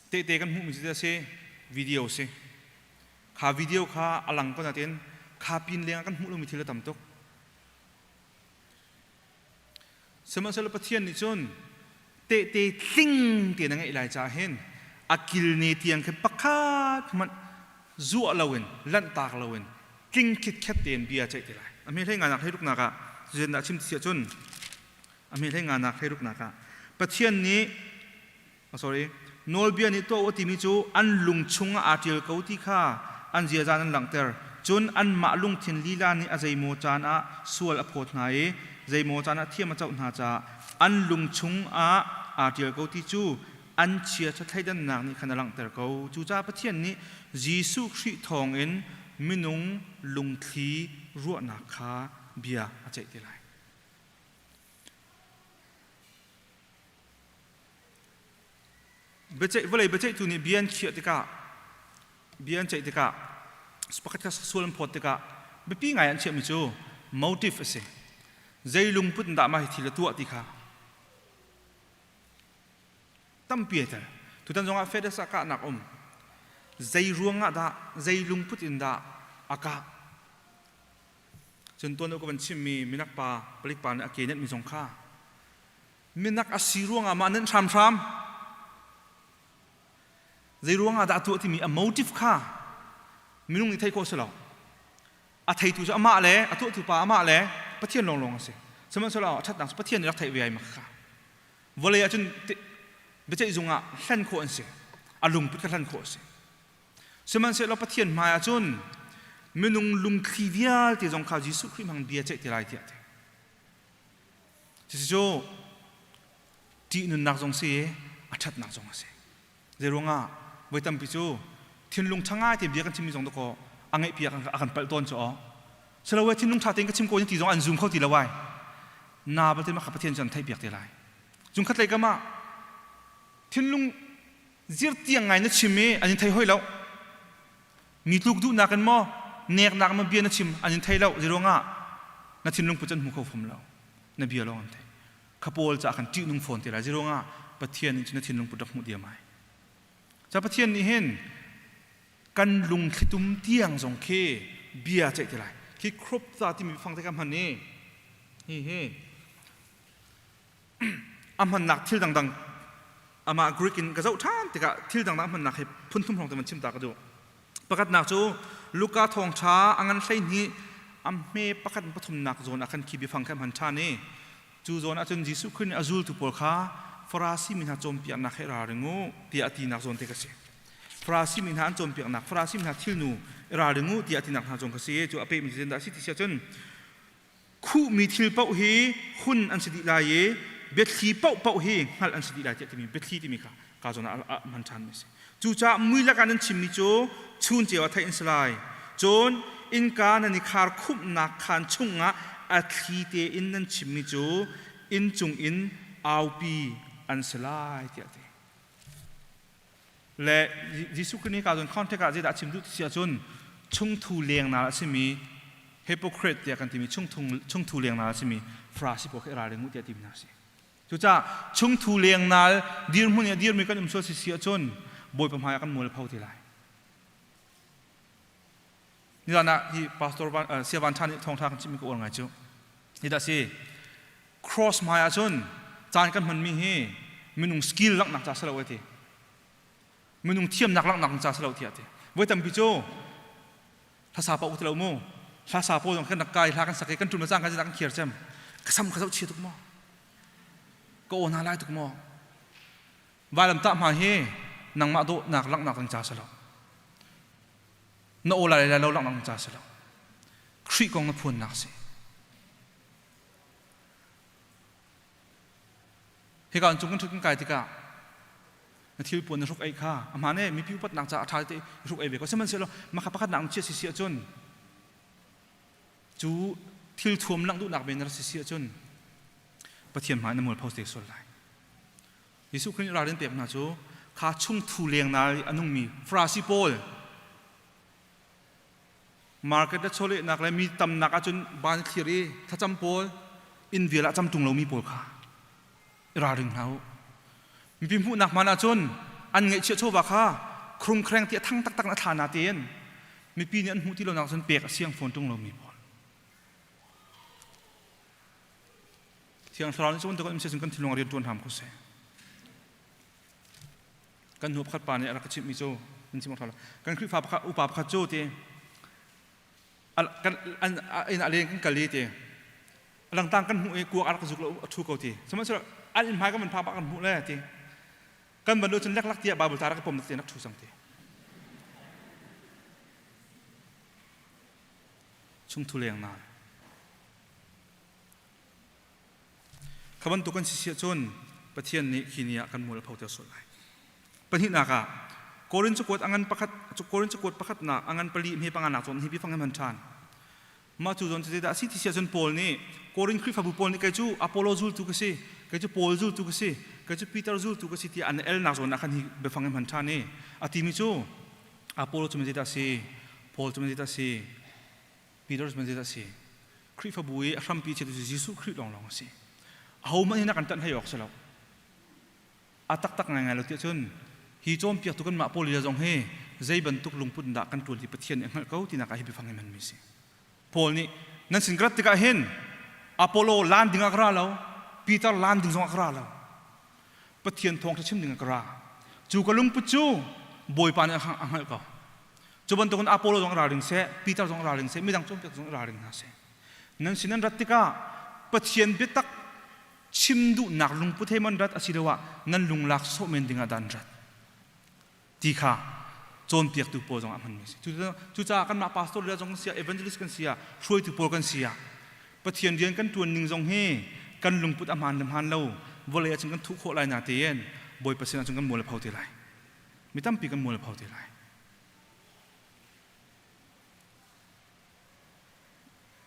Tehte kan hmuhmi cu si video si. Kha video kha a lang ko natin kha pin leng ah kan hmuh lomi thil a tam tuk. Sihmanhsehlaw Pathian nih cun tehte tling tein a ngeih lai caah hin a kilne tiang khi pakhat hmanh zuah loin lanhtak loin tling khitkhet tein bia ceih te lai. A hme hlei nganak hlei ruknak ah zeitindah chim ti cun a hme hlei nganak hlei ruknak ah Pathian nih oh, sorry nawlbia nih tuah u timi cu an lung chungah aa ṭial ko ti kha an ziaza an langhter cun anmah lungthin lila nih a zeimaw caan ah sual a phawt hna i zeimaw caan ah thiam a coh hna caah an lung chungah aa ṭial ko ti cu an chiaṭha thleidannak nih khan a langhter ko cucaah Pathian nih Jesuh Khrih thawngin minung lungthli ruahnak kha bia a ceih te lai. Biaceih vawlei biaceihtu nih bia an khiah tikah bia an ceih tikah pakhat kha sual an phawt tikah biapi ngai an chiahmi cu motive a si. Zei lungput in dah mah hi thil a tuah ti kha tampi ai tel. Tutan zongah FedEx ah kahnak um. Zei ruangah dah, zei lungput in dah a kah? Cun tuan ka van chimmi minak pa, palik pa nih a ke nenhmi zong kha minak a si ruangah mah nenh hramhram zei ruangah dah a tuah timi a motive kha minung nih theih khawh si lo. A theitu cu amah le a tuahtu pa amah le Pathian lawnglawng a si. Sihmanhsehlaw a ṭhatnak cu Pathian nih rak theih ve ai mak kha. Vawlei ah cun biaceih zung ah hlen khawh an si. A lungput kha hlen khawh a si. Sihmanhsehlaw Pathian hmai ah cun minung lungthli vialte zong kha Jesuh Khrih hmang bia ceih te lai tiah a ti. Cucu ṭih nunnak zong si i a ṭhatnak zong a si. Zeiruangah voi tampi cu thinlung ṭha ngai tein bia kan chimmi zong dakaw a ngaihpiak a kan palh tawn cu aw. Siloe thinlung ṭha tein ka chim ko ti zong an zum kho ti lo ai. Na balte mah kha Pathian cu an theihpiak te lai. Cung khat lei kam ah thinlung zirtiang ngai na chim i an in thei hoi lo. Mi tluk duhnak in maw neknak maw bia na chim an in thei lo. Zeiruangah na thinlung put an hmu kho fom lo. Na bia lawng an thei. Kha pawl caah khan ṭihnung fawn te lai. Zeiruangah Pathian nih cun na thinlung put rak hmuh diam ai. Ca Pathian nih hin kan lungthlitum tiang zong khi bia ceih te lai. Khi crop ta timi fang te ka hman i hi hi a hmannak thil dangdang amah Greek in ka zoh ṭhan tikah thil dangdang hmannak hi phun thum hrawng te man chim ta ka duh. Pakhatnak cu Luka thawngṭha a ngan 12 a hme pakhat in pathumnak zawn ah khan khi biafang kha hman ṭhan i cu zawn ah cun Jesuh Khrih nih a zultu pawl kha Farasi mi hna cawnpiaknak he ralring u tiah a tinak zawn te ka si. Farasi mi hna an cawnpiaknak, Farasi mi hna thilnu i ralring u tiah a tinak hna zawn ka si. Cu a pehmi cu zeidah a si ti si ahcun khuhmi thil paoh hi hun an si dih lai i biathli paohpaoh hi hngalh an si dih lai tiah timi biathli timi kha ka zawn ah a hman ṭhanmi a si. Cucaah mui lakah nan chimmi cu chun ceu ah theih an si lai. Cun innka nan i khar khumhnak khaan chungah a thli tein nan chimmi cu inncung in aupi an si lai tiah a ti. Le Jesuh Khrih nih ka zawn contact ah zeidah a chim duh ti si ahcun chungthu lengnak a simi hypocrite tiah kan timi chungthu lengnal a simi Farasi pawl kha i ralring u tiah timi hna a si. Cucaah chungthu lengnal dirhmun i a dirmi kan um sual si si ahcun Bawipa hmai ah kan mual pho te lai. Nizan ah hi pastor van, uh, Sia Van Tha nih thawngtha kan chimmi ka uar ngai cu. Hi dah si cross hmai ahcun caan kan hmanmi hi minung skill langhnak ca si lo ti. Minung thiamnak langhnak ca si lo tiah ti. Voi tampi cu hlasa pa u ti lo mu. Hlasa pawl zong kan rak kai hla kan sak i kan ṭum le cang kan kan khiar cem. Ka sam ka zoh chia tuk maw? Ka aw hna lai tuk maw? Vailamtah hma hi nangmah dawhnak langhnak ding ca si lo. Na aw lai lai lo langhnak ding ca si lo. Khrih kong na phuannak si. Hika an cung kan ṭhut kan kai tikah na thil puan na hruk ei kha amah nih mipi upatnak caah a ṭha te hruk ei ve ko sihmanhsehlaw mah kha pakhat nak na chiah si si ahcun cu thil thuam langh duhnak men na rak si si ahcun Pathian hmai na mualpho te sual lai. Jesuh Khrih nih ralrin pek hna cu kha chungthu lengnal i a nungmi Farasi pawl market le chawlehnak le mi tamnak ahcun ban thlir i thlacam pawl inn vial ah cam ṭung lomi pawl kha i ralring hna u. Mipi hmuhnak hmaan ahcun an ngeihchiah chawva kha khurungkhreng ti a thang taktak in a thla na tein mipi nih an hmuh ti lonak cun pek a siang fawn ṭung lomi pawl. Thiang Thlarau nih cu bantuk in kan thinlung rian ṭuan hram ko seh. Kan hnu pakhat pa nih a rak ka chimhmi cu in chim awk kan Khrihfa pakhat upa pakhat cu ti kan an inn ah leng kan kal i ti langtang kan hmuh i kuak a rak zuk lo a ṭhu ko ti sihmanhsehlaw an inn hmai kan van phak bak kan hmuh le ti kan van cun leklak tiah Bible ta rak pom ti rak ṭhu cang ti chungthu leng na Kha bantuk kan si si ahcun Pathian nih khi ni ah kan mual a photer sual lai. Pahnihnak ah Korin cakuat a ngan pakhat Korin cakuat pakhatnak a ngan pali hme panga nak zawn hi biafang hman ṭhan. Mah cu zawn cu zeidah a si ti si ahcun Paul nih Korin Khrihfabu pawl nih kei cu Apollo zultu ka si, kei cu Paul zultu ka si, kei cu Peter zultu ka si tiah an elnak zawn ah khan hi biafang hi hman ṭhan i a timi cu Apollo cu zeidah a si, Paul cu zeidah a si, Peter cu zeidah a si? Khrihfabu i a hrampi chiatu cu Jesuh Khrih lawnglawng a si. Ahohmanh hi na kan ṭanh hlei awk si lo. A taktak ngaingai lo tiah cun Hi cawnpiaktu kanmah pawl lila zong hi zei bantuk lungput in dah kan ṭuan ti Pathian nih a hngalh ko tinak ah hi biafang hi hmanmi a si. Paul nih nan sin ka rat tikah hin Apollo lan ding ah ka ra lo, Peter lan ding zong ah ka ra lo. Pathian thawngṭha chim ding ah ka ra. Cu ka lungput cu Bawipa nih a hngalh ko. Cu bantukin Apollo zong ralring seh, Peter zong ralring seh, midang cawnpiak zong ralring hna seh. Nan sin nan rat tikah Pathian biatak chim duhnak lungput he man rat asiloah nan lunglak sawh men dingah dah an rat ti kha cawnpiaktu pawl zong ah hmanmi a si. Cucaah kanmah pastor le zong kan si ah, evangelist kan si ah, hruaitu pawl kan si ah, Pathian rian kan ṭuan ning zong hi kan lungput a hmaan le hmaan lo vawlei ahcun kan thuh khawh lai na tein Bawipa sin ahcun kan mual a pho te lai. Mi tampi kan mual a pho te lai.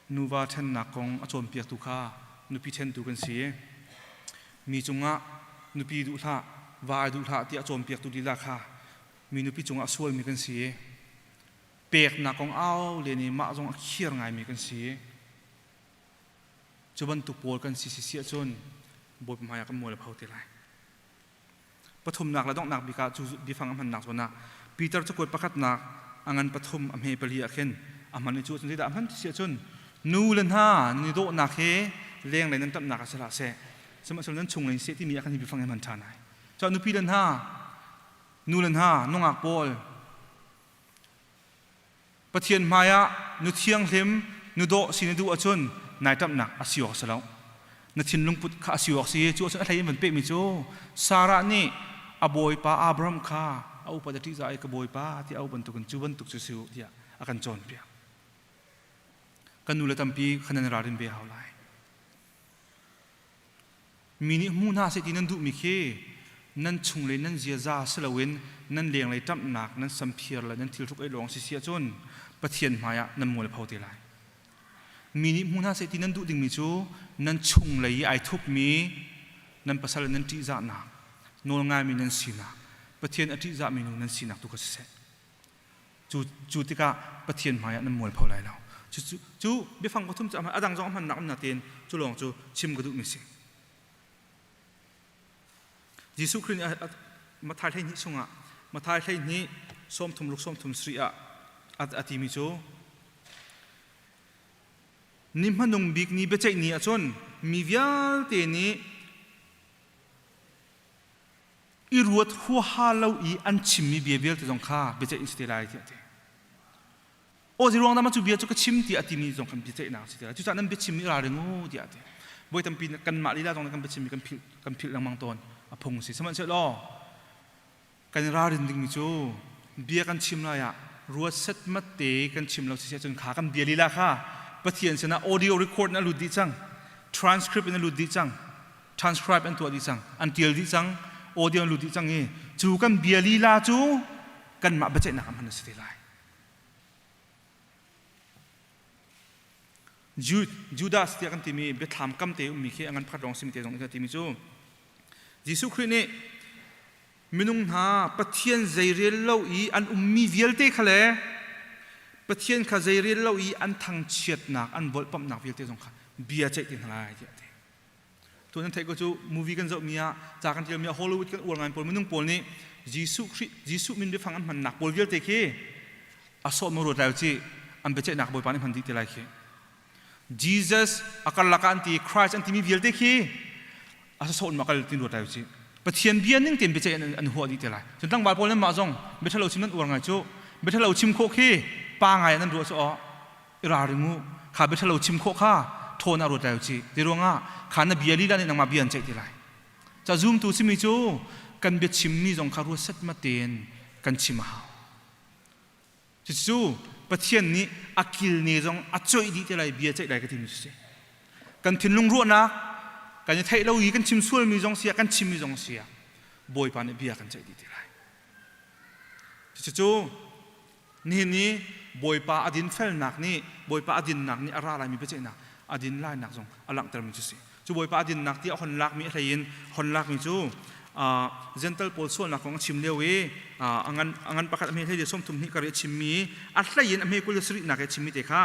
Nuva ṭhennak kong a cawnpiaktu kha nupi ṭhentu kan si. Mi cungah nupi duh hlah, va ai duh hlah tiah a cawnpiaktu lila kha mi nupi cungah a sualmi kan si. Peknak kong au len i mah zong a khiar ngaimi kan si. Cu bantuk pawl kan si si ahcun Bawipa hmaiah kan mual a pho te lai. Pathumnak le donghnak bik ah cu biafang a hmannak zawn ah Peter cakuat pakhatnak a ngan pathum a hme pali ah khin a hman i cu ahcun zeidah a hman ti si ahcun nu le hna nan i dawhnak hi lenglei nan ṭamhnak ah si hlah seh sihmanhsehlaw nan chung lei seh timi ah khan hi biafang hi hman ṭhan ai. Cun nupi le hna nu le hna nungak pawl Pathian hmaiah nu thianghlim nu dawh si na duh ahcun nai ṭamhnak a si awk a si lo. Na thinlung put kha a si awk si. Cu ahcun a hlei in van pehmi cu Sarah nih a bawipa Abraham kha a upat a ṭihzah i ka bawipa tiah a auh bantukin cu bantuk cu si u tiah a kan cawnpiak. Kan nu le tampi kha nan ralrin ve hau lai. Mi nih hmu hna seh ti nan duhmi khi nan chunglei nan ziaza si loin nan lenglei ṭamhnak, nan samphiar le nan thilhruk ei lawng si si ahcun Pathian hmaiah nan mualpho te lai. Mi nih hmu hna seh ti nan duh dingmi cu nan chunglei i ai thupmi nan pasal le nan ṭihzahnak, nawlngaimi nan sinak, Pathian a ṭihzahmi nu nan sinak tu kha siseh. Cu, cu tikah Pathian hmaiah nan mualpho lai lo. Cu, cu, cu biafang pathum cu a dang zong a hmannak um natein cu lawng cu chim ka duhmi si. Jesuh Khrih nih Matthai 12 chungah Matthai 12 sawmthum ruk sawmthum sarih ah a timi cu ni hmanung bik ni biaceih ni ahcun mi vialte nih i ruat huaha lo i an chimmi bia vialte zong kha biaceih in si te lai tiah a ti. Aw ziruang dah cu bia cu ka chim tiah a timi zong khan biaceihnak a si te lai. Cucaah nan biachim i ralring u tiah a ti. Voi tampi kanmah lila zong kan biachim i kan philh kan philh lengmang tawn a phung a si. Sihmanhsehlaw kan i ralrin dingmi cu bia kan chim lai ah ruat setmat te kan chim lo si ahcun kha kan bia lila kha Pathian sinah audio record in a lut dih cang transcript in a lut dih cang transcribe an tuah dih cang an tial dih cang audio an lut dih cang i cu kan bia lila cu kanmah biaceihnak ah hman a si te lai Judas tiah kan timi biathlam kam te ummi khi a ngan pakhat lawng simi te zong kan timi cu Jesuh Khrih nih minung hna Pathian zeirel lo i an ummi vialte kha le Pathian kha zeirel lo i an thangchiatnak an volhpamhnak vialte zong kha bia ceih te hna lai tiah a ti. Tu nan theih ko cu movie kan zohmi ah ca kan tialmi ah Hollywood kan uar ngai pawl minung pawl nih Jesuh Khrih Jesuh min biafang an hmannak pawl vialte khi a sawh ma ruat lai ci an biaceihnak Bawipa nih hman dih te lai khi Jesus a karlak ah an ti Christ an timi vialte khi a sawh ma kal tin ruat lai ci Pathian bia ning tein biaceih an huah dih te lai cun tlangval pawl nan mah zong biathalo chim nan uar ngai cu biathalo chim khawh khi pa ngai nan ruah cu aw i ralring u kha biathalo chim khawh kha ṭhawn ah ruat lai u ci ti ruangah kha na bia lila nih nangmah bia an ceih ti lai ca zumtu simi cu kan biachimmi zong kha ruat setmat tein kan chim a hau cucu Pathian nih a kilne zong a coih dih te lai bia ceih lai ka timi cu si kan thinlung ruahnak kan i theih lo i kan chim sualmi zong si ah kan chimmi zong si ah Bawipa nih bia kan ceih dih te lai cucu Nihin ni Bawipa a dinfelnak nih Bawipa a dinnak nih a ra laimi biaceihnak a din lainak zong a langhtermi cu si. Cu Bawipa a dinnak ti a hon lakmi a hlei in hon lakmi cu Gentle pawl sualnak kong a chim lio i a ngan pakhat a hme hlei le sawmthum hnih kar i a chimmi a hlei in a hme 20 le sarihnak i a chimmi te kha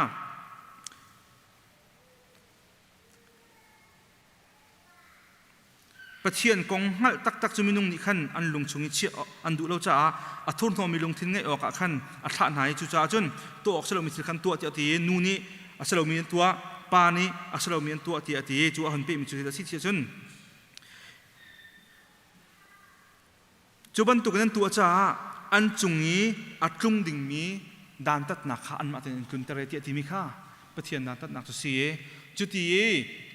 Pathian kong hngalh taktak cu minung nih khan an lung chung i chiah an duh lo caah a thurhnawmmi lungthin ngeih awkah khan a thlah hna i cucaah cun tuah awk si lomi thil khan tuah tiah a ti i nu nih a si lomi an tuah, pa nih a si lomi an tuah tiah a ti i cu a hun pehmi cu a si tiah cun Cu bantukin an tuah caah an cung i a tlung dingmi dantatnak kha anmah tein an tlunter e tiah timi kha Pathian dantatnak cu si i cuti i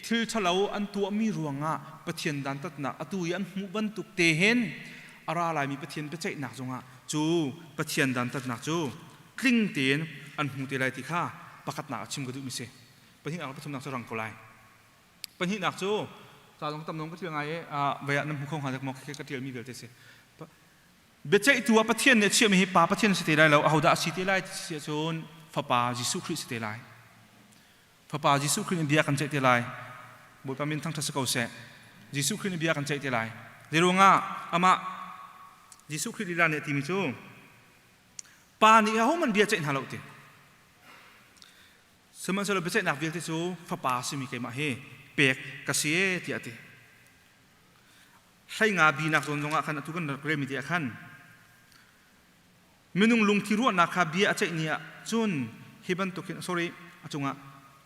thil ṭhalo an tuahmi ruangah Pathian dantatnak atu i an hmuh bantuk te hin a ra laimi Pathian biaceihnak zongah cu Pathian dantatnak cu tling tein an hmu te lai ti kha pakhatnak ah chim ka duhmi si. Pahnihnak le pathumnak cu rang ko lai. Pahnihnak cu ca zong tam nawn ka ṭial ngai i vei ah nan hmu kho hnga dek maw ka ṭialmi vialte si. Biaceihtu ah Pathian nih a chiahmi hi Pa Pathian si te lai lo, ahodah a si te lai ti si ahcun Fapa Jesuh Khrih si te lai. Fapa Jesuh Khrih nih bia kan ceih te lai. Bawipa min thangṭhat si ko seh. Jesuh Khrih nih bia kan ceih te lai. Zeiruangah amah Jesuh Khrih lila nih a timi cu Pa nih ahohmanh bia ceih hna lo ti. Sihmanhsehlaw biaceihnak vialte cu fapa a simi keimah hi pek ka si e tiah a ti. Hlei nga binak zawn zongah khan atu kan rak relmi te ah khan minung lungthi ruahnak kha bia a ceih ni ah cun hi bantukin sorry a cungah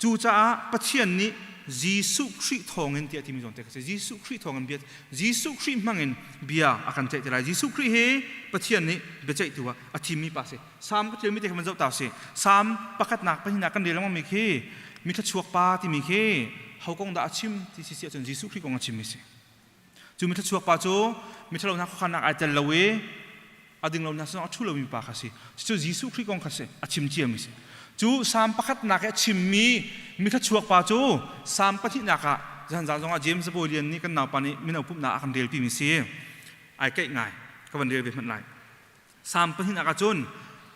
cucaah Pathian nih Jesuh Khrih thawngin tiah timi zawn te kha si Jesuh Khrih thawngin bia Jesuh Khrih hmangin bia a kan ceih te lai Jesuh Khrih hi Pathian nih biaceihtu ah a thimmi pa si Salm ka ṭialmi te kha van zoh ta usih. Salm pakhatnak pahnihnak kan rel lengmangmi khi mi thluachuak pa timi khi ho kong dah a chim ti si si ahcun Jesuh Khrih kong a chimmi si. Cu mi thluachuak pa cu mi ṭhalonak khuakhannak ai tel lo i a ding lonak sinah a ṭhu lomi pa kha si. Cucu Jesuh Khrih kong kha si, a chim ciami si. Cu Salm pakhatnak i a chimmi mi thluachuak pa cu Salm pahnihnak ah zan zan zongah James Zabawi Lian nih kan naupa nih mino pumhnak a kan relpimi si. Ai keih ngai. Ka van rel ve hmanh lai. Salm pahnihnak ah cun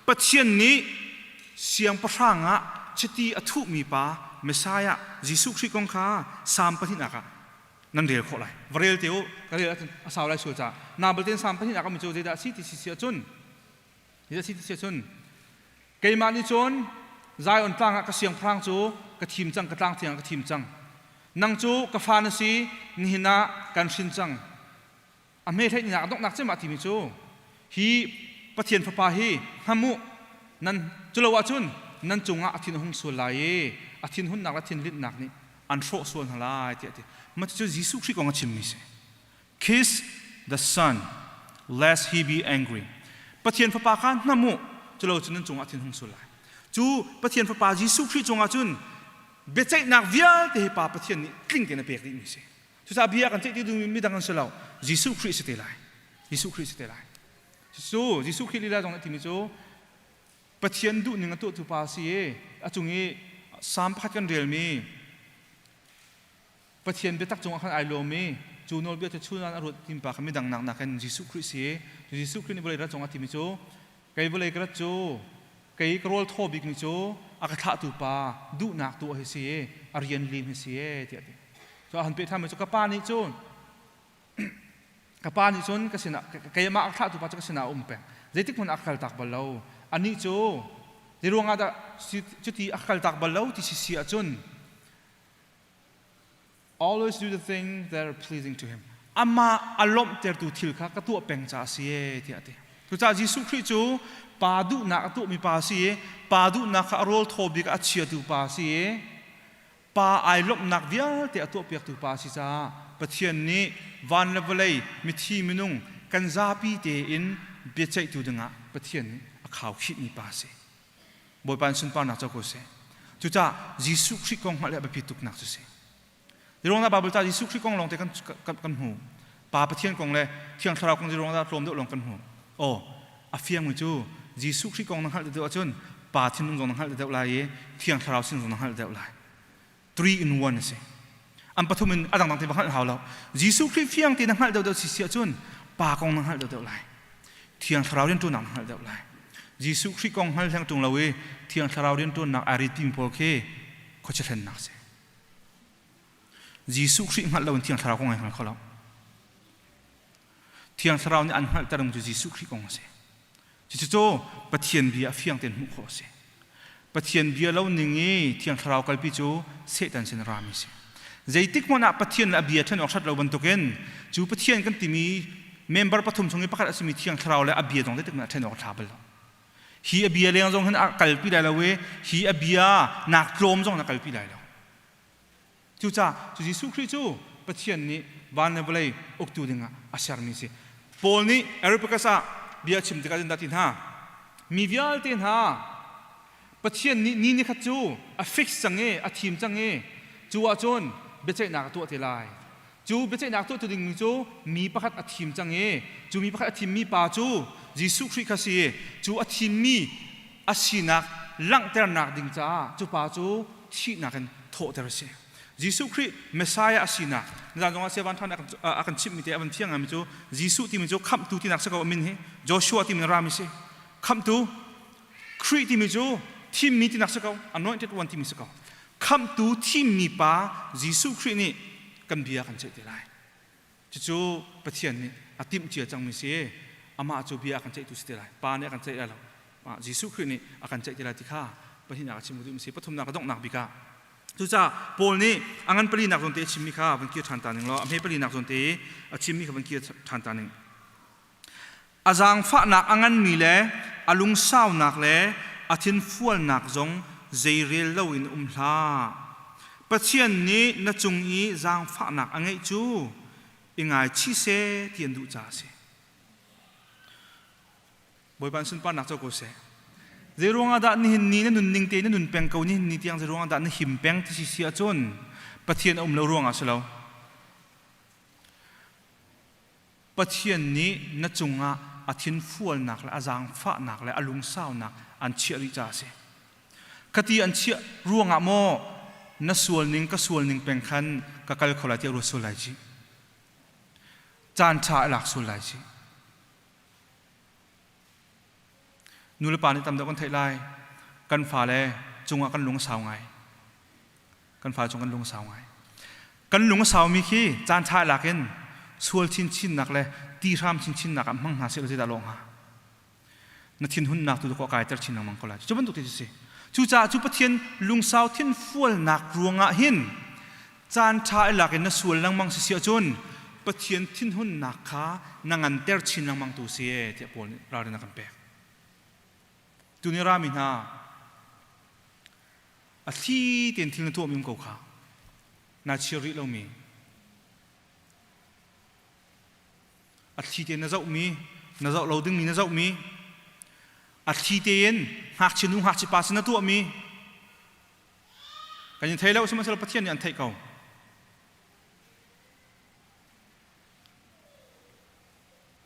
Pathian nih siangpahrang ah chiti a thuhmi pa Messiah Jesuh Khrih kong kha Salm pahnihnak ah nan rel khawh lai. Va rel te u, ka rel ahcun a sau lai sual caah. Na balte Salm pahnihnak ah mi cu zeidah a si ti si si ahcun zeidah a si ti si ahcun keimah nih cun Zion tlang ah ka siangpahrang cu ka thim cang, ka tlang thiang ah ka thim cang. Nang cu ka fa na si, nihin ah kan hrin cang. A hme hleihnak a donghnak cem ah timi cu hi Pathian Fapa hi hnam u nan culo ahcun nan cungah a thin a hung sual lai i a thinhunnak le thinlinhnak nih an hrawh sual hna lai tiah a ti. Mah cucu Jesuh Khrih kong a chimmi si. Kiss the Son lest he be angry. Pathian Fapa kha hnam u culo cun nan cungah a thin hung sual lai. Cu Pathian Fapa Jesuh Khrih cungah cun biaceihnak vialte hi Pa Pathian nih tling tein a pek dihmi si. Cucaah bia kan ceih ti dingmi midang an si lo. Jesuh Khrih si te lai. Jesuh Khrih si te lai. Cucu Jesuh Khrih lila zong nih timi cu Pathian duhning a tuahtu pa a si i a cung i Salm pakhat kan relmi Pathian biatak cungah khan ai lawm i cu nawlbia cu chun a ruat tim pa kha midang nak nakin Jesuh Khrih si i Jesuh Khrih nih vawlei rat cungah timi cu kei vawlei ka rat cu kei ka rawl thaw bikmi cu a ka thlahtu pa duhnak tuah hi si i a rian lim hi si e tiah a ti. Cu a han peh ṭhan cu ka pa nih cun ka pa nih cun ka sinah keimah a thlahtu pa cu ka sinah a um peng. Zeitik hmanh a kaltak bal lo. Anih cu zeiruang ah dah cuti a kaltak bal lo ti si si ahcun always do the things that are pleasing to him. Amah a lawmhtertu thil kha ka tuah peng caah a si e tiah a ti. Cucaah Jesuh Khrih cu pa duhnak a tuahmi pa a si i pa duhnak kha a rawl thaw bik a chiatu pa a si i pa ai lawmhnak vialte a tuahpiaktu pa a si caah Pathian nih van le vawlei mithi minung kan zapi tein biaceihtu dingah Pathian nih a khaukhihmi pa a si. Bawipa in sunparnak co ko seh. Cucaah Jesuh Khrih kong hngalh hi a biapi tuknak cu si. Zeiruang dah Bible ca Jesuh Khrih kong lawngte kan, kan, kan hmu. Pa Pathian kong le Thiang Thlarau kong zeiruang dah tlawm deuh lawng kan hmu. Aw, a fiangmi cu Jesuh Khrih kong na hngalh deuh ahcun Pa thinlung zong na hngalh deuh lai i Thiang Thlarau sin zong na hngalh deuh lai. Three in one a si. An pathum in a dangdang te va hngalh hau lo. Jesuh Khrih fiang te na hngalh deuh deuh si si ahcun Pa kong na hngalh deuh deuh lai. Thiang Thlarau rianṭuannak na hngalh deuh lai. Jesuh Khrih kong hngal hleng ṭung lo i Thiang Thlarau rianṭuannak ai rit timi pawl khi khuachia hlennak a si. Jesuh Khrih hngalh lo in Thiang Thlarau kong ai hngal kho lo. Thiang Thlarau nih an hngalhter cu Jesuh Khrih kong a si. Cucu Pathian bia a fiang tein hmuh khawh a si. Pathian bia lo ning i Thiang Thlarau kalpi cu Satan sin rami a si. Zeitik hmanh ah Pathian le a bia ṭhen awk hrat lo bantukin cu Pathian kan timi member pathum chung i pakhat a simi Thiang Thlarau le a bia zong zeitik hmanh ah ṭhen awk a ṭha bal lo. Hi a bia leng zong hin a kalpi lai lo i hi a bia nak tlawm zong in a kalpi lai lo. Cucaah cu Jesuh Khrih cu Pathian nih van le vawlei uktu dingah a sermi a si. Paul nih Areopagus ah bia a chim tikah dah ti hna, mi vialte hna Pathian nih ni nikhat cu a fix cang i a thim cang i cu ahcun biaceihnak a tuah te lai. Cu biaceihnak tuahtu dingmi cu mi pakhat a thim cang i cu mi pakhat a thimmi pa cu Jesuh Khrih kha si i cu a thimmi a sinak langhternak ding caah cu pa cu thihnak in thawhter a si. Jesuh Khrih Messiah a sinak nizan zongah Siavan Than a kan chimhmi te a van fiang ngaimi cu Jesuh timi cu khamhtu tinak si ko a min hi Joshua timi rami si khamhtu Khrih timi cu thimmi tinak si ko anointed one timi si ko khamhtu thimmi pa Jesuh Khrih nih kan bia kan ceih te lai cucu Pathian nih a timh cia cangmi si amah cu bia a kan ceihtu si te lai pa nih a kan ceih lai lo Jesuh Khrih nih a kan ceih te lai ti kha pahnihnak a chim duhmi si pathumnak a donghnak bik ah cucaah Paul nih a ngan palinak zawn te a chimmi kha van kir ṭhan ta ning law a hme palinak zawn te a chimmi kha van kir ṭhan ta ning a zaangfahnak a nganmi le a lungsaunak le a thinfualnak zong zeirel loin um hlah. Pathian nih na cung i zaangfahnak a ngeih cu i ngaichih seh ti an duh caah a si. Bawipa in sunparnak co ko seh. Zeiruang ah dah nihin ni na nunning te na nun peng ko nihin ni tiang zeiruang ah dah na him peng ti si si ahcun Pathian a um lo ruangah si lo. Pathian nih na cungah a thinfualnak le a zaangfahnak le a lungsaunak an chiah rih caah a si. Khati an chiah ruangah maw na sual ning ka sual ning peng khan ka kal kho lai tiah ruat sual lai ci. Caan ṭha a lak sual lai ci. Nu le pa nih tam deuh kan theih lai. Kan fale cungah kan lung a sau ngai. Kan fale cung kan lung a sau ngai. Kan lung a saumi khi caan ṭha lak in sual chinchinnak le ti hram chinchinnak ah hmang hna seh law zeidah lawh hnga? Na thinhunnak tu ko kaiter chin lengmang ko lai. Cu bantuk ti si. Cucaah cu Pathian lungsau thinfualnak ruangah hin caan ṭha i lak in na sual lengmang si si ahcun Pathian thinhunnak kha na nganter chin lengmang tu si tiah Paul nih ralrin a kan pek. Tuni rami hna a thli tein thil na tuahmi um ko kha naa chir rih lomi a thli tein na zohmi na zoh lo dingmi na zohmi a thli tein ngakchia nu ngakchia pa sin na tuahmi Kan in thei lo sihmanhsehlaw Pathian nih an theih ko.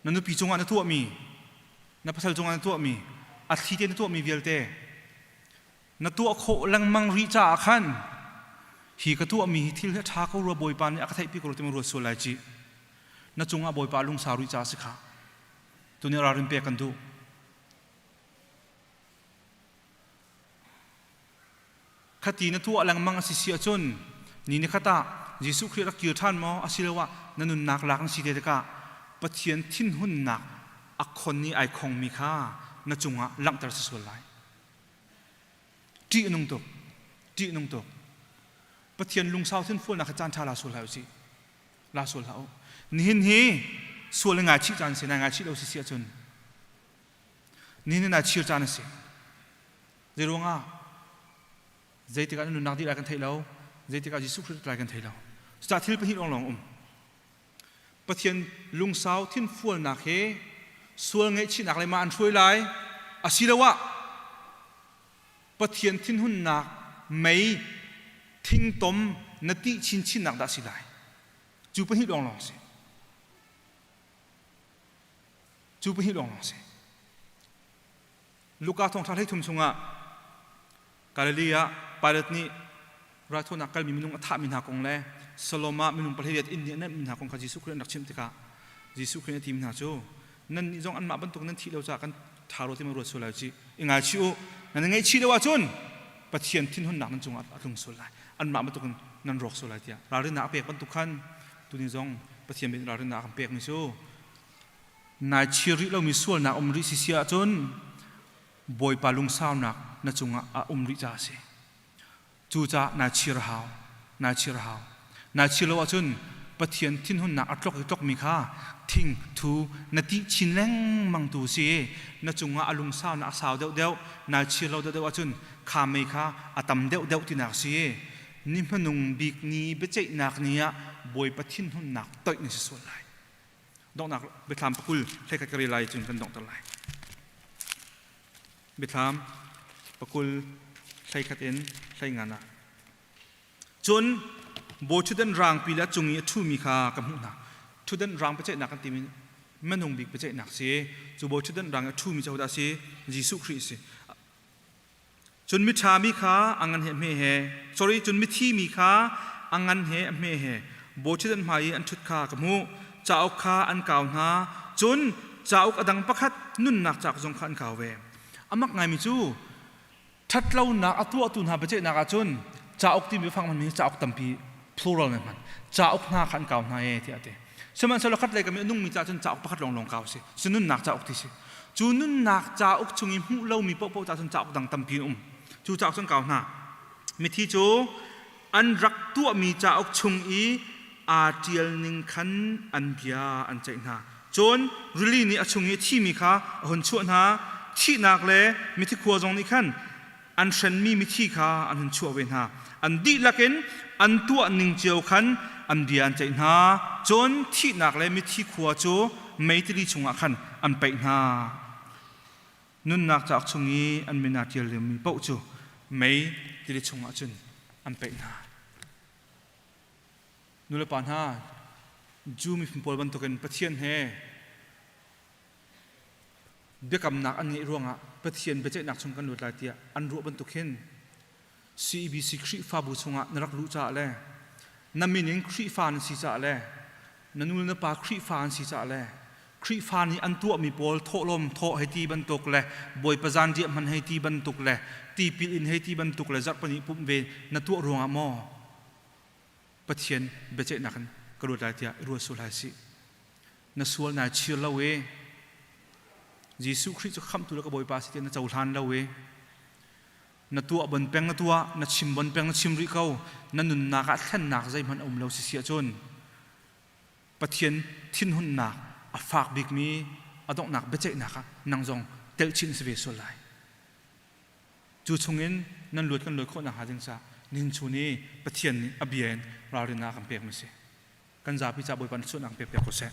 Na nupi cungah na tuahmi, na pasal cungah na tuahmi, a thli te na tuahmi vialte na tuah khawh lengmang rih caah khan hi ka tuahmi hi thil hi a ṭha ko rua Bawipa nih a ka theihpi ko rua ti ma ruat sual lai ci. Na cungah Bawipa lungsau rih caah si kha. Tuni ralrin pek kan duh. Khati na tuah lengmang a si si ahcun ni nikhat ah Jesuh Khrih rak kir ṭhan maw asiloah na nunnak lak na si te tikah Pathian thinhunnak a khon i ai khongmi kha na cungah langhter si sual lai. Ṭih a nung tuk. Ṭih a nung tuk. Pathian lungsau thinfualnak kha caan ṭha la sual hlah usih. La sual hlah u. Nihin hi sual in ngaichih caan si, nai ngaichih lo si si ahcun nihin nai chir caan a si. Zeiruangah? Zeitikah na nunnak dih lai kan theih lo. Zeitikah Jesuh Khrih lai kan thei lo. Cucaah thil pahnih lawnglawng um. Pathian lungsau thinfualnak he sual ngaihchihnak le mah an hruai lai asiloah Pathian thinhunnak mei thingtom na tih chinchinnak dah si lai. Cu pahnih lawnglawng si. Cu pahnih lawnglawng si. Luka thawngṭha 13 chungah Galilee ah Pilat nih raithawinak kalmi minung a thahmi hna kong le Salom ah minung pahleiriat inn nih a nenhmi hna kong kha Jesuh Khrih an rak chimh tikah Jesuh Khrih nih a timi hna cu nannih zong anmah bantuk nan thih lo caah kan ṭha rua ti ma ruat sual lai u i ngaichih u nan i ngaihchih lo ahcun Pathian thinhunnak nan cungah a tlung sual lai anmah bantukin nan rawk sual lai tiah ralrinnak a pek bantuk khan tuni zong Pathian nih ralrinnak a kan pekmi cu Nai chir rih lomi sualnak um rih sisi ahcun Bawipa lungsaunak na cungah a um rih caah a si. Cucaah nai chir a hau. Nai chir a hau. Nai chir lo ahcun Pathian thinhunnak a tlok i tlokmi kha thing thu na tih chin lengmang tu si i na cungah a lungsau na a sau deuhdeuh nai chir lo deuhdeuh ahcun kha mei kha a tam deuhdeuh tinak si i ni hmanung bik ni biaceihnak ni ah Bawipa thinhunnak toih na si sual lai. Donghnak biathlam pakul hlekhat ka rel lai cun kan donghter lai. Biathlam pakul hleikhat in hleingan ah. Cun bawi ṭhutdan rangpi le a cung i a ṭhumi kha ka hmuh hna. Ṭhutdan rang biaceihnak kan timi minung bik biaceihnak si. Cu bawi ṭhutdan rang i a ṭhumi cu hodah a si? Jesuh Khrih a si. Cun miṭha mi kha a ngan he a hme he, sorry, cun mithi mi kha a ngan he a hme he bawi ṭhutdan hmai i an ṭhut kha ka hmuh. Cauk kha an kau hna. Cun cauk a dang pakhat nunnak cauk zong kha an kau ve. A mak ngaimi cu ṭhatlonak a tuahtu hna biaceihnak ahcun cauk timi biafang hmanmi hi cauk tampi plural in hman cauk hna kha an kau hna e tiah a ti sihmanhsehlaw khat lei kam i a nungmi caah cun cauk pakhat lawnglawng kau si si nunnak cauk ti si cu nunnak cauk chung i hmuh lomi paohpaoh caah cun cauk dang tampi an um cu cauk cu an kau hna mithi cu an rak tuahmi cauk chung i aa ṭial ning khan an bia an ceih hna. Cun rili nih a chung i a thimi kha a hun chuah hna. Thihnak le mithi khua zong nih khan an hrenmi mithi kha an hun chuah ve hna. An dihlak in an tuah ning cio khan an bia an ceih hna. Cun thihnak le mithi khua cu mei tili chungah khan an paih hna. Nunnak cauk chung i an min aa ṭial liomi paoh cu mei tili chungah cun an paih hna. Nulepa hna, Jew miphun pawl bantukin Pathian he biakamnak an ngeih ruangah Pathian biaceihnak chung kan lut lai tiah an ruah bantuk hin CEBC Khrihfabu chungah na rak luh caah le na min in Khrihfa na si caah le na nu le na pa Khrihfa an si caah le Khrihfa nih an tuahmi pawl thawhlawm thawh hei ti bantuk le Bawipa zanriah hman hei ti bantuk le tipil in hei ti bantuk le zarhpini pumh ve na tuah ruangah maw Pathian biaceihnak in ka luat lai tiah i ruat sual hai sih. Na sual nai chir lo i Jesuh Khrih cu khamhtu le ka Bawipa si tiah na cohlan lo i na tuah bon peng na tuah na chim bon peng na chim rih ko na nunnak ah thlennak zeihmanh a um lo si si ahcun Pathian thinhunnak a fak bikmi a donghnak biaceihnak ah nang zong telhchin si ve sual lai. Cu chungin nan luat kan luat khawh nakhnga ding caah nihin chun i Pathian nih a bia in ralrinnak a kan pekmi a si. Kan zapi ca Bawipa nih sualnak pek piak ko seh.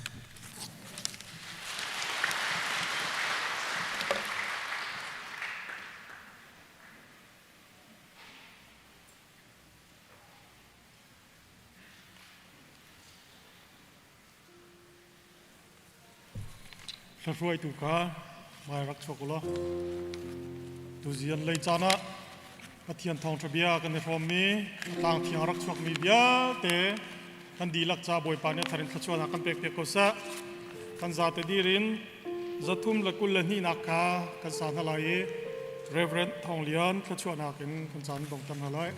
Hruaitu kha hmai rak chuak u law tuzian lei caan ah Pathian thawngṭha bia kan i hrawmmi tlang thiang rak chuakmi vialte kan dihlak ca Bawipa nih a thar in thluachuahnak kan pek piak ko seh. Kan zate dir in 322nak kha kan sa hna lai i Reverend Thawng Lian thluachuahnak in kan caan dongter hna lai.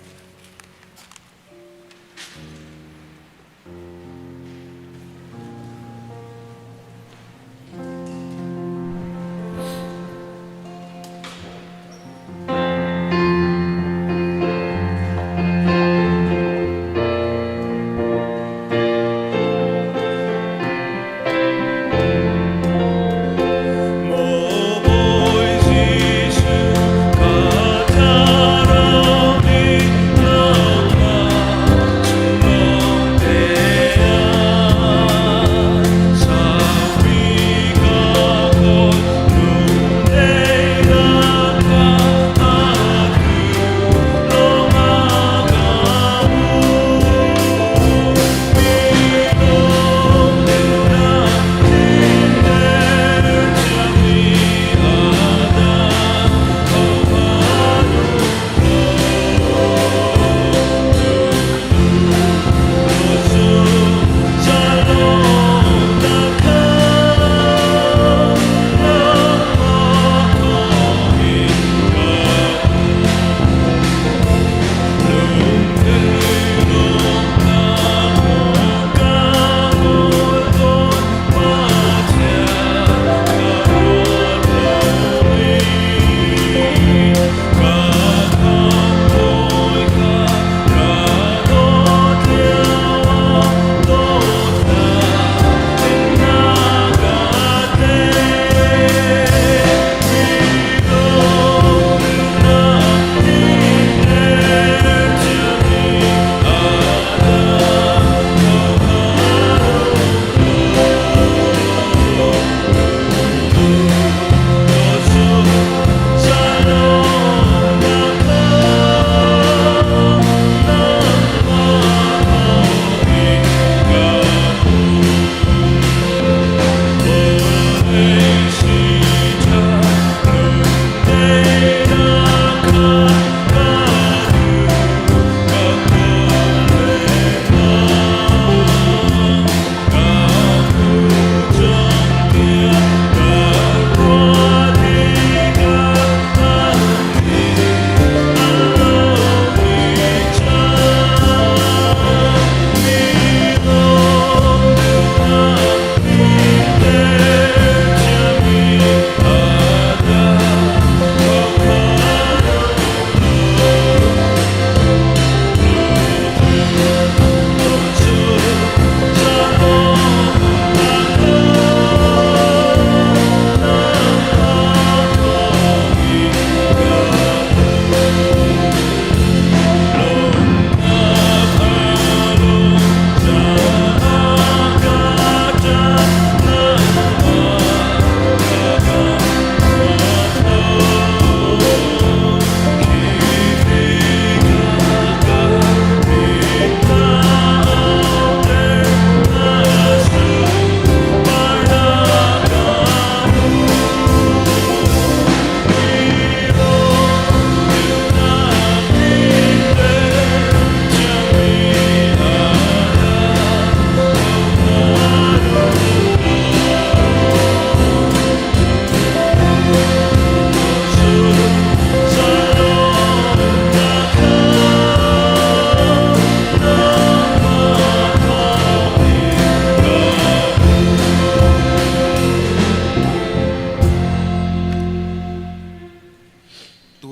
Maw Bawi Jesuh, ka thlarau nih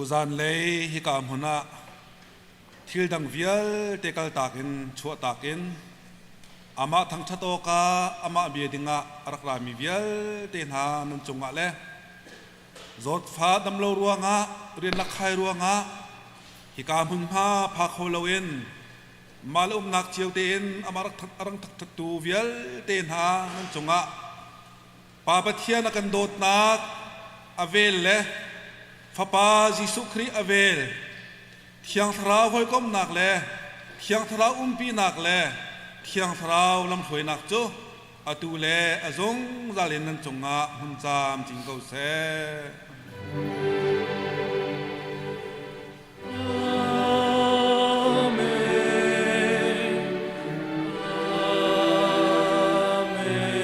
Tuzan lei hika hmun ah thil dang vialte kaltak in chuahtak in amah thangṭhat awkah amah bia dingah a rak rami vialte hna nan cungah le zawtfa damlo ruangah rian lakkhai ruangah hika hmunhma pha kho loin mah le umnak cio tein amah rak a rak thangṭhattu vialte hna nan cungah Pa Pathian a kan dawtnak a vel le Fapa Jesuh Khrih a vel, Thiang Thlarau hawikomhnak le Thiang Thlarau umpinak le Thiang Thlarau lamhruainak cu atu le a zungzal in nan cungah hmun camcin ko seh. Amen. Amen.